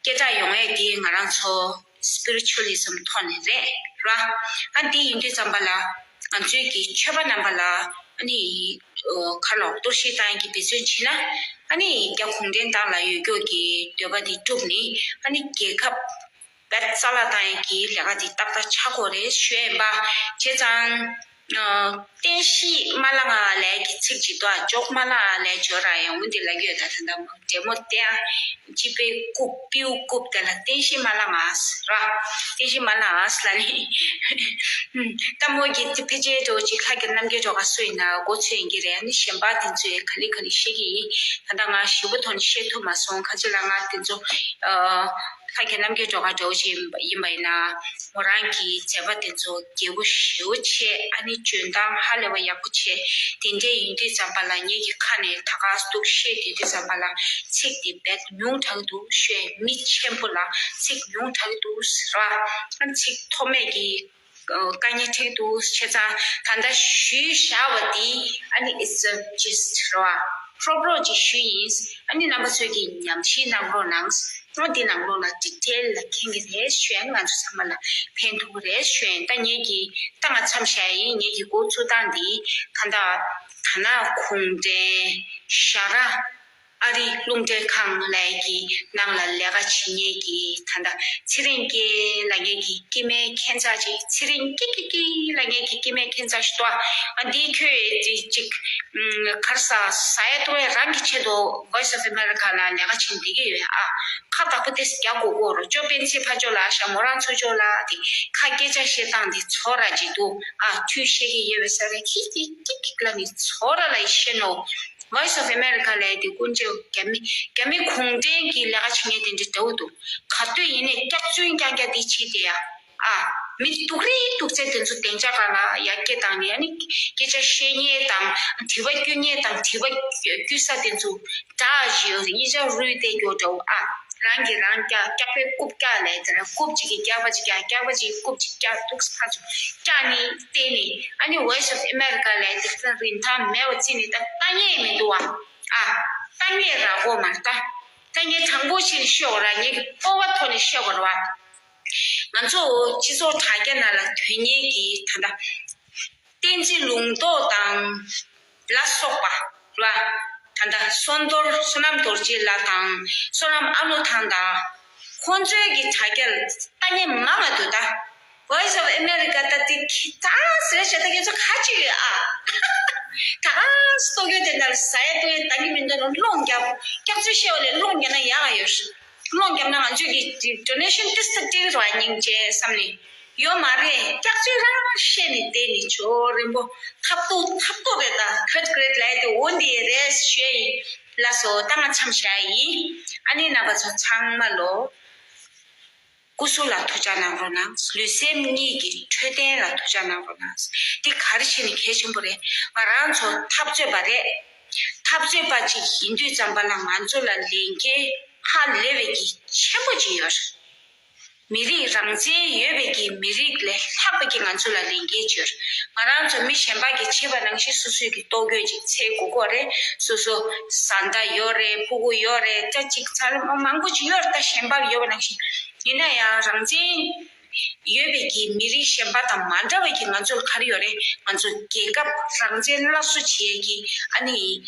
སྐད་གྲགས་ཡོང་ཡས་དེ་ང་རང་ཚོ་སི་པི་རི་ཅུ་ཨ་ལི་ཛམ་ཐོག་ནས་རེད་ར། ཨ་འདི་ཡིན་དུས་ཙམ་པ་ལ་ང་ཚོའི་གི་ཆོས་པ་རྣམ་པ་ལ་ཨ་ནི་ཨོ་ཁ་ལོག་གཏོར་བཤིག་བཏང་ཡས་ཀྱི་འབད་བརྩོན་བྱས་ན། ཨ་ནི་རྒྱ་གུང་ཁྲན་ཏང་ལ་ཡོད་རྒྱུ་གི་འདོད་པ་དེ་བསྒྲུབས་ནས། ཨ་ནི་རྒྱལ་ཁབ་བེད་རྩ་ལ་བཏང་ཡས་ཀྱི་ལས་ཀ་དེ་ཏག་ཏག་ཆགས་ཀྱི་ཡོད་རེད་ཞུ་ཡས་ཡིན་པ། བྱས་ཙང་། ཨ། བསྟན་བཤིག་མ་ལང་ང་ལབ་ཀྱི་ཚིག་ཅིག་འདུག་ཨ། འཇོག་མ་ལང་ང་ལབ་འཇོག་ར་ཡང་འོ་འདི་ལབ་ཀྱི་ཡོད་ད། ད་ལྟ་འབྲེལ་མོ་བསྟན་ཨ། སྤྱི་པའི་རྐུབ་པིའུ་རྐུབ་དེ་ལ་བསྟན་བཤིག་མ་ལང་ང་ཟེར་ར། བསྟན་བཤིག་མ་ལང་ང་ཟེར་ལབ་ནི། ད་མོ་གི་དེ་ཕལ་ཆེར་འགྲོ་ཅིག་ལྷ་གི་རྣམ་རྒྱལ་འགྲོ་ག་སུ་ཡིན་ན་མགོ་ཚོས་ཡིན་གྱི་རེད། ཨ་ནི་གཞན་པ་དེ་ཚོས་ག་ལེ་ག་ལེ་བཤད་ཀྱི་ཡིན། ད་ལྟ་ང་ཞིབ་པོ་ཐོག་ནས་བཤད་ཐུབ་མ་སོང་། ཁ་ཅིག་ལ་ང་དེ་ཚོ་ཨ། ལྷ་གི་རྣམ་རྒྱལ་འགྲོ་ག་འདྲ་བོ་ཞིག་ཡིན་པ་ཡིན་ན། མོ་རང་གི་མཛད་པ་དེ་ཚོ་རྒྱས་པོ་ཞེ་པོ་བྱས། ཨ་ནི་འཇོན་ཐང་ཧ་ལས་པ་ཡག་པོ་བྱས། དེ་འདྲས་ཡིན་དུས་ཙམ་པ་ལ་ངེད་ཀྱི་ཁ་ནས་ད་ག་སྡུག་བཤད་དེ་དུས་ཙམ་པ་ལ་ཚིག་དེ་བེད་ཉུང་དྲགས་འདུག་ཤོད། མི་ཆེན་པོ་ལ་ཚིག་ཉུང་དྲགས་འདུག་ཟེར་བ། ཨ་ནི་ཚིག་ཐོགས་མེད་ཀྱི་དཀའ་ངལ་འཕྲད་འདུག་བྱས་ཙང་། ད་ལྟ་ཞུས་བཞག་པ་འདི་ཨ་ནི་it's a gist རེད་བ། ཧྲོབ་རོབ་ཅིག་ཞུས་ཡིན། ཨ་ནི་རྣམ་པ་ཚོས་ཀྱིས་ཉམས་ཞིབ་གནང་རོགས་གནང་། ཨ་འདི་ནང་ལོགས་ལ་ཌི་ཊེལ་ལ་མཁྱེན་གྱི་རེད་ཞུ་ཡ། ང་ཚོ་ཚང་མ་ལ་ཕན་ཐོགས་ཀྱི་རེད་ཞུ་ཡ། ད་ངེད་ཀྱིས་ད་ང་མཚམས་བཞག་ཡིན། ངེད་ཀྱི་འགོ་ཚུགས་སྟངས་འདི་ད་ལྟ་ད་ན་གུང་ཁྲན་ཞྭ་ར། ཨ་རིའི་རླུང་འཕྲིན་ཁང་ལབ་ཡས་ཀྱི་ནང་ལ་ལས་ཀ་བྱེད་མཁན་གྱི་ད་ལྟ་ཚེ་རིང་སྐྱིད་ལབ་མཁན་གྱི་སྐྱེ་དམན་ཁྱད་མཚར་ཅིག་ཚེ་རིང་སྐྱིད་སྐྱིད་སྐྱིད་ལབ་མཁན་གྱི་སྐྱེ་དམན་ཁྱད་མཚར་ཞིག་འདུག་ཨ། འདི་ཁྱོད་ཅིག་ཅིག་ཨམ། ག་རེ་ཟ་ཟ་ཡ་བཏུང་ཡ་རང་གི་ཆེད་དུ་Voice of America ལ་ལས་ཀ་བྱེད་བསྡད་ཀྱི་ཡོད་ཨ། ཁ་བདག་པོ་དེ་རྒྱག་དགོས་ཀྱི་རེད། ཅོ་སྤེན་ཚེ་ཕར་ཕྱོགས་ལ་ཤ་མོ་རང་ཚུར་ཕྱོགས་ལ་དེ་ཁ་སྐད་ཆ་བཤད་སྟངས་དེ་ཚོར་ར་ཅིག་འདུག་ཨ། ཁྱོད་བཤད་ཀྱི་ཡོད་པའི་ས་ར་ཁྱི་ཁྱི་ཁྱི་ཁྱི་ལ་ནི་ཚོར་ར་ལ་ཡི་བཤད་ནོ། Voice of America ལས་དེ་ཀུན་སྤྱོད་རྒྱ་མི་རྒྱ་མི་གུང་ཁྲན་གྱི་ལས་ཀ་བྱེད་མཁན་དེ་འདྲ་འདྲ་བོ་འདུག་ག་དུས་ཡིན་ནའི་སྐྱག་རྫུན་རྐྱང་རྐྱང་དེ་བྱེད་དེ་ཡ། ཨ། མི་སྡུག་རི་སྡུག་ཚད་དེ་ཚོ་སྡིངས་ཆ་སྒང་ལ་ཡར་སྐྱེལ་བཏང་ནས་ཨ་ནི་སྐད་ཆ་བཤད་མཁན་དང་དྲི་བ་བསྐྱུར་མཁན་དང་དྲི་བ་བསྐྱུར་ས་དེ་ཚོ་འདྲ་ཞིག་ཡོད་རེད། གཉིས་ཆ་རུལ་བསྡད་རྒྱུ་འདྲ་བོ་ཨ། རང་གིས་རང་སྐྱག་སྐྱག་པས་རྐུབ་བཀྱག་ལས་དེ་ར་རྐུབ་གཅིག་གིས་སྐྱག་པ་གཅིག་བཀྱག་སྐྱག་པ་གཅིག་རྐུབ་གཅིག་བཀྱག་འདུག་ཕར་ཚུར་བཀྱག་ནས་བལྟས་ནས་ཨ་ནི་Voice of America ལས་དེ་ཚོ་རིན་ཐང་མེད་པ་བརྩིས་ནས་ད་ལྟ་ཉེས་མི་འདུག་ཨ། ཨ། ལྟ་ཉེས་རག་གོ་མ་རེད་ད། ད་ངས་དྲང་པོ་ཞིག་ཤོད་ར། ངས་ཀྱི་སྤོབས་པ་ཐོག་ནས་ཤོད་དགོས་རེད་བ། ང་ཚོ་སྤྱི་ཚོགས་དྲ་རྒྱ་ནང་ལ་དོན་གཉེར་གྱི་ད་ལྟ་བསྟན་འཛིན་ལུང་རྟོགས་དང་ལ་སོགས་པ་རེད་བ། ད་ལྟ་བསོད་རྡོར་བསོད་ནམས་རྡོ་རྗེ་ལགས་དང་བསོད་ནམས་ཨ་ལོ་ཐང་དང་ཁོང་ཚོའི་གི་དྲ་རྒྱར་ལྟ་ཉན་མང་ང་འདུག་ད། Voice of America ད་དེ་ཁྱི་ད་ཟེར་བྱས་ད་ཁྱེད་ཚོ་ཁ་ཅིག་ཡོད་ཨ། ད་སོ་གྱོད་དེ་འདྲ་ཟ་ཡ་བཏུང་ཡ་ད་གི་མི་འདུག་ནོ། སློང་རྒྱབ། སྐྱག་རྫུན་བཤད་པ་ལས་སློང་རྒྱབ་ན་ཡག་ག་ཡོད། སློང་རྒྱབ་ན་ང་ཚོས་ཀྱི་donation ཏིས་ཏི་ཏིས་ར་སྙིང་རྗེ་བསམ་ནས་ཡོད་མ་རེད། སྐྱག་རྫུན་རང་བཤད་ནས་བསྡད་ནས་ཇོ་རིན་པོ་ཐབས་སྡུག་ཐབས་སྡུག་རེད། ད་third grade ལ་ཡ་དེ་འོ་འདི་རེད་ཞུ་ཡ་ཡིན། ལགས་སོ། ད་ང་མཚམས་བཞག་ཡ་ཡིན། ཨ་ནི་རྣམ་པ་ཚོ་ཚང་མ་ལོ། སྐུ་གཟུགས་ལ་ཐུགས་ཅག་གནང་རོགས་གནང་། ལུས་སེམས་གཉིས་ཀྱི་འཕྲོད་བསྟེན་ལ་ཐུགས་ཅག་གནང་རོགས་གནང་། འདི་ག་རེ་བྱས་ནས་གལ་ཆེན་པོ་རེད། ང་རང་ཚོ་འཐབ་རྩོད་པ་རེད། འཐབ་རྩོད་པ་ཅིག་ཡིན་དུས་ཙམ་པ་ལ་ང་ཚོ་ལ་ལས་འགན་ཧ་ལས་པའི་གི་ཆེན་པོ་ཅིག་ཡོད་རེད། མི་རིགས་རང་བཙན་ཡོད་པའི་གི་མི་རིགས་ལས་ལྷག་པའི་གི་ང་ཚོ་ལ་ལས་འགན་ཅིག་ཡོད་རེད། ང་རང་ཚོ་མི་གཞན་པ་གིས་བྱས་པ་ནང་བཞིན་སོ་སོའི་གི་ལྟོ་གོས་ཅིག་འཚོལ་དགོས་ཀྱི་རེད། སོ་སོ་བཟའ་ཟླ་ཡོད་རེད། ཕྲུ་གུ་ཡོད་རེད། ད་ཅིག་ཚར་མང་པོ་ཅིག་ཡོད་རེད། ད་གཞན་པ་ཡོད་པ་ནང་བཞིན། ཡིན་ན་ཡང་རང་བཙན་ཡོད་པའི་གི་མི་རིགས་གཞན་པ་དང་མ་འདྲ་བའི་གི་ང་ཚོར་ག་རེ་ཡོད་རེད། ང་ཚོ་རྒྱལ་ཁབ་རང་བཙན་སླར་གསོ་བྱེད་ཡས་ཀྱི་ཨ་ནི་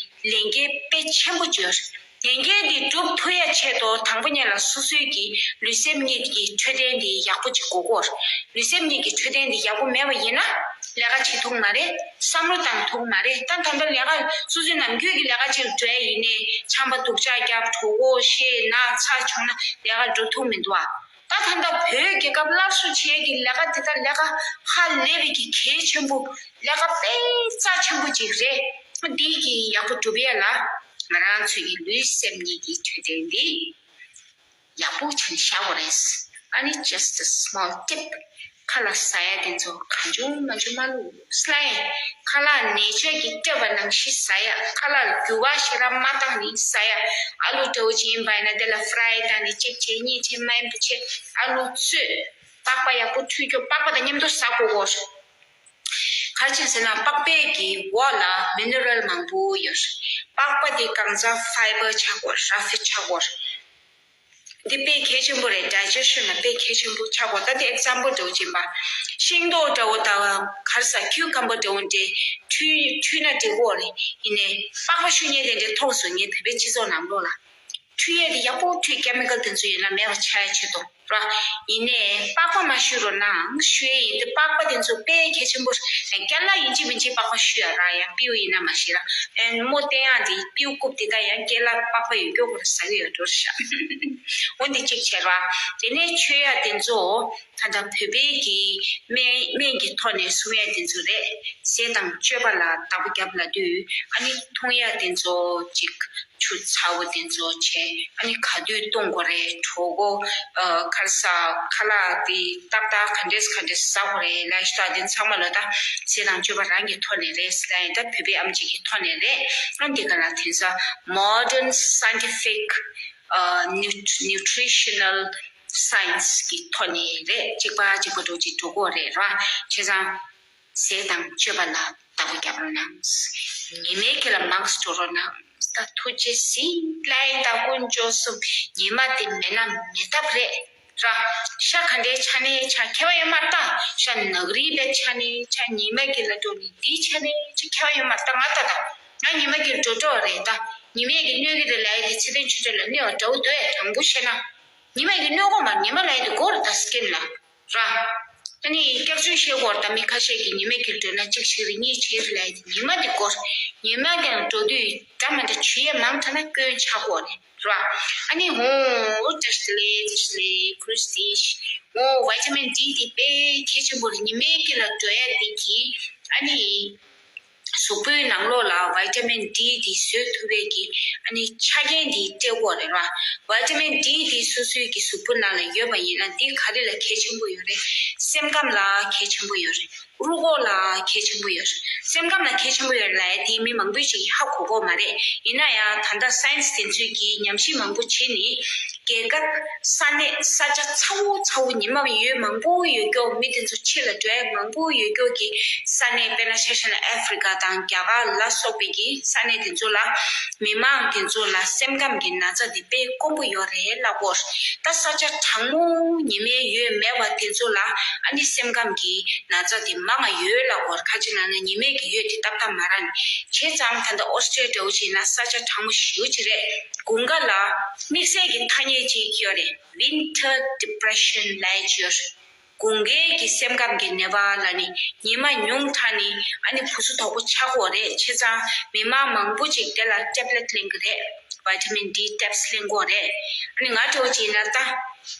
ལས་འགན་དཔེ་ཆེན་པོ་ཅིག་ཡོད་རེད། ལས་འགན་འདི་སྒྲུབ་ཐུབ་ཡ་ཆེད་དུ་དང་པོ་ཉིད་ལ་སོ་སོའི་གི་ལུས་སེམས་གཉིས་ཀྱི་འཕྲོད་བསྟེན་འདི་ཡག་པོ་ཅིག་དགོས་ཀྱི་ཡོད་རེད། ལུས་སེམས་གཉིས་ཀྱི་འཕྲོད་བསྟེན་འདི་ཡག་པོ་མེད་པ་ཡིན་ན་ལས་ཀ་བྱེད་ཐུབ་མ་རེད། བསམ་བློ་བཏང་ཐུབ་མ་རེད། ད་ད་ལྟ་ལས་ཀ་སོ་སོའི་ནམ་རྒྱུན་གྱི་ལས་ཀ་ཅིག་འགྲོ་ཡ་ཡིན་ནའི་ཆམ་པ་སྡུག་ཅག་བརྒྱབ། གྲོད་ཁོག་བཤལ། ན་ཚ་བྱུང་ན་ལས་ཀ་འགྲོ་ཐུབ་མི་འདུག་ཨ། ད་ད་ལྟ་བོད་རྒྱལ་ཁབ་སླར་གསོ་བྱེད་ཀྱི་ལས་ཀ་དེ་དག་ལས་ཀ་ཧ་ལས་པའི་གི་གལ་ཆེན་པོ། ལས་ཀ་དཔེ་རྩ་ཆེན་པོ་ཅིག་རེད། འདི་གི་ཡག་པོ་སྒྲུབ་ཡ་ལ་ང་རང་ཚོའི་གི་ལུས་སེམས་གཉིས་ཀྱི་འཕྲོད་བསྟེན་འདི་ཡག་པོ་བྱས་ནས་བཞག་དགོས་རེད། ཨ་ནི་just a small tip. ཁ་ལག་ཟ་ཡ་དེ་ཚོ་གང་བྱུང་མང་བྱུང་མ་བླུགས་སླ་ཡ། ཁ་ལག་ནས་ཆས་ཀྱི་སྤྲད་པ་ནང་བཞིན་ཟ་ཡ། ཁ་ལག་རྒྱུ་བ་ཞེ་དྲག་མ་བཏང་ནས་ཟ་ཡ། ཨ་ལུ་འདྲ་བོ་ཅིག་ཡིན་པ་ཡིན་ན་དེ་ལ་fry བཏང་ནས་གཅིག་བྱས་གཉིས་བྱས་མ་ཡིན་པ་བྱས་ཨ་ལུ་བཙོས། པགས་པ་ཡག་པོ་འཁྲུད་རྒྱུ། པགས་པ་དང་མཉམ་དུ་ཟ་དགོས་གོ། ག་རེ་བྱས་ཟེར་ན་པགས་པའི་གི་འོག་ལ་mineral མང་པོ་ཡོད། པགས་པ་དེ་གང་ཟག་fiber ཆགས་དགོས། raw fat ཆགས་དགོས། འདི་དཔེ་གལ་ཆེན་པོ་རེད། digestion ལ་དཔེ་གལ་ཆེན་པོ་ཆགས་དགོས། ད་དེ་example འདྲ་བོ་ཅིག་ཡིན་པ། ཤིང་ཏོག་འདྲ་བོ་དང་ག་རེ་ཟ་cucumber འདྲ་བོ་འདྲ་འཁྲུད་འཁྲུད་ན་འགྲིག་གོ་རེད། ཡིན་ནའི་པགས་པ་བཤུ་མཁན་དེ་འདྲ་མཐོང་སོང་། ངའི་བོད་པའི་སྤྱི་ཚོགས་ནང་ལོགས་ལ་འཁྲུད་ཡས་དེ་ཡག་པོ་འཁྲུད། chemical དེ་ཚོ་ཡོད་ན་མེད་པ་ཆགས་ཡ་ཆེད་དུ་ར། ཡིན་ནའི་པགས་པ་མ་བཤུ་རོགས་གནང་། བཤུ་ཡས་ཡིན་དུས་པགས་པ་དེ་ཚོ་དཔེ་གལ་ཆེན་པོ་རེད། རྐྱང་ལག་ཡིན་གཅིག་མིན་གཅིག་པགས་པ་བཤུ་ཡ་ར། ཡང་སྤྲེའུ་ཡིན་ན་མ་ཤེས་ར། ཨེ་མོ་བསྟན་ཡག་དེ་སྤྲེའུ་རྐུབ་དེ་དག་ཡང་རྐྱང་ལག་པགས་པ་ཡོད་རྒྱུ་ཁོ་ར་ཟ་གི་ཡོད་འགྲོ་རེད་ཤག་འོ་འདི་གཅིག་བྱས་ར། དེ་ནས་མཆོད་ཡ་དེ་ཚོ་ད་ལྟ་བོད་པའི་གི་སྨན་སྨན་གྱི་ཐོག་ནས་སྲུང་ཡ་དེ་ཚོ་རེད། ཟས་དང་སྤྱོད་པ་ལ་བདག་པོ་རྒྱབ་ལབ་དུས་ཨ་ནི་འཐུང་ཡ་དེ་ཚོ་ཅིག་ཆུ་ཚ་བོ་དེ་ཚོ་བྱས། ཨ་ནི་ག་དུས་བཏུང་དགོས་རེད། གྲོད་ཁོག་ཨ་ཁ་ལག་ཟ། ཁ་ལག་དེ་ཏག་ཏག་ག་འདྲས་ག་འདྲས་ཟ་དགོས་རེད་ལབ་ཤ་སྟག་དེ་ཚང་མ་ལོ་ད་ཟས་དང་སྤྱོད་པ་རང་གི་ཐོག་ནས་རེད་ཟེར་ཡིན། ད་བོད་པའི་ཨམ་ཆི་གི་ཐོག་ནས་རེད། ཨ་འདི་ག་ལ་དེང་སང་modern scientific ཨ་nut- nutritional science གི་ཐོག་ནས་རེད། གཅིག་པ་གཅིག་པ་འགྲོ་གཅིག་འགྲོ་དགོས་རེད་ར། བྱས་ཙང་ཟས་དང་སྤྱོད་པ་ལ་བདག་པོ་རྒྱབ་རོགས་གནང་། ཉི་མའི་དཀྱིལ་ལ་མང་ཙམ་འགྲོ་རོགས་གནང་། ད་ཐུགས་རྗེ་གཟིགས་ལན་དང་དཀོན་མཆོག་གསུམ། ཉི་མ་དེ་མེད་ན་མེད་ཐབས་རེད་ར། ཤ་ག་འདྲའི་ཆ་ནས་ཆ་ཁྱད་པར་ཡོད་མ་རེད་ད། ཤ་ནག་རིལ་བའི་ཆ་ནས་ཆ་ཉི་མའི་དཀྱིལ་ལ་འགྲོ་ནི་དེའི་ཆ་ནས་ཆ་ཁྱད་པར་ཡོད་མ་རེད་ད། ང་ད་ད་ང་ཉི་མའི་དཀྱིལ་འགྲོ་འགྲོ་བ་རེད་ད། ཉི་མས་ཀྱིས་གནོད་ཀྱི་རེད་ལབ་ཡ་དེ་ཚེ་བརྟན་ཆོས་སྒྲོན་ལ་གནོད་པ་འདྲ་བོ་འདུག་ཨེ། དྲང་པོ་བཤད་ན། ཉི་མས་ཀྱིས་གནོད་གོ་མ་རེད། ཉི་མ་ལབ་ཡ་དེ་དགོས་རེད་ད། སི་ཀིན་ལ་ར། ཨ་ནི་སྐྱག་རྫུན་བཤད་གོ་རེད་ད། མི་ཁ་ཤས་ཀྱིས་ཉི་མས་ཀྱིས་འགྲོ་ན་གཅིག་བྱེད་རེད། གཉིས་བྱེད་རེད་ལབ་ཡ་དེ། ཉི་མ་དེ་དགོས་རེད། ཉི་མ་གི་ནང་འགྲོ་དུས་འདྲ་མི་འདྲ་བྱེད་ཡ་མང་དྲགས་ན་སྐྱོན་ཆགས་གོ་རེད་ར། ཨ་ནི་འོ་བཀྲ་ཤིས་བདེ་ལེགས། བཀྲ་ཤིས་བདེ་ལེགས། ཀུ་རུ་སྟེ། འོ་བི་ཊ་མིན་ཌི་དེ་དཔེ་གལ་ཆེན་པོ་རེད། ཉི་མའི་དཀྱིལ་ལ་འགྲོ་ཡ་དེ་གིས་ཨ་ནི་གཟུགས་པོའི་ནང་ལོགས་ལ་བི་ཊ་མིན་ཌི་དེ་བཟོ་ཐུབ་པའི་གི་ཨ་ནི་ཆ་རྐྱེན་དེ་སྤྲད་དགོས་རེད་ར། བི་ཊ་མིན་ཌི་དེ་སོ་སོའི་གི་གཟུགས་པོ་ནང་ལ་ཡོད་པ་ཡིན་ན་དེ་ག་རེ་ལ་གལ་ཆེན་པོ་ཡོད་རེད། སེམས་ཁམས་ལ་གལ་ཆེན་པོ་ཡོད་རེད། རུས་ཁོག་ལ་གལ་ཆེན་པོ་ཡོད་རེད། སེམས་ཁམས་ལ་གལ་ཆེན་པོ་ཡོད་རེད་ལབ་ཡ་དེ་མི་མང་པོས་ཅིག་ཧ་གོ་གོ་མ་རེད། ཡིན་ན་ཡང་ད་ལྟ་སའེན་སི་དེ་ཚོས་ཀྱི་ཉམས་ཞིབ་མང་པོ་བྱས་ནས་རྒྱལ་ཁབ་ས་གནས་ས་ཆ་ཚ་བོ་ཚ་བོ་ཉི་མ་ཡོད་མང་པོ་ཡོད་ཀྱོག་མི་དེ་ཚོ་ཕྱི་ལ་འགྲོ་ཡ་མང་པོ་ཡོད་ཀྱོག་གི་ས་གནས། དཔེར་ན་ཆ་བཞག་ན་ཨ་ཧྥི་རི་ཀ་དང་རྒྱ་གར་ལ་སོགས་པའི་གི་ས་གནས་དེ་ཚོ་ལ་མི་མང་དེ་ཚོ་ལ་སེམས་ཁམས་ཀྱི་ན་ཚ་དེ་དཔེ་དཀོན་པོ་ཡོད་རེད་ལབ་གོ། ད་ས་ཆ་གྲང་མོ་ཉི་མའི་འོད་མེད་པ་དེ་ཚོ་ལ་ཨ་ནི་སེམས་ཁམས་ཀྱི་ན་ཚ་དེ་མང་ང་ཡོད་ལབ་གོ། ཁ་ཅིག་ལ་ན་ཉི་མའི་གི་འོད་དེ་ཏག་ཏག་མ་རག་ནས། བྱས་ཙང་ད་ལྟ་ཨོ་སི་ཊྲེ་ལི་ཡ་འདྲ་བོ་ཅིག་ན་ས་ཆ་གྲང་མོ་ཞེ་པོ་ཅིག་རེད། དགུན་ཁ་ལ་དམིགས་བསལ་གྱི་ཐ་སྙད་ཅིག་ཡོད་རེད། Winter Depression ལབ་ཡ་ཅིག་ཡོད་རེད། དགུན་ཁའི་གི་སེམས་ཁམས་ཀྱི་ནད་པ་ལ་ནི་ཉི་མ་ཉུང་དྲགས་ནི་ཨ་ནི་ཕུ་སུ་དོག་པོ་ཆགས་ཀྱི་ཡོད་རེད། བྱས་ཙང་མི་མང་མང་པོ་ཅིག་དེ་ལ་ཊེབ་ལེཊ་ལེན་གྱི་རེད། བི་ཊ་མིན་ཌི་ཊེབ་ལེན་གྱི་ཡོད་རེད། ཨ་ནི་ང་འདྲ་བོ་ཅིག་ཡིན་ན་ད་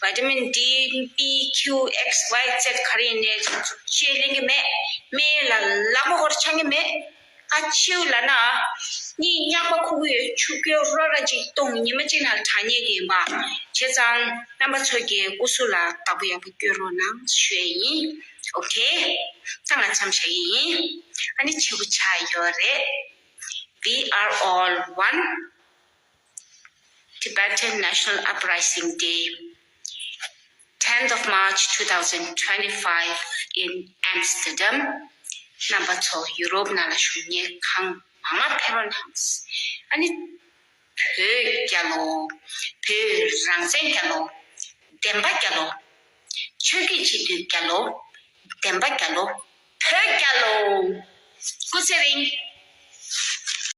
བི་ཊ་མིན་ཌི་པི་ཁྱུ་ཨེག་སི་ཝའི་ཛེད་ག་རེ་ཡིན་ནའི་ཅིག་ལེན་གྱི་མེད། མིག་ལ་ལག་པ་ཧོར་འཆང་གི་མེད། ཨ་ཕྱིའུ་ལ་ན། གཉིད་རྙག་པ་ཁུག་གི་ཡོད། ཆུ་སྐྱོར་རོ་ར་ཅིག་གཏོང་། ཉི་མ་གཅིག་ནང་དྲག་ཉེས་ཀྱི་ཡིན་པ། བྱས་ཙང་རྣམ་པ་ཚོ་གི་སྐུ་གཟུགས་ལ་བདག་པོ་ཡག་པོ་སྐྱོན་རོགས་གནང་ཞུ་ཡ་ཡིན། ཨོ་ཁེ། ད་ང་མཚམས་བཞག་གི་ཡིན། ཨ་ནི་བྱེད་པོ་ཆགས་ཡོད་རེད། We are all one. Tibetan National Uprising Day, tenth of March two thousand twenty-five in Amsterdam. རྣམ་པ་ཚོ་ཡུ་རོབ་ནང་ལ་བཞུགས་མཁན་གང་མང་མང་ཕེབས་རོགས་གནང་། ཨ་ནི་བོད་རྒྱལ་ལོ། བོད་རང་བཙན་རྒྱལ་ལོ། བདེན་པ་རྒྱལ་ལོ། ཆོས་བརྒྱུད་སྤྱི་འཐུས་རྒྱལ་ལོ། བདེན་པ་རྒྱལ་ལོ། བོད་རྒྱལ་ལོ། སྐུ་ཚེ་རིང་།